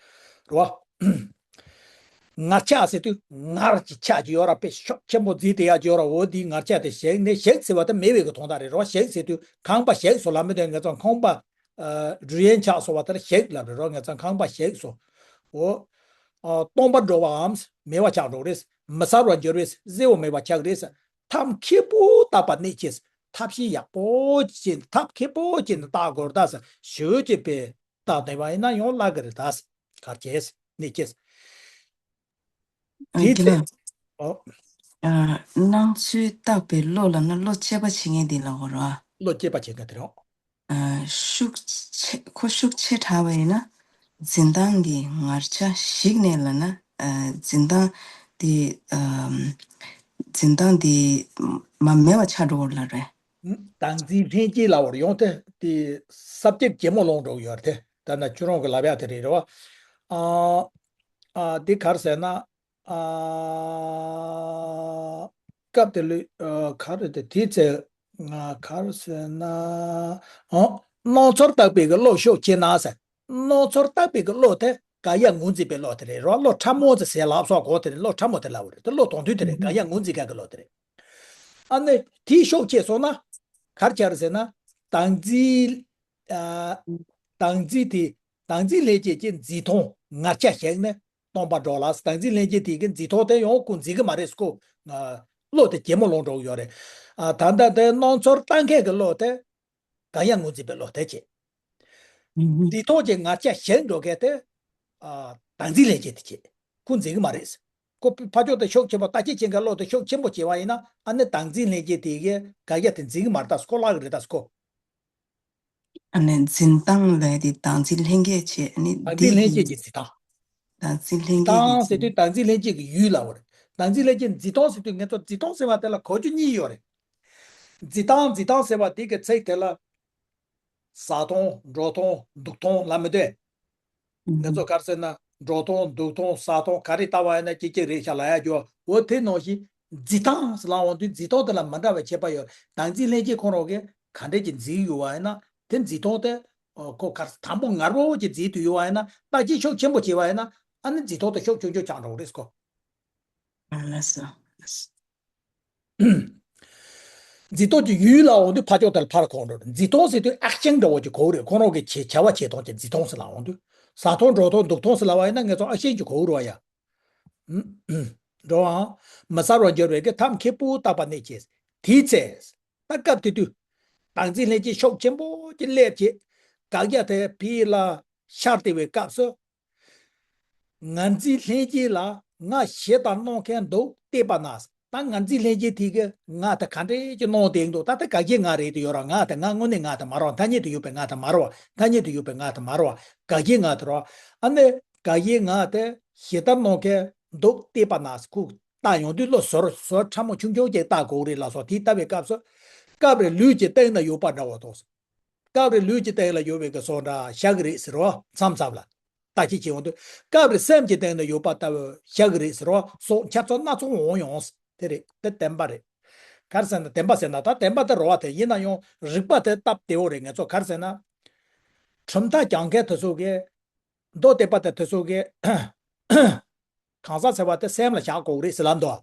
རེད་བ། ངར་ཆ་ཟེར་དུས་ངར་གྱི་ཆ་ཅིག་ཡོད་ར། དཔེ་ཤུགས་ཆེན་པོ་འཛིན་དེ་ཡག་ཅིག་ཡོད་ར། འོ་འདིའི་ངར་ཆ་དེ་ཞེད་ནས་ཞེད་ཟེར་བ་དེ་མེད་པའི་གི་དོན་དག་རེད། རེད་བ། ཞེད་ཟེར་དུས་ཁང་པ་ཞེད་སོང་ལ་མི་དོན་ངེད་ཚོ་ཁང་པ་ རུས་ཡན་ཆག་སོང་བ་དེ་ལ་ཞིག་ལབ་རེད་རོ། ངེད་ཚང་ཁང་པ་ཞིག་སོང་། འོ། སྟོང་པར་འགྲོ་བའམ་མེད་པ་ཆགས་འགྲོ་རེད། མི་གསལ་བར་འགྱུར་བས་གསལ་བོ་མེད་པ་ཆགས་རེད། ཐབས་མཁས་པོ་བརྟག་པ་གནད་ཆེ། ཐབས་ཤེས་ཡག་པོ་ཅིག་ཐབས་མཁས་པོ་ཅིག་ནི་བརྟག་དགོས་རེད་ད། ཞུ་ཅིག་པས་བརྟག་བསྡད་པ་ཡིན་ན་ཡང་བརླག་གི་རེད་ད། གར་ཆེས་གནད་ཆེས། དེའི་ཚེ། ཨོ། སྣང་ཚུལ་བརྟག་པའི་བློ་ལབ་ན་བློ་དཔྱད་པ་བྱེད་མཁན་དེ་ལ་གོ་ར། བློ་དཔྱད་པ་བྱེད་མཁན་དེ་རེད། ཤུགས་ཆེ་ཁོ་ཤུགས་ཆེ་དྲགས་པ་ཡིན་ན་འཛིན་སྟངས་ཀྱི་ངར་ཆ་ཞིག་ནས་ལབ་ན་འཛིན་སྟངས་དེ་འཛིན་སྟངས་དེ་མ་མེད་པ་ཆགས་འགྲོ་གི་རེད། བདག་འཛིན་ལྷན་སྐྱེས་ལབ་པ་ཡོང་དེ་དེ་ས་བཅད་ཇེ་མོ་ལོངས་འགྲོ་གི་ཡོད་རེད་དེ། ད་ན་ཁྱོད་རང་གི་ལབ་ཡག་དེ་རེད་རེད་བ། ཨ་ཨ་དེ་ག་རེ་ཟེར་ན། ཨ། སྐབས་དེ་ལུས་ཨ། ག་རེ་དེ་དེའི་ཚེ་ང་ག་རེ་ཟེར་ན། ཨོ། སྣང་ཚུལ་བརྟག་པའི་གི་བློ་ཤུགས་ཆེ་ན་ཟེར། སྣང་ཚུལ་བརྟག་པའི་གི་བློ་དེ་དགག་ཡ་ངོས་འཛིན་པའི་བློ་དེ་རེད་རོ། བློ་ཕྲ་མོ་ཟེར་ཟེར་ལབ་སོགས་གོ་དེ་རེད། བློ་ཕྲ་མོ་དེ་ལབ་པ་རེད། དེ་བློ་དོན་མཐུན་དེ་རེད། དགག་ཡ་ངོས་འཛིན་མཁན་གི་བློ་དེ་རེད། ཨ་ནི་དེའི་ཤུགས་ཆེ་སོང་ན་ག་རེ་ཆགས་རེད་ཟེར་ན། བདག་འཛིན་ཨ། བདག་འཛིན་དེ་བདག་འཛིན་ལྷན་སྐྱེས་ཀྱི་འཛིན་སྟངས་ངར་ཆ་ཞིག་ནས། སྟོང་པར་འགྲོ་ལ་བདག་འཛིན་ལྷན་སྐྱེས་དེ་གི་འཛིན་སྟངས་དེ་ཡང་ཁོ་འཛིན་གི་མ་རེད་ཁོ། བློ་དེ་ཇེ་མོ་ལོངས་འགྲོ་གི་ཡོད་རེད། ཨ། ད་ལྟ་དེ་སྣང་ཚུལ་བརྟག་མཁན་གི་བློ་དེ་དགག་ཡ་ངོས་འཛིན་པའི་བློ་དེ་བྱེད། འཛིན་སྟངས་ཀྱི་ངར་ཆ་ཞན་འགྲོ་མཁན་དེ། ཨ། བདག་འཛིན་ལྷན་སྐྱེས་དེ་བྱེད། ཁོ་འཛིན་གི་མ་རེད། ཁོ་ཕ་ཕྱོགས་དེ་ཤུགས་ཆེན་པོ་བརྟག་དཔྱད་བྱེད་མཁན་བློ་དེ་ཤུགས་ཆེན་པོ་བྱེད་པ་ཡིན་ན་ཨ་ནི་བདག་འཛིན་ལྷན་སྐྱེས་དེ་གི་དགག་ཡ་དེ་འཛིན་གི་མ་རེད་ད་ཁོ་བརླག་གི་རེད་ད་ཁོ། ཨ་ནི་འཛིན་སྟངས་ལས་དེ་བདག་འཛིན་ལྷན་སྐྱེས་བྱས་ཨ་ནི་བདག་འཛིན་ལྷན་སྐྱེས་ཀྱི་འཛིན་སྟངས། བདག་འཛིན་ལྷན་སྐྱེས་ཀྱི་སྟངས་ཟེར་དུས་བདག་འཛིན་ལྷན་སྐྱེས་ཀྱི་ཡུལ་ལ་བར། བདག་འཛིན་ལྷན་སྐྱེས་འཛིན་སྟངས་ཟེར་དུས་ངེད་ཚོ་འཛིན་སྟངས་ཟེར་བ་དེ་ལ་གོ་རྒྱུ་གཉིས་ཡོད་རེད། འཛིན་སྟངས་འཛིན་སྟངས་ཟེར་བ་དེ་གི་ཚིག་དེ་ལ། བཟའ་སྟངས་འགྲོ་སྟངས་འདུག་སྟངས་ལ་མི་འདོད། ང་ཚོ་ག་རེ་ཟེར་ན་འགྲོ་སྟངས་འདུག་སྟངས་ཟ་སྟངས་ག་རེ་ལྟ་བ་ཡིན་ན་ཅིག་ཅིག་རེད་ཤག་ལབ་ཡ་རྒྱུ་འོ་དེ་ནང་བཞིན་འཛིན་སྟངས་ལ་འོང་དུས་འཛིན་སྟངས་དེ་ལ་མི་འདྲ་བའི་ཁྱད་པར་ཡོད། བདག་འཛིན་ལྷན་སྐྱེས་ཁོ་རང་གིས་ག་འདྲས་ཀྱི་འཛིན་ཡོད་བ་ཡིན་ན་དེ་འཛིན་སྟངས་དེ་ཁོ་ག་རེ་དང་པོ་ངར་པོ་ཅིག་འཛིན་དུ་ཡོད་བ་ཡིན་ན་བརྟག་དཔྱད་ཤུགས་ཆེན་པོ་བྱས་པ་ཡིན་ན་ཨ་ནི་འཛིན་སྟངས་དེ་ཤུགས་ཆུང་ཆུང་ཆགས་འགྲོ་གི་རེད་ཁོ། ལགས་སོ། འཛིན་སྟངས་ཀྱི་ཡུལ་ལ་འོང་དུས་ཕར་ཕྱོགས་དེར་ཕར་གོང་འགྲོ་རེད། འཛིན་སྟངས་ཟེར་དུས་ཨེག་ཤན་འདྲ་བོ་ཅིག་གོ་རེད། ཁོ་རང་གི་བྱེད་བྱ་བ་བྱེད་སྟངས་ཀྱི་འཛིན་སྟངས་ཟེར་ལ་འོང་དུས་ཟ་སྟངས་འགྲོ་སྟངས་འདུག་སྟངས་ཟེར་ལ་བ་ཡིན་ན་ངེད་ཚོ་ཨེག་ཤན་ཅིག་གོ་རུ་བ་ཡ། འགྲོ་འང་། མི་གསལ་བར་འགྱུར་བའི་གི་ཐབས་མཁས་པོ་བརྟག་པ་གནད་ཆེ། དེའི་ཚེ། ད་སྐབས་དེ་དུས། བདག་འཛིན་ལྷན་སྐྱེས་ཤུགས་ཆེན་པོ་ཅིག་སླེབས་བྱས། དགག་བྱ་དེ་ཕི་ལ་ཤར་བསྡད་པའི་སྐབས་སུ། ངར་འཛིན་ལྷན་སྐྱེས་ལ་ང་ཞེ་ལྟར་སྣང་མཁན་འདུག་བལྟས་པ་ན། ད་ངར་འཛིན་ལྷན་སྐྱེས་དེ་གིས་ང་དེ་ག་འདྲས་ཀྱི་སྣང་བསྡད་འདུག་ད་དེ་དགག་བྱའི་ང་རེད་དུ་ཡོད་ར། ང་དེ་ང་དངོས་གནས་ང་དེ་མ་རེད་བ། ཐ་སྙད་དུ་ཡོད་པའི་ང་དེ་མ་རེད་བ། ཐ་སྙད་དུ་ཡོད་པའི་ང་དེ་མ་རེད་བ། དགག་བྱའི་ང་དེ་རེད་བ། ཨ་ནི་དགག་བྱའི་ང་དེ་ཞེ་ལྟར་སྣང་མཁན་འདུག་བལྟས་པ་ན་ཁོ་བལྟ་ཡོང་དུས་བློ་ཟོར་ཟོར་ཕྲ་མོ་ཆུང་ཆུང་ཅིག་བལྟ་དགོས་རེད་ལ་སོགས་དེ་ལྟ་བའི་སྐབས་སུ། སྐབས་རེ་ལུས་ཀྱི་སྟེང་ན་ཡོད་པ་འདྲ་བོ་དང་། སྐབས་རེ་ལུས་ཀྱི་སྟེང་ལ་ཡོད་པའི་གི་སོགས་འདྲ་ཤར་གི་རེད་ཟེར་བ་མཚམས་མཚམས་ལ། བརྟག་དཔྱད་བྱེད་འོང་དུས་སྐབས་རེ་སེམས་ཀྱི་སྟེང་ན་ཡོད་པ་ལྟ་བུ་ཤར་གི་རེད་ཟེར་བ་སོགས་འཆར་ཚུལ་སྣ་ཚོགས་འོང་ཡོང་། དེ་རེད་དེ་བདེན་པ་རེད། ག་རེ་ཟེར་ན་བདེན་པ་ཟེར་ན་ད་བདེན་པ་དེ་རེད་བ། དེ་ཡིན་ན་ཡང་རིགས་པ་དེ་སྟབས་བདེ་བོ་རེད། ངེད་ཚོ་ག་རེ་ཟེར་ན། གྲུབ་མཐའ་སྦྱང་མཁན་དེ་ཚོ་གིས། མདོ་སྡེ་པ་དེ་དེ་ཚོ་གིས། གང་ཟག་ཟེར་བ་དེ་སེམས་ལ་བཞག་དགོས་རེད་ཟེར་ལབ་འདུག་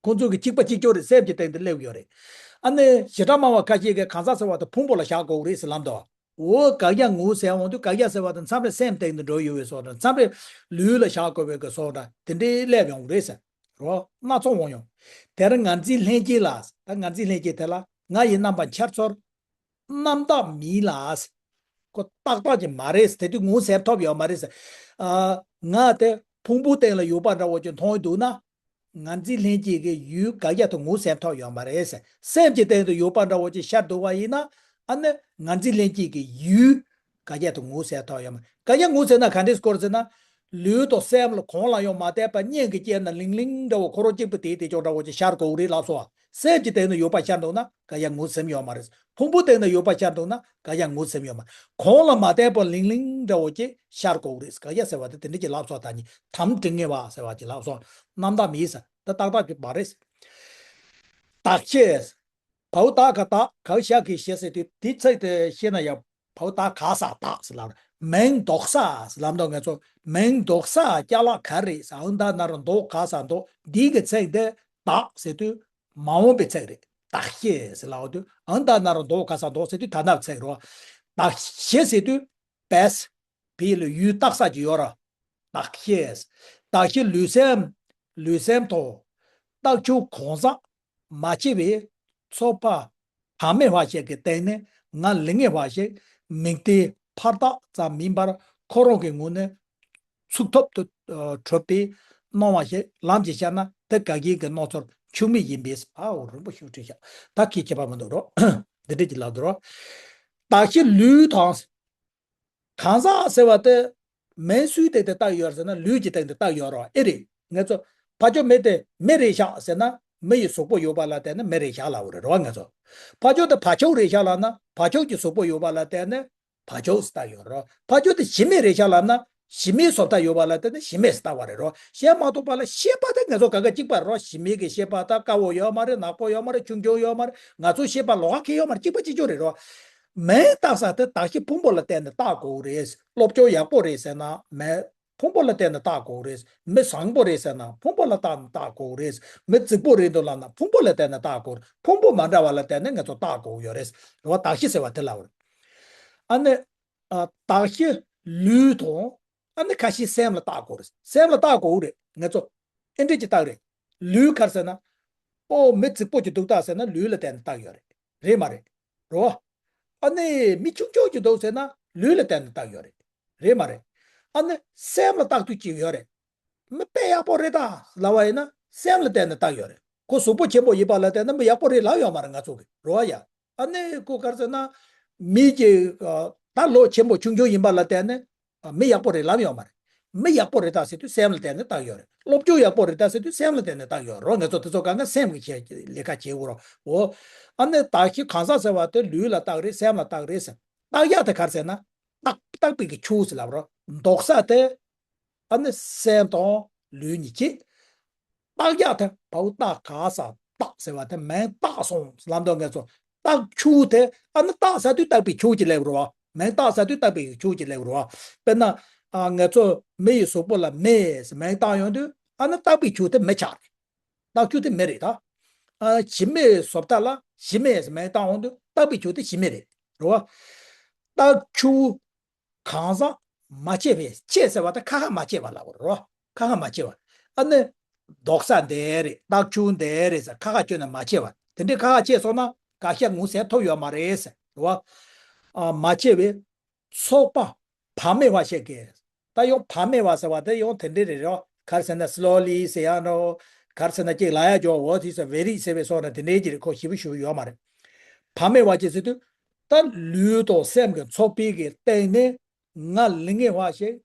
ཁོང་ཚོ་གི་གཅིག་པ་གཅིག་གྱུར་རེད། སེམས་ཀྱི་སྟེང་དུ་སླེབས་ཡོད་རེད། ཨ་ནི་བྱེ་བྲག་སྨྲ་བ་ཁ་ཤས་ཀྱིས་གང་ཟག་ཟེར་བ་དེ་ཕུང་པོ་ལ་བཞག་དགོས་རེད་ཟེར་ལབ་འདུག་འོ་དགག་བྱ་ངོས་ཟེར་འོང་དུས་དགག་བྱ་ཟེར་བ་དེ་མཚམས་རེ་སེམས་སྟེང་དུ་འགྲོ་ཡོད་པའི་བཟོ་འདྲ། མཚམས་རེ་ལུས་ལ་བཞག་དགོས་པའི་གི་བཟོ་འདྲ་དེ་འདྲའི་སླེབས་ཡོང་གི་རེད་ཟེར། རོ་སྣ་ཚོགས་འོང་ཡོང་། དེར་ངར་འཛིན་ལྷན་སྐྱེས་ལ། ད་ངར་འཛིན་ལྷན་སྐྱེས་དེ་ལ་ང་ཡི་རྣམ་པ་འཆར་ཚུལ། རྣམ་དག་མིན་ལ། ཁོ་ཏག་ཏག་ཅིག་མ་རེད། དེ་དུས་ངོས་ཟིན་ཐུབ་ཡོད་མ་རེད། ཨ། ང་དེ་ཕུང་པོའི་སྟེང་ལ་ཡོད་པ་འདྲ་བོ་ཅིག་མཐོང་གི་འདུག་ན། ངར་འཛིན་ལྷན་སྐྱེས་ཀྱི་ཡུལ་དགག་བྱ་དེ་ངོས་ཟིན་ཐུབ་ཡོད་མ་རེད། སེམས་ཀྱི་སྟེང་དུ་ཡོད་པ་འདྲ་བོ་ཅིག་ཤར་འདུག་པ་ཡིན་ན། ཨ་ནི་ངར་འཛིན་ལྷན་སྐྱེས་ཀྱི་ཡུལ་དགག་བྱ་དེ་ངོས་ཟིན་ཐུབ་ཡོད་མ་རེད། དགག་བྱ་ངོས་ཟིན་ན་ག་འདྲས་སྐོར་ཟེར་ན། ལུས་དང་སེམས་ལ་གང་ལ་ཡང་མ་བལྟས་པར་གཉེན་གྱི་རྐྱེན་ན་ལིང་ལིང་འདྲ་བོ་ཁོ་རང་གཅིག་པུ་དེའི་དེ་ཅོག་འདྲ་བོ་ཅིག་ཤར་དགོས་རེད་ལགས་སོ། སེམས་ཀྱི་སྟེང་ན་ཡོད་པ་ཤར་འདུག་ན་དགག་བྱ་ངོས་ཟིན་ཡོད་མ་རེད། ཕུང་པོའི་སྟེང་ན་ཡོད་པ་ཤར་འདུག་ན་དགག་བྱ་ངོས་ཟིན་ཡོད་མ་རེད། གང་ལ་མ་བལྟས་པར་ལིང་ལིང་འདྲ་བོ་ཅིག་ཤར་དགོས་རེད། དགག་བྱ་ཟེར་བ་དེ་དེ་འདྲ་ཅིག་ལབ་སོང་། ད་ནི་དམ་དྲི་ངེས་པ་ཟེར་བ་ཅིག་ལབ་སོང་། རྣམ་དག་མིན་ཟེར་དེ་ཏག་ཏག་ཅིག་མ་རེད། བདག་ཤེས། བའོ་ད་ག་བདག་གའོ་ཤ་གི་ཤེས་ཟེར་དུས་དེ་ཚིག་དེ་ཤེས་ན་ཡང་བའོ་ད་ག་ས་བདག་ཟེར་ལབ་རེད། མིང་འདོགས་ས་ཟེར་ལབ་འདུག་ངེད་ཚོ་མིང་འདོགས་ས་ཅ་ལག་ག་རེད་ཟེར། འང་ད་ན་རོ་འདོགས་ག་ས་འདོགས། འདི་གི་ཚིག་དེ་བདག་ཟེར་དུས་མ་འོངས་པའི་ཚིག་རེད། བདག་ཤེས་ཟེར་ལབ་དུས་འང་ད་ན་རོ་འདོགས་ག་ས་འདོགས་ཟེར་དུས་ད་ནབ་ཚིག་རོ། དག་ཞེས་ཟེར་དུས་བས། བི་ལ་ཡུལ་རྟགས་ཅིག་ཡོད་ར། དག་ཞེས། དག་ཞེས་ལུས་སེམས། ལུས་སེམས་དང་། རྟགས་ཆུ་གང་ཟག་མ་སྐྱེས་པའི་ཚོགས་པ་བག་མེད་པ་ཞིག་གི་སྟེང་ནས་ང་ལུས་ངེས་པ་ཞིག་མིང་བརྡའི་ཕར་རྟགས་ཙམ་མིན་པར་ཁོ་རང་གི་ངོས་ནས་ཚུགས་ཐུབ་ཏུ་གྲུབ་པའི་སྣང་བ་ཞིག་ལམ་གྱིས་བཤད་ན་དེ་ག་གི་གི་སྣང་ཚུལ་འཆུག་མེད་ཡིན་པས། ཨའོ་རིང་པོ་ཞིག་བྲིས་ཤག་ད་ཁྱད་ཁྱད་པར་མི་འདུག་རོ། འདི་འདྲ་ཅིག་ལབ་འདུག་རོ། དག་ཞེས་ལུས་དང་། གང་ཟག་ཟེར་བ་དེ་མིང་སུའི་སྟེང་དུ་བཏགས་ཡོད་ཟེར་ན་ལུས་ཀྱི་སྟེང་དུ་བཏགས་ཡོད་རོ། ཨེ་རེད། ངེད་ཚོ་ཕ་ཇོ་མི་དེ་མི་རེད་ཤག་ཟེར་ན་མི་ཡི་གཟུགས་པོ་ཡོད་པ་ལ་བརྟེན་ནས་མི་རེད་ཤག་ལབ་པ་རེད་རོ། ངེད་ཚོ་ཕ་ཇོ་དེ་བ་ཕྱུགས་རེད་ཤག་ལབ་ན་བ་ཕྱུགས་ཀྱི་གཟུགས་པོ་ཡོད་པ་ལ་བརྟེན་ནས་བ་ཕྱུགས་ཟེར་བཏགས་ཡོད་རོ། ཕ་ཇོ་དེ་ཞི་མི་རེད་ཤག་ལབ་ན་ཞི་མིའི་བཟོ་ལྟ་ཡོད་པ་ལ་བརྟེན་ནས་ཞི་མི་ཟེར་བཏགས་པ་རེད་རོ། བཤད་མ་ཐུབ་པ་ལ་ཤེས་པ་དེ་ངེད་ཚོ་ག་ག་གཅིག་པ་རེད་རོ། ཞི་མི་གི་ཤེས་པ་ད་དཀར་པོ་ཡོད་མ་རེད། ནག་པོ་ཡོད་མ་རེད། ཆུང་ཆུང་ཡོད་མ་རེད། ང་ཚོའི་ཤེས་པ་ལོགས་ཀ་གང་ཡོད་མ་རེད། གཅིག་པ་གཅིག་ཆོད་རེད་རོ། མིང་བཏགས་ས་དེ་དག་ཞེས་ཕུང་པོ་ལ་བརྟེན་ནས་བཏགས་དགོས་རེད། སློབ་སྦྱོང་ཡག་པོ་རེད་ཟེར་ན་མིང་ཕུང་པོ་ལ་བརྟེན་ནས་བཏགས་དགོས་རེད། མི་བཟང་པོ་རེད་ཟེར་ན་ཕུང་པོ་ལ་བརྟེན་ནས་བཏགས་དགོས་རེད། མི་རྫིག་པོ་རེད་འདུག་ལབ་ན་ཕུང་པོ་ལ་བརྟེན་ནས་བཏགས་དགོས་རེད། ཕུང་པོ་མ་འདྲ་བ་ལ་བརྟེན་ནས་ང་ཚོ་བཏགས་དགོས་ཡོད་རེད། རེད་བ། དག་ཞེས་ཟེར་བ་དེ་ལབ་པ་རེད། ཨ་ནི། ཨ། དག་ཞེས་ལུས་དང་། ཨ་ནི་ཁ་ཤས་སེམས་ལ་བཏགས་དགོས་རེད། སེམས་ལ་བཏགས་དགོས་རེད། ངེད་ཚོ་ཨེ་འདྲས་ཀྱི་བཏགས་རེད། ལུས་ག་རེ་ཟེར་ན། ཨོ་མི་རྫིག་པོ་ཅིག་འདུག་ད་ཟེར་ན་ལུས་ལ་བརྟེན་ནས་བཏགས་ཡོད་རེད། རེད་མ་རེད། རོ། ཨ་ནི་མི་ཆུང་ཆུང་ཅིག་འདུག་ཟེར་ན་ལུས་ལ་བརྟེན་ནས་བཏགས་ཡོད་རེད། རེད་མ་རེད། ཨ་ནི་སེམས་ལ་བཏགས་དུས་ཅིག་ཡོད་རེད། མི་དཔེ་ཡག་པོ་རེད་ད་ལབ་པ་ཡིན་ན་སེམས་ལ་བརྟེན་ནས་བཏགས་ཡོད་རེད། ཁོ་གཟུགས་པོ་ཆེན་པོ་ཡིན་པ་ལ་བརྟེན་ནས་མི་ཡག་པོ་རེད་ལབ་ཡོད་མ་རེད་ང་ཚོ་གི་རོ་ཡ། ཨ་ནི་ཁོ་ག་རེ་ཟེར་ན། མི་གི་ཨ། ད་ལོ་ཆེན་པོ་ཆུང་ཆུང་ཡིན་པ་ལ་བརྟེན་ནས་ཨ། མི་ཡག་པོ་རེད་ལབ་ཡོད་མ་རེད། མི་ཡག་པོ་རེད་ད་ཟེར་དུས་སེམས་ལ་བརྟེན་ནས་བཏགས་ཡོད་རེད། སློབ་སྦྱོང་ཡག་པོ་རེད་ད་ཟེར་དུས་སེམས་ལ་བརྟེན་ནས་བཏགས་ཡོད་རོ། ངེད་ཚོ་དེ་ཚོ་གང་ག་སེམས་ཀྱི་ཆེད་ལས་ཀ་བྱེད་དགོས་རོ། འོ། ཨ་ནི་དག་ཞེས་གང་ཟག་ཟེར་བ་དེ་ལུས་ལ་བཏགས་རེད། སེམས་ལ་བཏགས་རེད་ཟེར། བཏགས་ཡག་དེ་ག་རེ་ཟེར་ན། བཏགས་བཏགས་པའི་གི་ཆུ་ཟེར་ལབ་རོ། འདོགས་ས་དེ། ཨ་ནི་སེམས་དང་ལུས་གཉིས་ཀྱི། བཏགས་ཡག་དེ་བའོ་བཏགས་ག་ས་བཏགས་ཟེར་བ་དེ་མིང་བཏགས་སོང་ལབ་འདུག་ངེད་ཚོ། བཏགས་ཆུ་དེ་ཨ་ནི་བཏགས་ས་དུས་བཏགས་པའི་ཆུ་གཅིག་སླེབས་རོ། མིང་བཏགས་ས་དུས་བཏགས་པའི་ཆུ་གཅིག་སླེབས་རོ། དཔེར་ན། ཨ། ངེད་ཚོ་མི་ཡི་གཟུགས་པོ་ལ་མི་ཟེར་མིང་བཏགས་ཡོང་དུས་ཨ་ནི་བཏགས་པའི་ཆུ་དེ་མི་ཆགས་རེད། བཏགས་ཆུ་དེ་མི་རེད་ད། ཨ། ཞི་མིའི་བཟོ་ལྟ་ལ་ཞི་མི་ཟེར་མིང་བཏགས་ཡོང་དུས་བཏགས་པའི་ཆུ་དེ་ཞི་མི་རེད། རེད་བ། བཏགས་ཆུ། གང་ཟག་མ་སྐྱེས་པའི་སྐྱེས་ཟེར་བ་དེ་ཁ་ཁ་མ་སྐྱེས་པ་ལབ་དགོས་རེད་རོ། ཁ་ཁ་མ་སྐྱེས་པ། ཨ་ནི། འདོགས་ས་འདི་རེད། བཏགས་ཆུ་འདི་རེད་ཟེར་ཁ་ཁ་བསྐྱོན་ནས་མ་སྐྱེས་པ། དེ་འདྲའི་ཁ་ཁ་སྐྱེས་སོང་ན་ག་ཤ་ངོ་ཟས་ཐོབ་ཡོད་མ་རེད་ཟེར་རོ། ཨ། མ་སྐྱེས་པའི་ཚོགས་པ་བག་མེད་པ་ཞིག་གིས། ད་ཡང་བག་མེད་པ་ཟེར་བ་དེ་ཡང་དེ་འདྲའི་རེད་རོ། ག་རེ་ཟེར་ན་slowly ཟེར་ཡག་འགྲོ། ག་རེ་ཟེར་ན་ཅིག་ལབ་ཡག་འགྲོ། འོ་དེ་ཚོ་very ཟེར་བའི་སོགས་ན་དེ་འདྲའི་ཅིག་རེད། ཁོ་ཞེ་པོ་ཞེ་པོ་ཡོད་མ་རེད། བག་མེད་པ་ཅིག་ཟེར་དུས། ད་ལུས་དང་སེམས་ཀྱི་ཚོགས་པའི་གི་སྟེང་ནས། ང་ལུས་ངེས་པ་ཞིག་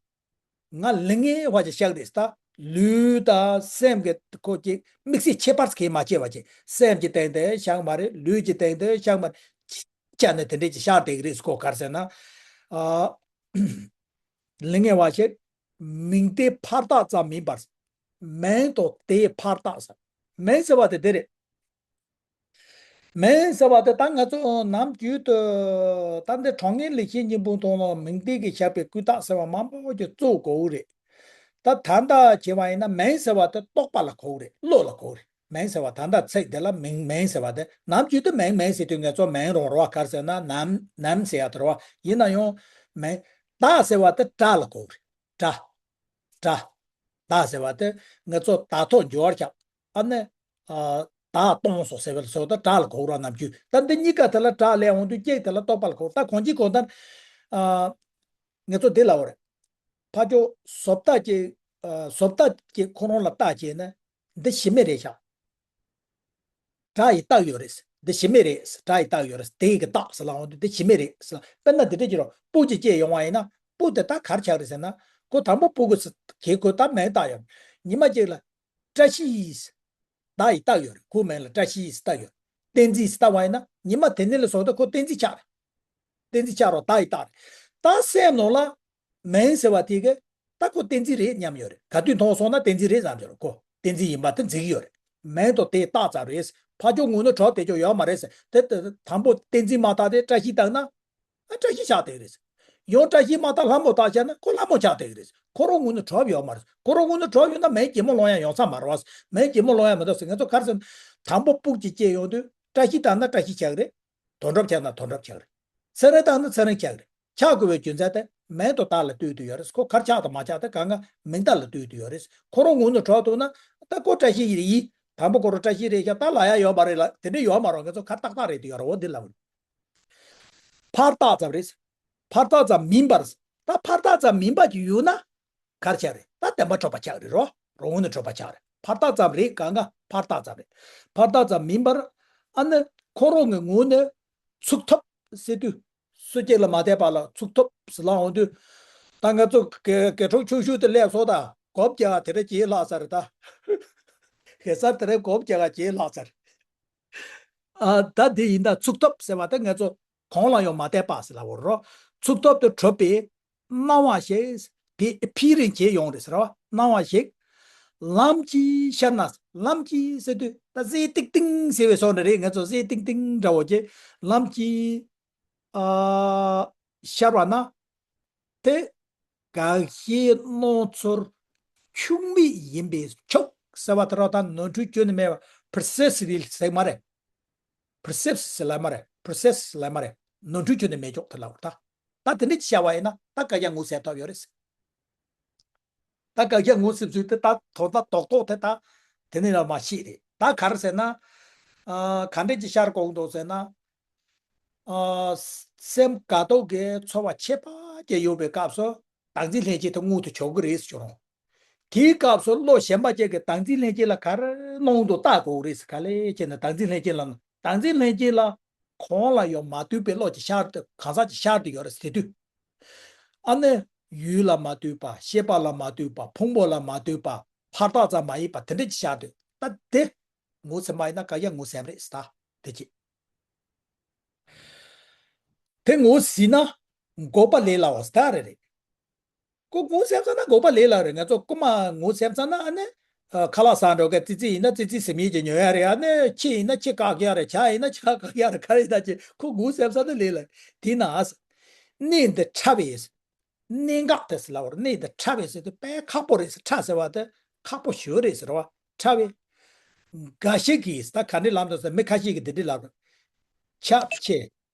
ང་ལུས་ངེས་པ་ཞིག་བཞག་རེད་ད། ལུས་དང་སེམས་ཀྱི་ཁོ་ཅིག་དམིགས་བསལ་ཁྱད་པར་གང་མ་སྐྱེས་པ་ཅིག་སེམས་ཀྱི་སྟེང་དུ་བཞག་མ་རེད། ལུས་ཀྱི་སྟེང་དུ་བཞག་མ་རེད། ཅི་བྱས་ནས་དེ་འདྲས་ཅིག་བཞག་བསྡད་ཀྱི་རེད། ཁོ་ག་རེ་ཟེར་ན། ཨ། ལུས་ངེས་པ་ཞིག་མིང་བརྡའི་ཕར་རྟགས་ཙམ་མིན་པར། མིང་དང་བརྡའི་ཕར་རྟགས་ཟེར། མིང་ཟེར་བ་དེ་དེ་རེད། མིང་ཟེར་བ་དེ་ད་ང་ཚོ་ནམ་རྒྱུན་དུ་ད་འདི་གྲངས་ངེས་ལེགས་བཤད་སྙིང་པོ་མཐོང་ལ་མིང་བརྡ་གིས་བཞག་པའི་ཀུན་བཏགས་ཟེར་བ་མང་པོ་ཅིག་བཙུགས་དགོས་རེད། ད་ད་ལྟ་བྱས་པ་ཡིན་ན་མིང་ཟེར་བ་དེ་རྟོག་པ་ལ་གོ་གི་རེད། བློ་ལ་གོ་གི་རེད། མིང་ཟེར་བ་ད་ལྟ་ཚིག་དེ་ལ་མིང་མིང་ཟེར་བ་དེ་ནམ་རྒྱུན་དུ་མིང་མིང་ཟེར་དུས་ངེད་ཚོ་མིང་རང་རོ་བ་ག་རེ་ཟེར་ན་ནམ་ནམ་ཟེར་ཡ་དེ་རོ་བ། ཡིན་ན་ཡང་མིང་བརྡ་ཟེར་བ་དེ་སྒྲ་ལ་གོ་གི་རེད། སྒྲ། སྒྲ། བརྡ་ཟེར་བ་དེ་ང་ཚོ་བརྡ་ཐོ་འབྱོར་ཤག་ཨ་ནི། ཨ། བརྡ་གཏོང་སོང་ཟེར་བ་ལ་སོགས་དང་སྒྲ་ལ་གོ་རོགས་ནམ་རྒྱུན། ད་འདི་གཉིས་ཀ་དེ་ལ་སྒྲ་ལས་འོང་དུས་སྐྱེག་དེ་ལ་རྟོག་པ་ལ་གོ་རོགས། ད་གང་ཅི་གང་ལྟར། ཨ། ངེད་ཚོ་འདི་ལབ་པ་རེད། ཕ་ཇོ་བཟོ་ལྟ་ཅིག་ཨ། བཟོ་ལྟ་ཅིག་ཁོ་རང་ལ་བལྟས་བྱས་ན་འདི་ཞི་མི་རེད་ཤག་སྒྲ་ཡིས་བཏགས་ཡོད་རེད། འདི་ཞི་མི་རེད། སྒྲ་ཡིས་བཏགས་ཡོད་རེད། དེ་ཡི་གི་རྟགས་ཟེར་ལ་འོང་དུས་འདི་ཞི་མི་རེད་ཟེར་ལ། དཔེར་ན་འདི་འདྲ་ཅིག་རོ། སྤུ་ཅིག་སྐྱེས་ཡོང་བ་ཡིན་ན་སྤུ་དེ་ད་ག་རེ་ཆགས་རེད་ཟེར་ན། ཁོ་དང་པོ་སྤུ་གུ་ཟེར་གྱི་ཁོ་ད་མིང་བཏགས་ཡོད། ཉི་མ་གཅིག་ལ་བཀྲ་ཤིས་ཟེར་བརྡ་ཡིས་བཏགས་ཡོད་རེད། ཁོའི་མིང་ལ་བཀྲ་ཤིས་ཟེར་བཏགས་ཡོད། བསྟན་འཛིན་ཟེར་བཏགས་པ་ཡིན་ན་ཉི་མ་དེ་ནས་ལ་སོགས་ད་ཁོ་བསྟན་འཛིན་ཆགས་རེད། བསྟན་འཛིན་ཆགས་རོགས་བརྡ་ཡིས་བཏགས་རེད། ད་སེམས་ནང་ལ། མིང་ཟེར་བ་དེ་གི་ད་ཁོ་བསྟན་འཛིན་རེད་སྙམ་ཡོད་རེད། ག་དུས་མཐོང་སོང་ན་བསྟན་འཛིན་རེད་བསམ་ཡོད་རེད། ཁོ་བསྟན་འཛིན་ཡིན་པ་དེ་འཛིན་གྱི་ཡོད་རེད། མིང་དང་དེ་རྟགས་ཙམ་རེད། ཕ་ཇོ་ངོས་ནས་གྲོགས་དེ་ཅོ་ཡོད་མ་རེད་ཟེར། དེ་དེ་དང་པོ་བསྟན་འཛིན་མ་བཏགས་དེ་བཀྲ་ཤིས་བཏགས་ན། ཨ་བཀྲ་ཤིས་ཆགས་བསྡད་ཀྱི་རེད། ཡང་བཀྲ་ཤིས་མ་བཏགས་ལྷ་མོ་བཏགས་བྱས་ན་ཁོ་ལྷ་མོ་ཆགས་བསྡད་ཀྱི་རེད། ཁོ་རང་ངོས་ནས་གྲོགས་ཡོད་མ་རེད། ཁོ་རང་ངོས་ནས་གྲོགས་ཡོད་ན་མིང་གད་མོ་སློང་ཡ་ཡོང་ས་མ་རེད་བ། མིང་གད་མོ་སློང་ཡ་མི་འདུག་ཟེར། ང་ཚོ་ག་རེ་ཟེར། དང་པོ་སྤུ་གཅིག་སྐྱེས་ཡོང་དུས་བཀྲ་ཤིས་བཏགས་ན་བཀྲ་ཤིས་ཆགས་ཀྱི་རེད། དོན་གྲུབ་ཆགས་ན་དོན་གྲུབ་ཆགས་ཀྱི་རེད། ཚེ་རིང་བཏགས་ན་ཚེ་རིང་ཆགས་རེད། ཆགས་དགོས་པའི་རྒྱུ་མཚན་དེ་མིང་དང་བཏགས་ལ་ལྟོས་དུ་ཡོད་རེད། ཁོ་གར་ཆགས་དང་མ་ཆགས་དེ་གང་ག་མིང་བཏགས་ལ་ལྟོས་དུ་ཡོད་རེད། ཁོ་རང་ངོས་ནས་གྲོགས་ཐུག་ན་ད་ཁོ་བཀྲ་ཤིས་ཡིན། དང་པོ་ཁོ་རང་བཀྲ་ཤིས་རེད་ཤག་ད་ལ་ཡ་ཡོད་མ་རེད་ལ། དེ་འདྲ་ཡོད་མ་རེད། ང་ཚོ་གར་ཏག་ཏག་རེད་དུ་ཡོད་རེད། འོ་འདི་ལ་འོ་ཕར་བཏགས་ཙམ་རེད། ཕར་བཏགས་ཙམ་མིན་པར། ད་ཕར་བཏགས་ཙམ་མིན་པ་ཅིག་ཡོད་ན། གར་ཆགས་རེད། ད་བདེན་པ་གྲུབ་པ་ཆགས་རེད་རོ། རང་ངོས་ནས་གྲུབ་པ་ཆགས་རེད། ཕར་བཏགས་ཙམ་རེད། གང་ག་ཕར་བཏགས་ཙམ་རེད། ཕར་བཏགས་ཙམ་མིན་པར། ཨ་ནི་ཁོ་རང་གི་ངོས་ནས་ཚུགས་ཐུབ་ཟེར་དུས། སུ་གཅིག་ལ་མ་བལྟས་པ་ལ་ཚུགས་ཐུབ་ཟེར་ལབ་འོང་དུས། ད་ང་ཚོ་དགེ་དགེ་ཕྲུག་ཆུང་ཤོས་དེ་སླེབས་སོང་ད། གོ་བརྒྱ་དེ་འདྲ་བྱེད་ལྷག་ས་རེད་ད། གེ་སར་དེ་འདྲ་གོ་བརྒྱ་བྱེད་ལྷག་ས་རེད། ཨ་ད་དེ་ཡིན་ད་ཚུགས་ཐུབ་ཟེར་བ་དེ་ང་ཚོ་གོང་ལ་ཡང་མ་བལྟས་པ་ཟེར་ལབ་འོང་རོ། ཚུགས་ཐུབ་ཏུ་གྲུབ་པའི་སྣང་བ་ཞིག་ཕི་ཕི་རིང་བྱེད་ཡོང་རེད་ཟེར་བ། སྣང་བ་ཞིག་ལམ་གྱིས་ཤར་ན། ལམ་གྱིས་ཟེར་དུས་ད་གཟེར་ཏིང་ཏིང་ཟེར་བའི་བཟོ་འདྲ་རེད། ང་ཚོ་གཟེར་ཏིང་ཏིང་འདྲ་བོ་ཅིག་ལམ་གྱིས་ཨ་ཤར་བ་ན། དེ་དགག་བྱའི་སྣང་ཚུལ་འཆུག་མེད་ཡིན་པས་ཆོག་ཟེར་བ་དེ་རང་ད་ནོར་འཁྲུལ་ཁྱོན་ནས་མེད་པ། precisely ཟེར་མ་རེད། precisely ཟེར་ལབ་མ་རེད། precisely ཟེར་ལབ་མ་རེད། ནོར་འཁྲུལ་ཁྱོན་ནས་མེད་ཆོག་དེ་ལབ་པ་རེད་ད། ད་དེ་འདྲ་ཅིག་བྱ་བ་ཡིན་ན་ད་བཀག་རྒྱ་ངོས་ཟིན་ཐུབ་ཡོད་རེད། ད་བཀག་རྒྱ་ངོས་ཟིན་ཚུལ་དེ་ད་དོན་དག་རྡོག་རྡོག་དེ་ད་དེ་ནས་ལ་མ་ཤེས་རེད། ད་ག་རེ་ཟེར་ན། ཨ་ག་འདྲ་ཅིག་ཤར་དགོས་འདུག་ཟེར་ན། ཨ་སེམས་དགའ་སྡུག་གི་ཚོར་བ་ཁྱད་པར་ཅན་ཡོད་པའི་སྐབས་སུ་བདག་འཛིན་ལྷན་སྐྱེས་དེ་མངོན་དུ་བྱེད་ཀྱི་རེད་ཟེར་རུང་། དེའི་སྐབས་སུ་བློ་གཞན་པ་ཅིག་གིས་བདག་འཛིན་ལྷན་སྐྱེས་ལ་ག་རེ་སྣང་འདུག་བལྟ་དགོས་རེད་ཟེར། ག་ལེ་བྱས་ན་བདག་འཛིན་ལྷན་སྐྱེས་ལ་བདག་འཛིན་ལྷན་སྐྱེས་ལ་གོང་ལ་ཡང་མ་ལྟོས་པའི་བློ་ཅིག་ཤར་དུ་གང་ཟག་ཅིག་ཤར་དུ་ཡོད་རེད་ཟེར་དུས། ཨ་ནི་ཡུལ་ལ་མ་ལྟོས་པ། ཤེས་པ་ལ་མ་ལྟོས་པ། ཕུང་པོ་ལ་མ་ལྟོས་པ། ཕར་བཏགས་ཙམ་མ་ཡིན་པ་དེ་འདྲ་ཅིག་ཤར་དུས་ད་དེ་ངོས་ཟིན་པ་ཡིན་ན་བཀག་རྒྱ་ངོས་ཟིན་རེད་ཟེར་ད་དེ་ཅིག་དེ་ངོས་ཟིན་ན་འགོག་པ་ལས་སླ་བ་ཟེར་ད་རེད་རེད། ཁོ་ངོས་ཟིན་ཚར་ན་འགོག་པ་ལས་སླ་རེད། ང་ཚོ་རྐུན་མ་ངོས་ཟིན་ཚར་ན་ཨ་ནི་ཨ་ཁ་ལག་ཟ་འགྲོ་གི་ཙི་ཙི་ཡིན་ན་ཙི་ཙི་ཟིན་ཡས་ཀྱི་ཉོ་ཡ་རེད། ཨ་ནི་ཁྱི་ཡིན་ན་ཁྱི་བཀག་ཡ་རེད། བྱ་ཡིན་ན་བྱ་བཀག་ཡ་རེད། ག་རེ་ད་ཅི་ཁོ་ངོས་ཟིན་ཚར་ན་ལས་སླ་རེད། དེས་ན་ཨ་ཟེར། གནས་འདི་ཕྲ་བས། གནད་འགག་དེ་ཟེར་ལབ་པ་རེད། གནད་འདི་ཕྲ་བས་ཟེར་དུས་དཔེ་ཁག་པོ་རེད་ཟེར། ཕྲ་ཟེར་བ་དེ་ཁག་པོ་ཞེ་པོ་རེད་ཟེར་བ། ཕྲ་བས། འགའ་ཞིག་གིས་ད་ག་འདྲའི་ལབ་འདུག་ཟེར། མི་ཁ་ཤས་ཀྱིས་འདི་འདྲའི་ལབ་རེད། ཁྱབ་ཆེ།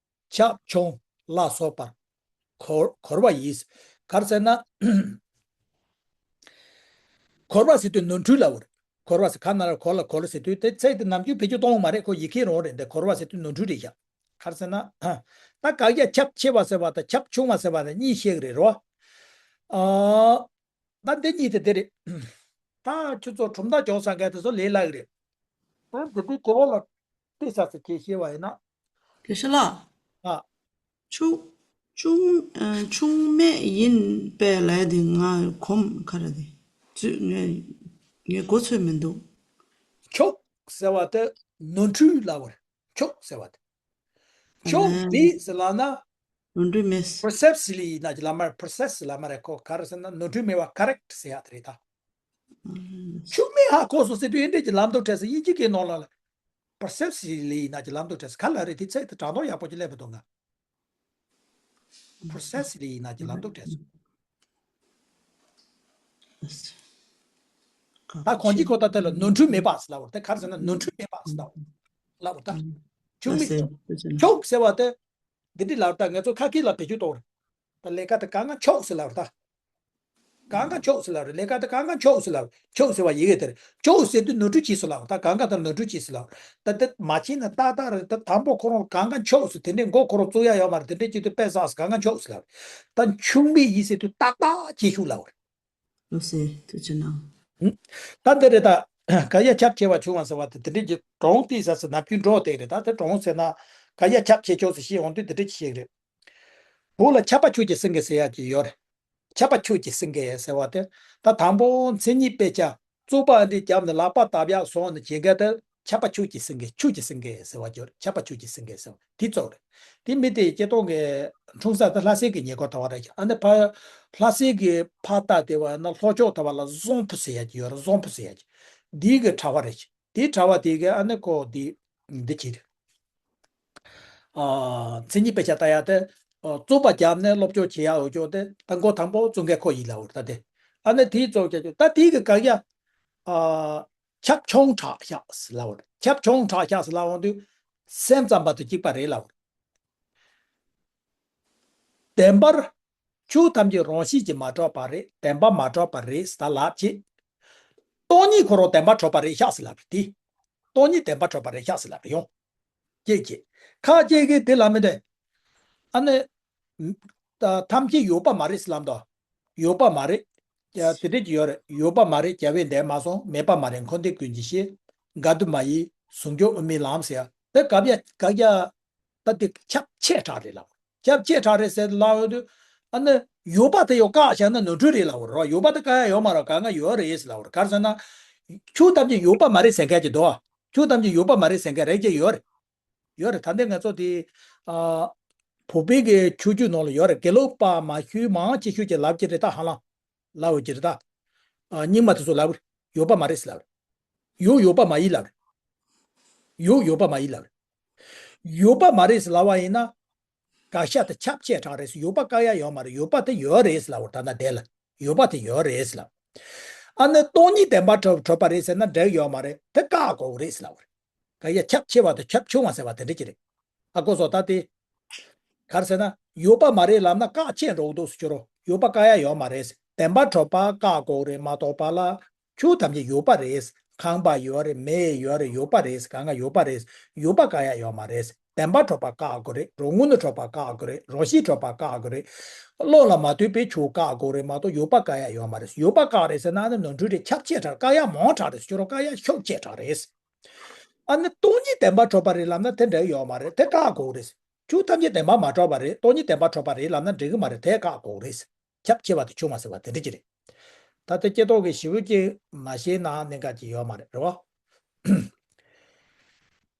ཁྱབ་ཆུང་ལ་སོགས་པར་གོ་གོ་བ་ཡིས། ག་རེ་ཟེར་ན། གོ་བ་ཟེར་དུས་ནོར་འཁྲུལ་ལབ་པ་རེད། གོ་བ་ཟེར་ག་ན་ར་གོ་ལ་གོ་ལ་ཟེར་དུས་དེ་ཚིག་དེ་ནམ་རྒྱུན་བེད་སྤྱོད་གཏོང་གི་མ་རེད། ཁོ་ཡི་གེ་རང་རེད། འདི་གོ་བ་ཟེར་དུས་ནོར་འཁྲུལ་རེད་ཤག་ག་རེ་ཟེར་ན། ད་བཀག་རྒྱ་ཁྱབ་ཆེ་བ་ཟེར་བ་དང་ཁྱབ་ཆུང་བ་ཟེར་བ་ནི་གཉིས་བཤད་ཀྱི་རེད་རོ། ཨ། ད་འདི་གཉིས་དེ་དེ་རེད། ད་ཁྱོད་ཚོ་གྲུབ་མཐའ་སྦྱོང་ས་མཁན་དེ་ཚོ་ལས་སླ་གི་རེད། ད་འདི་འདི་དེ་བོ་ལ་དེ་ས་ས་ཁྱེད་ཤེས་བ་ཡིན་ན། དེ་ཤ་ལ། ཨ། ཆུ། ཆུང་། ཨ། ཆུང་མེད་ཡིན་པས་ལས་དེ་ང་གོམས་ཁ་ར་དེ། ཚུད་ངས་ངས་གོ་ཚོད་མི་འདུག་ཁྱོག་ཟེར་བ་དེ་ནོར་འཁྲུལ་ལབ་པ་རེད། ཁྱོག་ཟེར་བ་དེ། ཁྱོད་མེད་ཟེར་ལབ་ན། ནོར་འཁྲུལ་མེད། precisely ཡིན་ན་ཅི་ལབ་མ་རེད། precisely ལབ་མ་རེད། ཁོ་ག་རེ་ཟེར་ན་ནོར་འཁྲུལ་མེད་པ་correct ཟེར་ཡག་དེ་རེད་ད། ཁྱོད་མེད་ཧ་གོ་སོང་ཟེར་དུས་ཨེ་འདྲས་ཀྱི་ལམ་དུ་བྲལ་ཟེར། དབྱིན་ཇི་སྐད་ནང་ལ་precisely ཡིན་ན་ཅི་ལམ་དུ་བྲལ་ཟེར་ག་ལ་རེད། དེ་ཚད་དེ་དྲང་དོག་ཡག་པོ་ཅིག་སླེབས་པ་འདུག་ང་། precisely ཡིན་ན་ཅི་ལམ་དུ་བྲལ་ཟེར། ད་གོང་གི་ཁོ་ད་དེ་ལ་ནོར་འཁྲུལ་མེད་པ་ཟེར་ལབ་པ་རེད། དེ་ག་རེ་ཟེར་ན་ནོར་འཁྲུལ་མེད་པ་ཟེར་ལབ་པ་རེད། ལབ་པ་ད། ཁྱོད་མེད། ཁྱོད་ཟེར་བ་དེ། འདི་འདྲི་ལབ་ད་ང་ཚོ་ཁ་སྐད་ལ་བེད་སྤྱོད་གཏོང་རེད། ད་ལས་ཀ་དེ་གང་ག་ཆོག་ཟེར་ལབ་རེད་ད། གང་ག་ཆོག་ཟེར་ལབ་རེད། ལས་ཀ་དེ་གང་ག་ཆོག་ཟེར་ལབ་རེད། ཆོག་ཟེར་བ་ཡི་གེ་དེ་རེད། ཆོག་ཟེར་དུས་ནོར་འཁྲུལ་གྱིས་ཟེར་ལབ་རེད། ད་གང་ག་དེ་ནོར་འཁྲུལ་གྱིས་ཟེར་ལབ་རེད། ད་དེ་མ་བྱས་ན་ཏག་ཏག་རེད། ད་དང་པོ་ཁོ་རང་གང་ག་ཆོག་ཟེར་དེ་འདྲའི་མགོ་ཁོ་རང་བཙུགས་ཡ་ཡོད་མ་རེད། དེ་འདྲའི་ཅིག་ཏུ་དཔེ་བསགས་ཟེར་གང་ག་ཆོག་ཟེར་ལབ་རེད། ད་ཆུང་མེད་ཡིན་ཟེར་དུས་ཏག་ཏག་གྱིས་ཤུགས་ལབ་རེད། ལོ་སེ་ཐུགས་རྗེ་གནང་། ད་འདི་རེད་ད། བཀག་རྒྱ་ཁྱབ་ཆེ་བ་ཆུང་བ་ཟེར་བ་དེ་དེ་འདྲས་ཀྱི་གྲངས་ཏིག་ཟ་ཟེར་ནམ་རྒྱུན་འགྲོ་བསྡད་རེད། ད་དེ་གྲངས་ཟེར་ན་བཀག་རྒྱ་ཁྱབ་ཆེ་ཆུང་ཟེར་ཤེས་འོང་དུས་དེ་འདྲས་ཀྱི་ཤེས་རེད། བོད་ལ་ཁྱབ་པ་ཆོས་ཀྱི་སེང་གེ་ཟེར་ཡག་ཅིག་ཡོད་རེད། ཁྱབ་པ་ཆོས་ཀྱི་སེང་གེ་ཟེར་བ་དེ་ད་དང་པོ་མཚན་ཉིད་དཔེ་ཆ་བཙོག་པ་འདི་བརྒྱབ་ནས་ལག་པ་བརྡབ་ཡག་སོང་ནས་བྱེད་མཁན་དེ་ཁྱབ་པ་ཆོས་ཀྱི་སེང་གེ། ཆོས་ཀྱི་སེང་གེ་ཟེར་བ་ཅིག་ཡོད་རེད། ཁྱབ་པ་ཆོས་ཀྱི་སེང་གེ་ཟེར་བ་དེ་ཙོག་རེད། དེ་མི་དེ་སྐྱེ་སྟོང་གི་འཁྲུངས་ས་དེ་ལྷ་སའི་གི་ཉེ་འཁོར་དར་བ་རེད། ཨ་ནི་ཕ་ལྷ་སའི་གི་ཕ་རྟགས་དེ་བ་ན་ལྷོ་ཕྱོགས་དར་བ་ལ་བཟང་པོ་ཟེར་ཡ་ཅིག་ཡོད་རེད། བཟང་པོ་ཟེར་ཡ་ཅིག་འདི་གི་གྲྭ་པ་རེད། དེའི་གྲྭ་པ་དེ་གི་ཨ་ནི་ཁོ་འདི་འདི་བྱེད། ཨ་མཚན་ཉིད་དཔེ་ཆ་ལྟ་ཡ་དེ་ཨ་བཙོག་པ་བརྒྱབ་ནས་སློབ་སྦྱོང་བྱེད་ཡ་འོས་ཅོག་དེ་ད་མགོ་དང་པོ་བཙོག་མཁན་ཁོ་ཡིན་ལབ་རེད། ད་དེ་ཨ་ནི་དེའི་ཙོག་ཀྱ་ཅོ་ད་དེའི་གི་ག་ཡ་ཨ། ཁྱབ་ཆུང་དྲག་ཤག་ཟེར་ལབ་པ་རེད། ཁྱབ་ཆུང་དྲག་ཤག་ཟེར་ལབ་འོང་དུས་སེམས་ཙམ་པ་དང་གཅིག་པ་རེད་ལབ་པ་རེད། བདེན་པར་ཆོས་ཐམས་ཅད་རང་བཞིན་གྱིས་མ་གྲུབ་པ་རེད། བདེན་པ་མ་གྲུབ་པ་རེད་ཟེར་ད་ལབ་ཅེས། སྟོང་ཉིད་ཁོ་རང་བདེན་པར་གྲུབ་པ་རེད་ཤག་ཟེར་ལབ་རེད་དེ། སྟོང་ཉིད་བདེན་པར་གྲུབ་པ་རེད་ཤག་ཟེར་ལབ་རེད་ཡོང་། ཀྱེ་ཀྱེ། ཁ་ཅིག་གིས་དེ་ལབ་མི་འདོད། ཨ་ནི། ད་ཐམས་ཅད་ཡོད་པ་མ་རེད་ཟེར་ལབ་འདུག་ཡོད་པ་མ་རེད། ཡ་དེ་འདྲ་ཅིག་ཡོད་རེད། ཡོད་པ་མ་རེད། རྒྱལ་བས་འདས་མ་སོང་། མེད་པ་མ་རེད། འཁོར་འདས་ཀུན་གྱི་གཤིས། འགལ་དུ་མ་ཡིན། ཟུང་འཇུག་དབུ་མའི་ལམ་ཟེར་ཡ། དེ་གབ་ཡ་གབ་ཡ། ད་དེ་ཁྱབ་ཆེ་དྲགས་རེད་ལབ། ཁྱབ་ཆེ་དྲགས་རེད་ཟེར་ལབ་ཡོང་དུས། ཨ་ནི་ཡོད་པ་དེ་ཡང་བཀག་བཞག་ན་ནོར་འཁྲུལ་རེད་ལབ་རེད། ཡོད་པ་དེ་བཀག་ཡ་ཡོད་མ་རེད། གང་ག་ཡོད་རེད་ཟེར་ལབ་རེད། ག་རེ་ཟེར་ན། ཆོས་ཐམས་ཅད་ཡོད་པ་མ་རེད་ཟེར་མཁན་ཅིག་འདུག་ཆོས་ཐམས་ཅད་ཡོད་པ་མ་རེད་ཟེར་མཁན་རེད་ཅེས་ཡོད་རེད། ཡོད་རེད། ད་ལྟ་ང་ཚོ་དེ། ཨ། བོད་པའི་གི་ཆོས་བརྒྱུད་ནང་ལ་ཡོད་རེད། དགེ་ལུགས་པ་མ་ཞུས་མང་ཆེ་ཤོས་ཀྱིས་ལབ་ཀྱི་རེད་ད་ཧ་ལམ། ལབ་ཡོད་ཀྱི་རེད་ད། ཨ། རྙིང་མ་དེ་ཚོ་ལབ་རེད། ཡོད་པ་མ་རེད་ཟེར་ལབ་རེད། ཡོད་ཡོད་པ་མ་ཡིན་ལབ་རེད། ཡོད་ཡོད་པ་མ་ཡིན་ལབ་རེད། ཡོད་པ་མ་རེད་ཟེར་ལབ་པ་ཡིན་ན། དགག་བྱ་དེ་ཁྱབ་ཆེ་དྲགས་རེད་ཟེར། ཡོད་པ་བཀག་ཡ་ཡོད་མ་རེད། ཡོད་པ་དེ་ཡོད་རེད་ཟེར་ལབ་པ་རེད། ད་ལྟ་དེ་ལ་ཡོད་པ་དེ་ཡོད་རེད་ཟེར་ལབ། ཨ་ནི་སྟོང་ཉིད་བདེན་པར་གྲུབ་གྲུབ་པ་རེད་ཟེར་ན་འགྲིག་ཡོད་མ་རེད། དེ་བཀག་དགོས་རེད་ཟེར་ལབ་པ་རེད། དགག་བྱ་ཁྱབ་ཆེ་བ་དང་ཁྱབ་ཆུང་བ་ཟེར་བ་དེ་འདྲ་ཅིག་རེད། ཨ་གོ་སོང་ད་དེ། ག་རེ་ཟེར་ན་ཡོད་པ་མ་རེད་ལབ་ན་བཀག་ཆེ་འགྲོ་གི་འདུག་ཟེར་གྱི་རེད། ཡོད་པ་བཀག་ཡ་ཡོད་མ་རེད་ཟེར། བདེན་པར་གྲུབ་པ་བཀག་དགོས་རེད་མ་གཏོགས་པ་ལ། ཆོས་ཐམས་ཅད་ཡོད་པ་རེད། ཁང་པ་ཡོད་རེད། མེ་ཡོད་རེད། ཡོད་པ་རེད། གང་ག་ཡོད་པ་རེད། ཡོད་པ་བཀག་ཡ་ཡོད་མ་རེད། བདེན་པར་གྲུབ་པ་བཀག་དགོས་རེད། རང་ངོས་ནས་གྲུབ་པ་བཀག་དགོས་རེད། རང་བཞིན་གྲུབ་པ་བཀག་དགོས་རེད། བློ་ལ་མ་ལྟོས་པའི་ཆོས་བཀག་དགོས་རེད་མ་གཏོགས་ཡོད་པ་བཀག་ཡ་ཡོད་མ་རེད། ཡོད་པ་བཀག་རེད་ཟེར་ན་ནི་ནོར་འཁྲུལ་རེད། ཁྱབ་ཆེ་དྲགས། བཀག་ཡ་མང་དྲགས་རེད། ཁྱོད་རང་བཀག་ཡ་ཤུགས་ཆེ་དྲགས་རེད། ཨ་ནི་སྟོང་ཉིད་བདེན་པར་གྲུབ་པ་རེད་ལབ་ན་དེ་འགྲིག་ཡོད་མ་རེད། དེ་བཀག་དགོས་རེད། ཆོས་ཐམས་ཅད་བདེན་པར་མ་གྲུབ་པ་རེད། སྟོང་ཉིད་བདེན་པར་གྲུབ་པ་རེད་ལབ་ན་འགྲིག་གི་མ་རེད། དེ་བཀག་དགོས་རེད། ཁྱབ་ཆེ་བ་དང་ཆུང་བ་ཟེར་བ་དེ་འདྲ་ཅིག་རེད། ད་ལྟ་སྐྱེ་ཐོག་གི་ཞེ་པོ་ཅིག་མ་ཤེས་ན་གནད་འགག་ཅིག་ཡོད་མ་རེད། རེད་བ།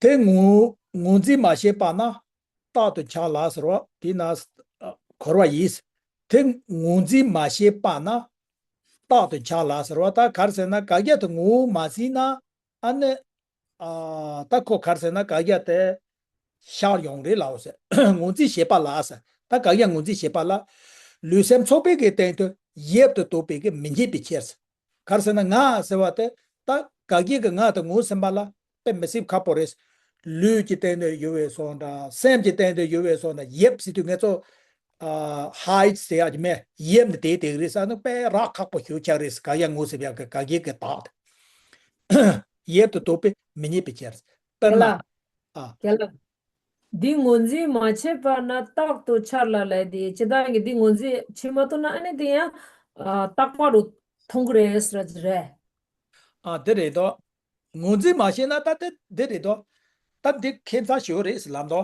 དེ་ངོས་ངོས་འཛིན་མ་བྱས་པ་ན་རྟག་ཏུ་འཆར་ལ་ཟེར་བ་དེ་ན། གོ་བ་ཡིན། དེ་ངོས་འཛིན་མ་བྱས་པ་ན་རྟག་ཏུ་འཆར་ལ་ཟེར་བ། ད་ག་རེ་ཟེར་ན་དགག་བྱ་དེ་ངོས་མ་ཟིན་ན་ཨ་ནི། ཨ། ད་ཁོ་ག་རེ་ཟེར་ན་དགག་བྱ་དེ་ཤར་ཡོང་རེད་ལབ་ཟེར། ངོས་འཛིན་བྱེད་པ་ལ་ཟེར། ད་དགག་བྱ་ངོས་འཛིན་བྱེད་པ་ལ། ལུས་སེམས་ཚོགས་པའི་གི་སྟེང་དུ་ཡབ་ཏུ་རྟོགས་པའི་གི་མི་རྙེད་པའི་ཕྱིར་ཟེར། ག་རེ་ཟེར་ན་ང་ཟེར་བ་དེ་ད་དགག་བྱའི་གི་ང་དེ་ངོས་ཟིན་པ་ལ་དཔེ་མི་སྲིད་ཁག་པོ་རེད། ལུས་ཀྱི་སྟེང་དུ་ཡོད་པའི་བཟོ་འདྲ། སེམས་ཀྱི་སྟེང་དུ་ཡོད་པའི་བཟོ་འདྲ། ཡབ་ཟེར་དུས་ང་ཚོ། ཨ། ཧའིཊ་ཟེར་ཡག་གི་མེད། ཡབ་ནི་དེ་དེ་རེད་ཟེར་ན་དཔེ་རག་ཁག་པོ་ཞེ་པོ་ཆགས་རེད་ཟེར། དགག་བྱ་ངོས་ཟིན་ཡག་གི་དགག་བྱའི་གི་བདག་དེ། ཡབ་ཏུ་རྟོགས་པའི་མི་རྙེད་པའི་ཕྱིར། དཔེར་ན། རྒན་ལགས། ཨ། རྒན་ལགས། འདི་ངོས་འཛིན་མ་བྱས་པ་ན་རྟག་ཏུ་འཆར་ལ་ལབ་དེ་ཇི་ལྟར་ཡིན་གྱི། འདི་ངོས་འཛིན་བྱེད་མ་ཐུབ་ན་ཨ་ནི་དེ་ཡང་། ཨ། རྟག་པ་རུ་མཐོང་གི་རེད་ཟེར་རེད། ཨ། དེ་རེད་དོ། ངོས་འཛིན་མ་བྱས་ན་ད་དེ་དེ་རེད་དོ། ད་འདི་ཁྱད་མཚར་ཞེ་པོ་རེད་ཟེར་ལབ་དོ།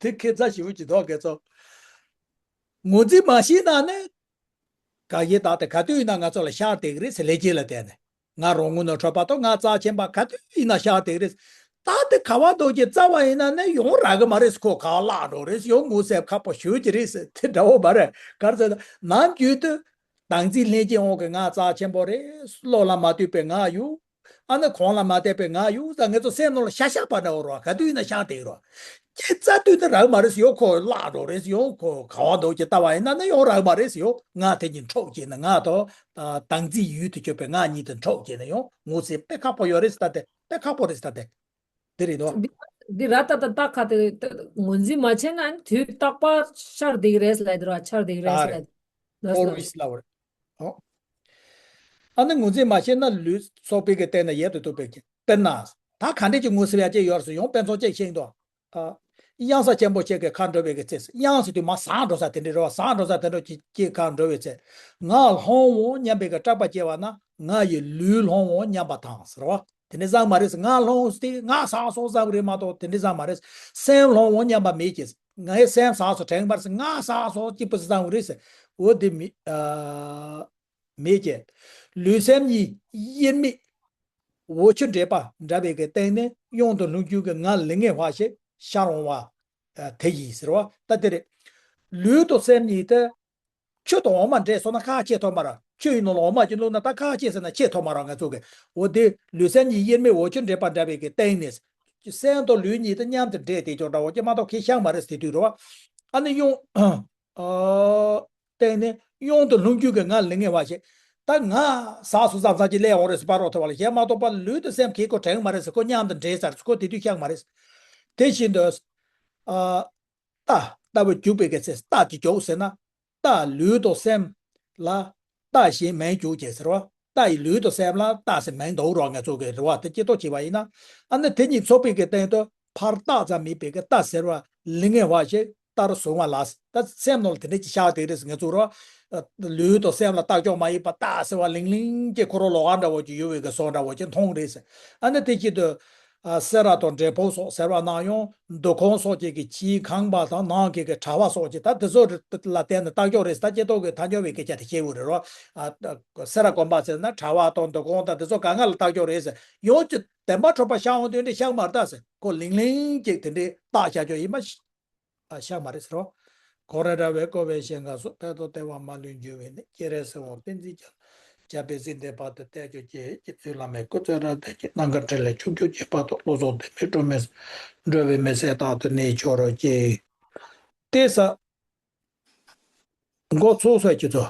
དེ་ཁྱད་མཚར་ཞེ་པོ་ཅིག་འདུག་རྒན་ཚོ། ངོས་འཛིན་མ་བྱས་ན་ནི། དགག་བྱའི་བདག་དེ་ག་དུས་ཡིན་ན་ང་ཚོ་ལ་ཤར་བསྡད་ཀྱི་རེད་ཟེར། ལས་རྒྱུ་ལ་བརྟེན་ནས། ང་རང་ངོས་ནས་གྲུབ་པ་དང་ང་རྩ་ཆེན་པ་ག་དུས་ཡིན་ན་ཤར་བསྡད་ཀྱི་རེད། ད་དེ་ག་བ་འདུག་ཅེས་བཙལ་བ་ཡིན་ན་ནི་ཡོང་རག་གི་མ་རེད་ཟེར། ཁོ་ག་བ་བརླག་འགྲོ་རེད་ཟེར། ཡོང་ངོས་ཟིན་ཁག་པོ་ཞེ་པོ་ཅིག་རེད་ཟེར། དེ་འདྲ་བོ་མ་རེད། ག་རེ་ཟེར་ན་ནམ་རྒྱུན་དུ། བདག་འཛིན་ལྷན་སྐྱེས་དབང་གིས་ང་རྩ་ཆེན་པོ་རེད། བློ་ལ་མ་ལྟོས་པའི་ང་ཡོད། ཨ་ནི་གང་ལ་མ་ལྟོས་པའི་ང་ཡོད་ཟེར་ང་ཚོ་སེམས་ནང་ལ་ཤར་ཤར་པ་འདྲ་བོ་རེད་བ། ག་དུས་ཡིན་ན་ཤར་བསྡད་རེད་བ། ཁྱེད་རྩ་དུས་ནི་རག་མ་རེད་ཟེར། ཡོང་ཁོ་བརླག་འགྲོ་རེད་ཟེར། ཡོང་ཁོ་ག་བ་འདུག་ཅེས་བལྟ་བ་ཡིན་ན་ནི་ཡོང་རག་མ་རེད་ཟེར། ཡོང་ང་དེ་གཉིས་འཕྲོག་བྱས་ནས། ང་དང་། ཨ། བདག་འཛིན་ཡུལ་དུ་གྱུར་པའི་ང་གཉིས་དེ་འཕྲོག་བྱས་ནས་ཡོང་ངོས་ཟིན་དཔེ་ཁག་པོ་ཡོད་རེད་ཟེར། ད་དེ་དཔེ་ཁག་པོ་རེད་ཟེར། ད་དེ། དེ་རེད་དོ། འདི་འདི་ར་ཏ་ཏ་ཏ་ཁ་དེ་ངོས་འཛིན་མ་བྱས་ན་ཨ་ནི་དུས་རྟག་པ་ཤར་བསྡད་ཀྱི་རེད་ཟེར་ལབ་དེ་ར། འཆར་བསྡད་ཀྱི་རེད་ཟེར་ལབ་དེ། ཨོལ་ཝེས་ལབ་པ་རེད། ཨོ། ཨ་ནི་ངོས་འཛིན་མ་བྱས་ན་ལུས་ཚོགས་པའི་གི་སྟེང་ན་ཡབ་ཏུ་རྟོགས་པའི་གི། དཔེར་ན། ད་ག་འདྲས་ཀྱི་ངོས་ཟིན་ཡ་ཅིག་ཡོད་ཟེར། ཡང་དཔེ་མཚོན་ཅིག་བཤད་དོ། ཨ། གཡང་ས་ཆེན་པོ་ཞིག་གི་ཁ་འགྲོ་བའི་གི་ཚེ། གཡང་ཟེར་དུས་མར་ཟགས་འགྲོ་ས་དེ་འདྲས་རེད་བ། ཟགས་འགྲོ་ས་དེ་འདྲ་ཅིག་གི་ཁ་འགྲོ་བའི་ཚེ། ང་ལྷུང་འོང་སྙམ་པའི་གི་སྐྲག་པ་སྐྱེ་བ་ན་ང་ཡི་ལུས་ལྷུང་འོང་སྙམ་པ་དང་ཟེར་བ། དེ་ནས་བཟང་མ་རེད་ཟེར། ང་ལྷུང་སྟེ་ང་ཟགས་སོང་བཟང་རེད་མ་གཏོགས་དེ་འདྲས་བཟང་མ་རེད། སེམས་ལྷུང་འོང་སྙམ་པ་མེད་ཀྱི། ངའི་སེམས་ཟགས་སོང་དྲན་གྱི་མ་རེད་ཟེར། ང་ཟགས་སོང་སྐྱིད་པོ་བཟང་རེད་ཟེར། འོ་དེ་མི། ཨ། མེད་ཀྱི། ལུས་སེམས་གཉིས་དབྱེར་མེད། འོག་ཆུ་འདྲེས་པ་འདྲ་བའི་གི་སྟེང་ནས་གཡོན་དུ་ལྷུང་རྒྱུ་གི་ང་ལེ་ངེ་བ་ཞིག་ཤར་འོང་བ། ཨ། དེ་ཡིན་ཟེར་བ་ད་དེ་རེད། ལུས་དང་སེམས་གཉིས་དེ། ཆུ་དང་འོ་མ་འདྲེས་སོང་ན་ཁ་ཕྱེ་ཐུབ་མ་རེད། ཆུ་ཡི་ནང་ལ་འོ་མ་ཅིག་བླུགས་ན་ད་ཁ་ཕྱེ་ཟེར་ན་ཕྱེ་ཐུབ་མ་རེད་ང་ཚོ་གི། འོ་དེ་ལུས་སེམས་གཉིས་དབྱེར་མེད་འོག་ཆུ་འདྲེས་པ་འདྲ་བའི་གི་སྟེང་ནས། སེམས་དང་ལུས་གཉིས་དེ་མཉམ་དུ་འདྲེས་བསྡད་ཀྱང་འདྲ་བོ་ཅིག་མ་གཏོགས་ཁེ་བཞག་མ་རེད་ཟེར་དུས་རེད་བ། ཨ་ནི་གཡོན། ཨ། སྟེང་ནས་གཡོན་དུ་ལྷུང་རྒྱུ་གི་ང་ལེ་ངེ་བ་ཞིག་ད་ང་ཟགས་སོང་བཟང་བཟང་ཅིག་སླེབས་འོང་རེད་ཟེར་ཕར་རོགས་ཐུབ་པ་ལ་ཞེས་མ་གཏོགས་པ་ལུས་དང་སེམས་ཁེ་ཁོ་དྲན་གྱི་མ་རེད་ཟེར། ཁོ་མཉམ་དུ་འདྲེས་ཚར་ཟེར། ཁོ་དེ་དུས་ཤར་གྱི་མ་རེད་ཟེར། དེ་བཞིན་དུ། ཨ། རྟ། ལྟ་བུ་འཇུག་པའི་གི་ཚེ་རྟགས་ཀྱིས་འཇོག་ཟེར་ན། རྟགས་ལུས་དང་སེམས་ལ་རྟགས་ཞེས་མིང་འཇོག་ཅེས་ཟེར་བ། རྟགས་ཡི་ལུས་དང་སེམས་ལ་རྟགས་ཟེར་མིང་འདོགས་རོགས་ངེད་ཚོ་གི་རེད་བ། དེ་སྐྱེ་ཐོག་བྱས་པ་ཡིན་ན། ཨ་ནི་དེ་གཉིས་ཚོགས་པའི་གི་སྟེང་དུ་ཕར་རྟགས་ཙམ་མེད་པའི་གི་རྟགས་ཟེར་བ་ལིང་ངེ་བ་ཞིག་ལྟར་བཟུང་བ་ལ། ད་སེམས་ནང་ལ་དེ་འདྲ་ཅིག་ཤར་བསྡད་རེད་ཟེར་ངེད་ཚོ་རོ། ལུས་དང་སེམས་ལ་རྟགས་འཇོག་མ་ཡིན་པ་རྟགས་ཟེར་བ་ལིང་ལིང་གི་ཁོ་རང་ལོགས་ཀ་འདྲ་བོ་ཅིག་ཡོད་པའི་གི་བཟོ་འདྲ་བོ་ཅིག་མཐོང་རེད་ཟེར། ཨ་ནི་དེ་བཞིན་དུ། ཨ་སེ་ར་དང་འབྲས་སྤུངས་སོགས་ཟེར་བ་ནང་ཡང་འདུ་ཁང་སོགས་ཀྱི་གི་ཕྱིའི་ཁང་པ་དང་ནང་གི་གི་གྲྭ་བ་སོགས་ཀྱི་ད་དེ་ཚོ་ལ་བརྟེན་ནས་རྟགས་འཇོག་རེད་ཟེར། ད་སྐྱེ་ཐོག་གི་ཐལ་འགྱུར་བའི་སྐད་ཆ་དེ་བཤད་དགོས་རེད་རོ། ཨ་སེ་ར་དགོན་པ་ཟེར་ན་གྲྭ་བ་དང་འདུ་ཁང་དང་དེ་ཚོ་གང་ག་ལ་རྟགས་འཇོག་རེད་ཟེར། ཡང་ཅིག་བདེན་པ་ཁྲོམ་པ་ཤར་འོང་དུས་འདྲ་ཤར་མ་རེད་ད་ཟེར། ཁོ་ལིང་ལིང་ཅིག་དེ་འདྲའི་རྟགས་ཤར་འཇོག་ཡིན་པ་ཤ་མ་རེད་ཟེར་རོ། གོང་རེ་ར་བས་བསྐོར་བའི་ཞིང་ཁམས་སུ། ཕེབས་དང་བདེ་བ་མ་ལུས་འབྱུང་བའི་གནས། སྤྱན་རས་གཟིགས་དབང་པཎ་ཆེན་རྒྱལ། རྒྱལ་པོའི་སྲིད་མཐའི་བར་དུ་བརྟན་གྱུར་ཅིག། རྗེ་བཙུན་བླ་མའི་སྐུ་ཚེ་རབ་བརྟན་ཅིག། ནམ་མཁའ་འཕྲིན་ལས་ཕྱོགས་བཅུར་ཁྱབ་པ་དང་། བློ་བཟང་བདེ་མཆོག་སྒྲོལ་མའི་སྲས། འགྲོ་བའི་མི་ཚེ་རྟག་ཏུ་གནས་གྱུར་ཅིག། དེ་ས་འགོ་ཚུགས་ས་ཀྱི་ཚོ་